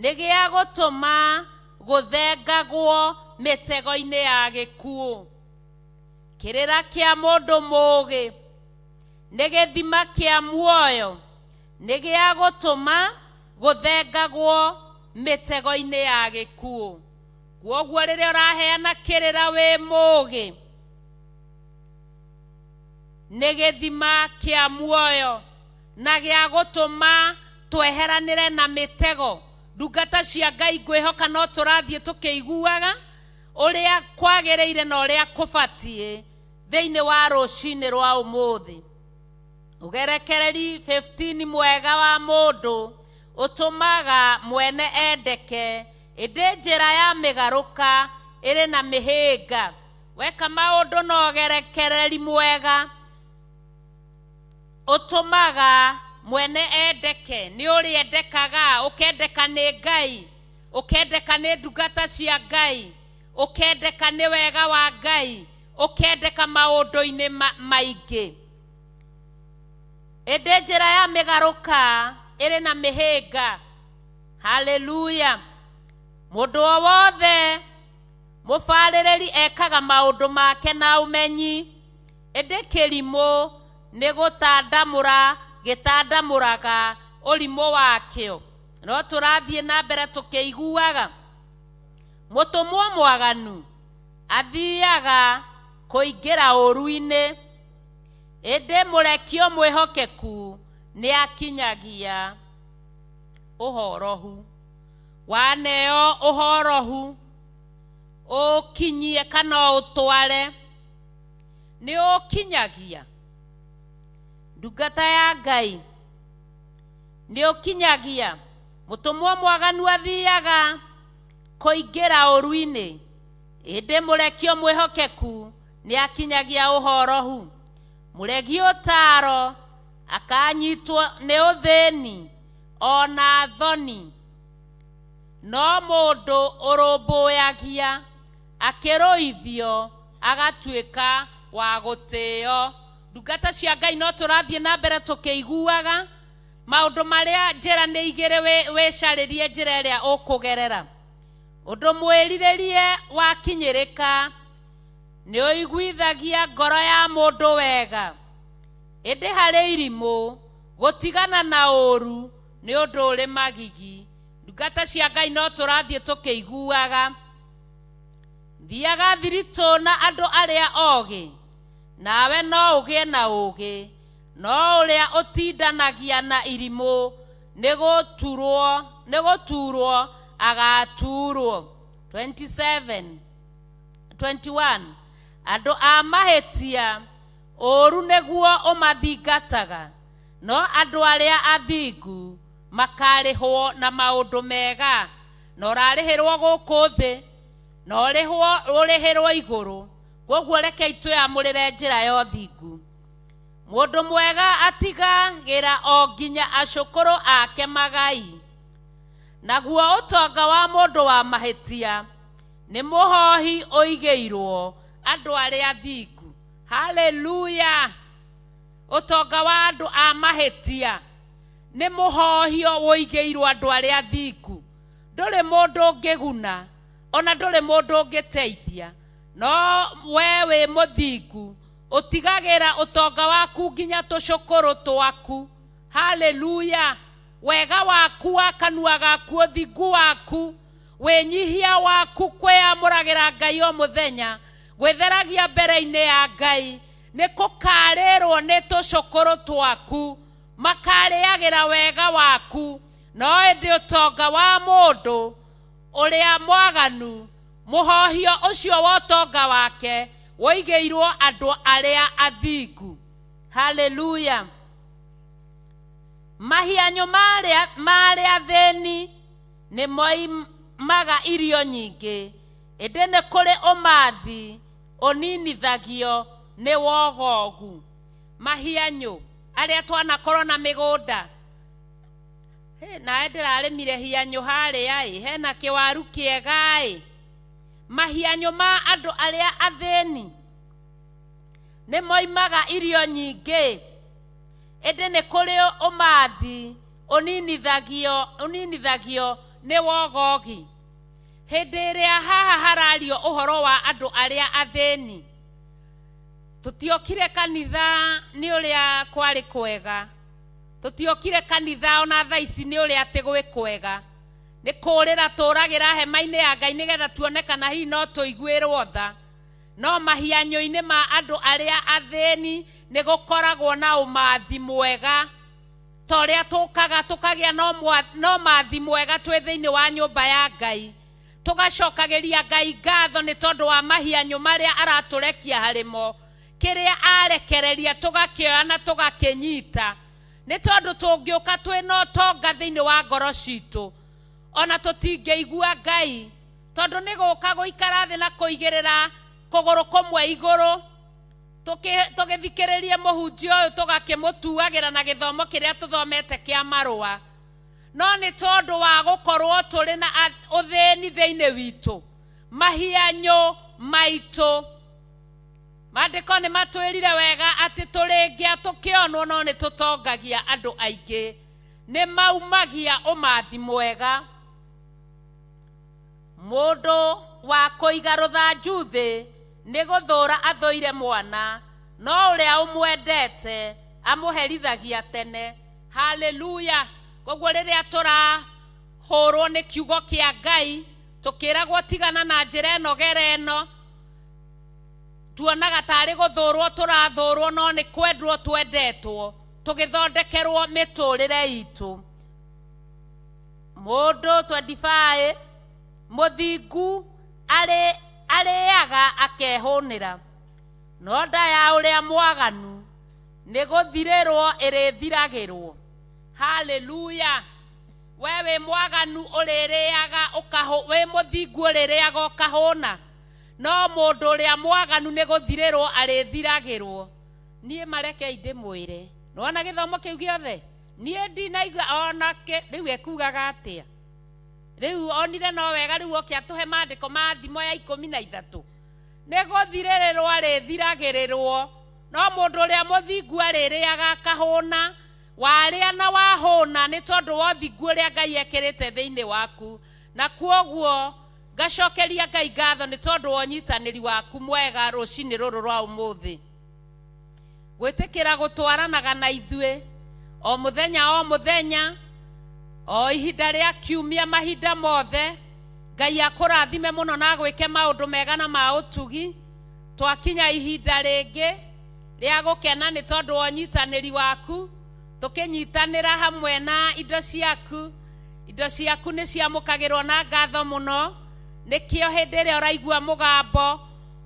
nĩ gĩa gũtũma gũthengagwo mĩtego-inĩ ya gĩkuũ. Kĩrĩra kĩa mũndũ mũũgĩ nĩ gĩthima kĩa muoyo, nĩ gĩa gũtũma gũthengagwo mĩtego-inĩ ya gĩkuũ. Kwoguo rĩrĩa ũraheana kĩrĩra wĩ mũũgĩ, nĩ gĩthima kĩa muoyo na gĩa gũtũma tweheranĩre na mĩtego. Ndungata cia Ngai ngwĩhoka no tũrathiĩ tũkĩiguaga ũrĩa kwagĩrĩire na ũrĩa kũbatiĩ thĩinĩ wa rũcinĩ rwa ũmũthĩ. Ũgerekereri 15 mwega wa mũndũ ũtũmaga mwene endeke, ĩndĩ njĩra ya mĩgarũka ĩrĩ na mĩhĩnga. Weka maũndũ na ũgerekereri mwega ũtũmaga mwene endeke. Nĩ ũrĩendekaga, ũkendeka nĩ Ngai, ũkendeka nĩ ndungata cia Ngai, ũkendeka nĩ wega wa Ngai, ũkendeka maũndũ-inĩ maingĩ. Ĩndĩ njĩra ya mĩgarũka ĩrĩ na mĩhĩnga. Haleluya. Mũndũ o wothe mũbarĩrĩri ekaga maũndũ make na ũmenyi, ĩndĩ kĩrimũ nĩ gũtandamũra gĩtandamũraga ũrimũ wakĩo. No tũrathiĩ na mbere tũkĩiguaga. Mũtũmwo mwaganu athiaga kũingĩra ũru-inĩ, ĩndĩ mũrekio mwĩhokeku nĩ akinyagia ũhorohu. Waneo ũhorohu ũkinyie kana ũtware, nĩ ũkinyagia. Ndungata ya Ngai nĩ ũkinyagia. Mũtũmwo mwaganu athiaga kũingĩra ũru-inĩ, ĩndĩ mũrekio mwĩhokeku nĩ akinyagia ũhorohu. Mũregi ũtaaro akanyitwo nĩ ũthĩni ona thoni, no mũndũ ũrũmbũyagia akĩrũithio agatuĩka wa gũtĩo. Ndungata cia Ngai no tũrathiĩ na mbere tũkĩiguaga maũndũ marĩa njĩra nĩ igĩrĩ, wĩcarĩrie njĩra ĩrĩa ũkũgerera. Ũndũ mwĩrirĩrie wakinyĩrĩka nĩ ũiguithagia ngoro ya mũndũ wega, ĩndĩ harĩ irimũ gũtigana na ũũru nĩ ũndũ ũrĩ magigi. Ndungata cia Ngai no tũrathiĩ tũkĩiguaga. Thiaga thiritũ na andũ arĩa ogĩ, nawe no ũgĩe na ũũgĩ, no ũrĩa ũtindanagia na irimũ nĩ gũturwo agaturwo. 27 21 Andũ a mahĩtia ũũru nĩguo ũmathingataga, no andũ arĩa athingu makarĩhwo na maũndũ mega. Na ũrarĩhĩrwo gũkũ thĩ, na ũrĩhĩrwo igũrũ. Kwoguo rekei twĩamũrĩre njĩra ya ũthingu. Mũndũ mwega atigagĩra o nginya acũkũrũ ake magai, naguo ũtonga wa mũndũ wa mahĩtia nĩ mũhohi ũigĩirwo andũ arĩa athingu. Haleluya. Ũtonga wa andũ a mahĩtia nĩ mũhohio ũigĩirwo andũ arĩa athingu. Ndũrĩ mũndũ ũngĩguna, ona ndũrĩ mũndũ ũngĩteithia, no we wĩ mũthingu ũtigagĩra ũtonga waku nginya tũcũkũrũ twaku. Haleluya. Wega waku wa kanua gaku, ũthingu waku, wĩnyihia waku, kwĩamũragĩra Ngai o mũthenya, gwĩtheragia mbere-inĩ ya Ngai, nĩ kũkarĩrwo nĩ tũcũkũrũ twaku, makarĩagĩra wega waku. No ĩndĩ ũtonga wa mũndũ ũrĩa mwaganu, mũhohio ũcio wa ũtonga wake woigĩirwo andũ arĩa athingu. Haleluya. Mahianyũ marĩa athĩni nĩ moimaga irio nyingĩ, ĩndĩ nĩ kũrĩ ũmathi Ũninithagio nĩ wogogu. Mahianyũ arĩa twanakorwo na mĩgũnda. Hĩ, nawe ndĩrarĩmire hianyũ harĩa ĩ, hena kĩwaru kĩega ĩ. Mahianyũ ma andũ arĩa athĩni nĩ moimaga irio nyingĩ, ĩndĩ nĩ kũrĩ ũmathi ũninithagio ũninithagio nĩ wogogi. Hĩndĩ ĩrĩa haha harario ũhoro wa andũ arĩa athĩni, tũtiokire kanitha nĩ ũrĩa kwarĩ kwega, tũtiokire kanitha ona thaa ici nĩ ũrĩa atĩ gwĩ kwega, nĩ kũũrĩra tũragĩra hema-inĩ ya Ngai nĩgetha tuone kana hihi no tũiguĩrwo tha. No mahianyũ-inĩ ma andũ arĩa athĩni nĩ gũkoragwo na ũmathi mwega, ta ũrĩa tũkaga tũkagĩa no mathi mwega twĩ thĩinĩ wa nyũmba ya Ngai, tũgacokagĩria Ngai ngatho nĩ tondũ wa mahianyũ marĩa aratũrekia harĩmo, kĩrĩa arekereria tũgakĩoya na tũgakĩnyita, nĩ tondũ tũngĩũka twĩna ũtonga thĩinĩ wa ngoro citũ ona tũtingĩigua Ngai, tondũ nĩ gũka gũikara thĩ na kũigĩrĩra kũgũrũ kũmwe igũrũ tũgĩthikĩrĩrie mũhunjia ũyũ, tũgakĩmũtuagĩra na gĩthomo kĩrĩa tũthomete kĩa marũa. No nĩ tondũ wa gũkorwo tũrĩ na ũthĩni thĩinĩ witũ, mahianyũ maitũ, maandĩko nĩ matwĩrire wega atĩ tũrĩngĩa tũkĩonwo no nĩ tũtongagia andũ aingĩ, nĩ maumagia ũmathi mwega. Mũndũ wa kũiga rũthanju thĩ nĩ gũthũra athũire mwana, no ũrĩa ũmwendete amũherithagia tene. Haleluya! Koguo rĩrĩa tũrahũrwo nĩ kiugo kĩa Ngai, tũkĩragwo tigana na njĩra ĩno, gera ĩno, tuonaga tarĩ gũthũrwo tũrathũrwo, no nĩ kwendwo twendetwo, tũgĩthondekerwo mĩtũrĩre itũ. Mũndũ 25 mũthingu arĩaga akehũnĩra, no nda ya ũrĩa mwaganu nĩ gũthirĩrwo ĩrĩthiragĩrwo. Haleluya! We wĩ mwaganu ũrĩrĩaga ũkahũ, wĩ mũthingu ũrĩrĩaga ũkahũna, no mũndũ ũrĩa mwaganu nĩ gũthirĩrwo arĩthiragĩrwo. Niĩ marekei ndĩmwĩre, nĩwona gĩthomo kĩu gĩothe niĩ ndinaigua onake rĩu ekugaga atĩa. Rĩu onire no wega rĩu oke atũhe maandĩko ma thimo ya 13. Nĩ gũthirĩrĩrwo arĩthiragĩrĩrwo, no mũndũ ũrĩa mũthingu arĩrĩaga akahũna. Warĩa na wahũna nĩ tondũ wa ũthingu ũrĩa Ngai ekĩrĩte thĩinĩ waku. Na kuoguo ngacokeria Ngai ngatho nĩ tondũ wa ũnyitanĩri waku mwega rũcinĩ rũrũ rwa ũmũthĩ, gwĩtĩkĩra gũtwaranaga na ithuĩ o mũthenya o mũthenya, o ihinda rĩa kiumia, mahinda mothe. Ngai akũrathime mũno na agwĩke maũndũ mega na ma ũtugi. Twakinya ihinda rĩngĩ rĩa gũkena nĩ tondũ wa ũnyitanĩri waku, tũkĩnyitanĩra hamwe na indo ciaku. Indo ciaku nĩ ciamũkagĩrwo na ngatho mũno, nĩkĩo hĩndĩ ĩrĩa ũraigua mũgambo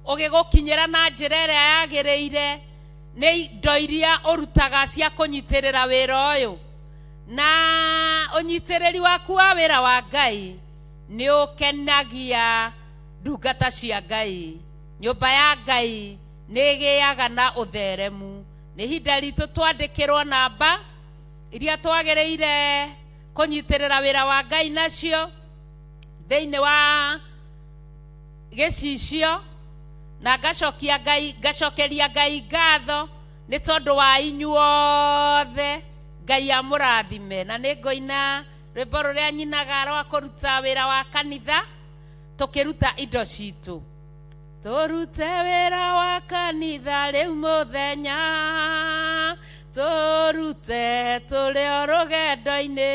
ũgĩgũkinyĩra na njĩra ĩrĩa yagĩrĩire, nĩ indo iria ũrutaga cia kũnyitĩrĩra wĩra ũyũ. Na ũnyitĩrĩri waku wa wĩra wa Ngai nĩ ũkenagia ndungata cia Ngai. Nyũmba ya Ngai nĩ ĩgĩaga na ũtheremu. Nĩ ihinda ritũ twandĩkĩrwo namba iria twagĩrĩire kũnyitĩrĩra wĩra wa Ngai nacio thĩinĩ wa gĩcicio, na ngacokia Ngai, ngacokeria Ngai ngatho nĩ tondũ wa inyuothe. Ngai amũrathime. Na nĩ ngũina rwĩmbo rũrĩa nyinaga rwa kũruta wĩra wa kanitha, tũkĩruta indo citũ. Tũrute wĩra wa kanitha rĩu mũthenya, tũrute tũrĩ o rũgendo-inĩ,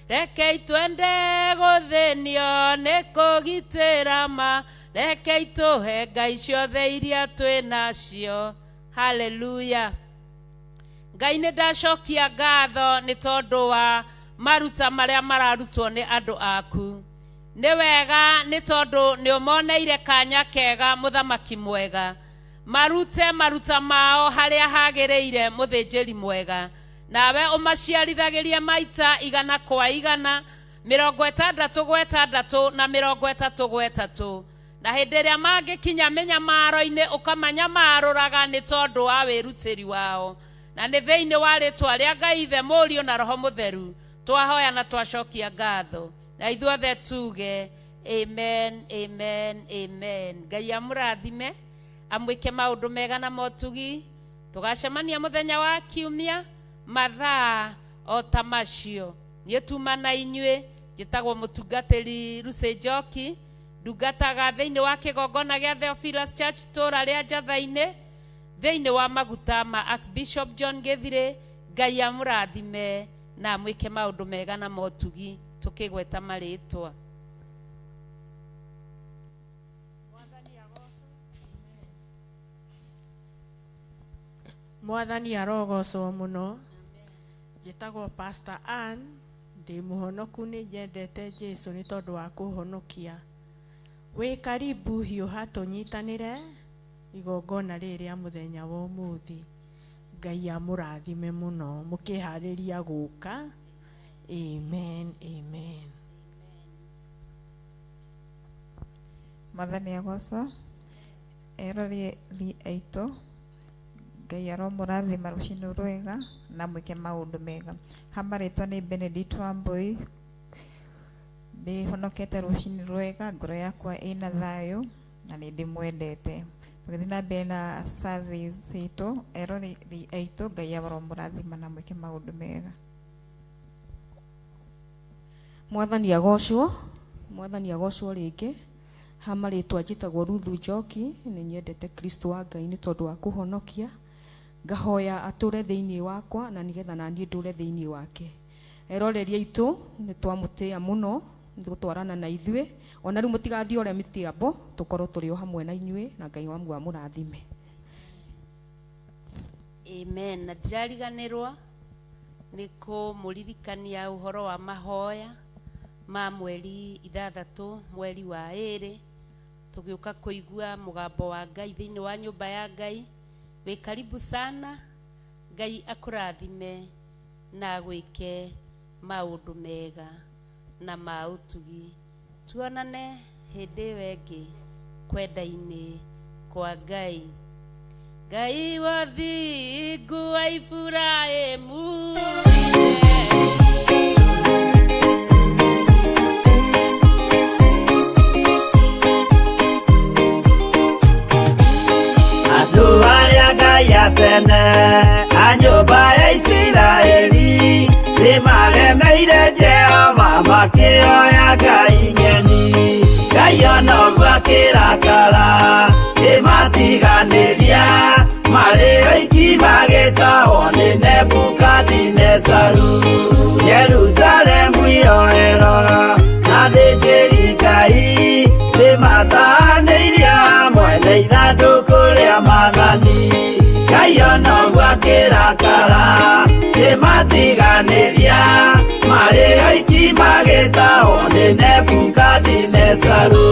rekei twende gũthĩnio nĩ kũgitĩra ma, rekei tũhe Ngai ciothe iria twĩ nacio. Haleluya! Ngai nĩ ndacokia ngatho nĩ tondũ wa maruta marĩa mararutwo nĩ andũ aku. Nĩ wega nĩ tondũ nĩ ũmoneire kanya kega, mũthamaki mwega, marute maruta mao harĩa hagĩrĩire, mũthĩnjĩri mwega, nawe ũmaciarithagĩrie maita 100 kwa 100, 66 gwa 6 na 33 gwa 3. Na hĩndĩ ĩrĩa mangĩkinya mĩnyamaro-inĩ ũkamanyamarũraga nĩ tondũ wa wĩrutĩri wao. Na nĩ thĩinĩ wa rĩtwa rĩa Ngai Ithe, Mũriũ na Roho Mũtheru twahoya na twacokia ngatho. Na ithuothe tuge amen, amen, amen. Ngai amũrathime, amwĩke maũndũ mega na motugi. Tũgacemania mũthenya wa kiumia mathaa o ta macio. Niĩ tuma na inyuĩ, njĩtagwo mũtungatĩri Lucy Njoki, ndungataga thĩinĩ wa kĩgongona gĩa Theophilus Church tũra rĩa Njatha-inĩ, thĩinĩ wa maguta ma Archbishop John Gĩthirĩ. Ngai amũrathime na amwĩke maũndũ mega na motugi tũkĩgweta marĩtwa. Mwathani arogocwo mũno. Njĩtagwo Pastor Ann, ndĩ mũhonoku, nĩ nyendete Jesu nĩ tondũ wa kũhonokia. Wĩ karibu, hiũha tũnyitanĩre igongona rĩrĩ rĩa mũthenya wa ũmũthĩ. Ngai amũrathime mũno mũkĩharĩria gũka. Amen, amen. Mwathani agocwo. Eroreri aitũ, Ngai aromũrathima rũcinĩ rwega na mwĩke maũndũ mega. Ha marĩtwa nĩ Benedict Wambui, ndĩhonokete rũcinĩ rwega, ngoro yakwa ĩna thayũ na nĩ ndĩmwendete. Tũgĩthiĩ na mbere na service itũ, eroreri aitũ, Ngai aromũrathima na mwĩke maũndũ mega. Mwathani agocwo, Mwathani agocwo rĩngĩ. Ha marĩtwa njĩtagwo Ruthu Njoki, nĩ nyendete Kristo wa Ngai nĩ tondũ wa kũhonokia. Ngahoya atũre thĩinĩ wakwa na nĩgetha naniĩ ndũre thĩinĩ wake. Eroreri aitũ nĩ twamũtĩa mũno nĩ gũtwarana na ithuĩ. Ona rĩu mũtigathiĩ ũrĩa mĩtiambo, tũkorwo tũrĩ o hamwe na inyuĩ na Ngai wa Mungu amũrathime. Amen. Na ndirariganĩrwo nĩ kũmũririkania ũhoro wa mahoya ma mweri 6 mweri wa 2, tũgĩũka kũigua mũgambo wa Ngai thĩinĩ wa nyũmba ya Ngai. Wĩ karibu sana. Ngai akũrathime na agwĩke maũndũ mega na ma ũtugi. Tuonane hĩndĩ ĩyo ĩngĩ kwenda-inĩ kwa Ngai. Ngai wa thingu wa Iburahĩmu. Andũ arĩa Ngai a tene a nyũmba ya Isiraeli nĩmaremeire Jehova makĩoya ngai ng'eni. Ngai ona ũguo akĩrakara kĩmatiganĩria, marĩ oiki magĩtahwo nĩ Nebukadinezaru. Jerusalemu yoerwo na athĩnjĩri Ngai nĩmatahanĩirio hamwe na ithandũkũ rĩa maathani. Ngai ona ũguo akĩrakara kĩmatiganĩria, marĩ oiki magĩtahwo nĩ Nebukadinezaru.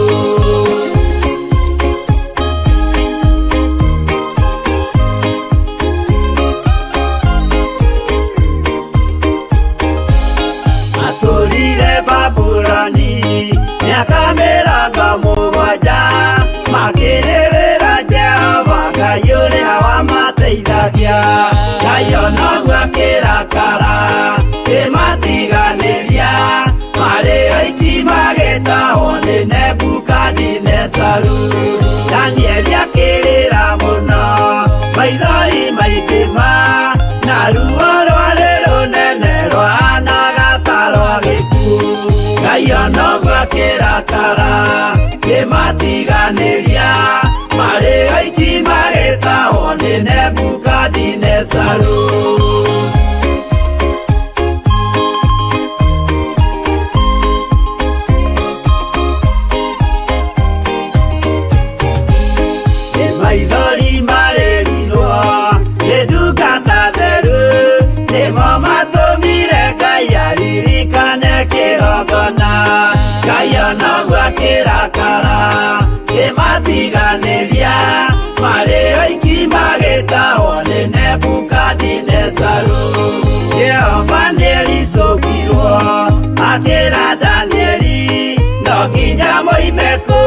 Matũrire Babuloni mĩaka 70, makĩrĩrĩra Jehova Ngai ũrĩa wamateithagia. Ngai ona ũguo akĩrakara kĩmatiganĩria, marĩ oiki magĩtahwo nĩ Nebukadinezaru. Danieli akĩrĩra mũno, maithori maingĩ ma, na ruo rwarĩ rũnene rwahanaga ta rwa gĩkuũ. Ngai ona ũguo akĩrakara kĩmatiganĩria, marĩ oiki magĩtahwo nĩ Nebukadinezaru. Nĩ maithori marĩrirwo nĩ ndungata theru, nĩmo matũmire Ngai aririkane kĩgongona. Ngai ona ũguo akĩrakara kĩmatiganĩria, marĩ oiki magĩtahwo nĩ Nebukadinezaru. Jehova nĩericũkirwo akĩra Danieli, no nginya moime kũu.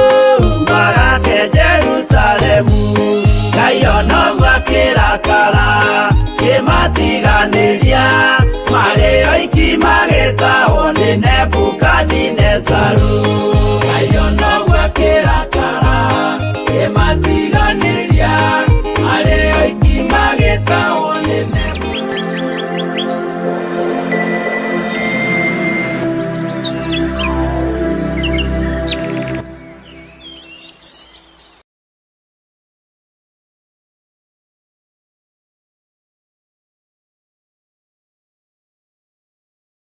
Nebukadinezaru. Ngai ona ũguo akĩrakara, kĩmatiganĩria, marĩ oiki magĩtahwo.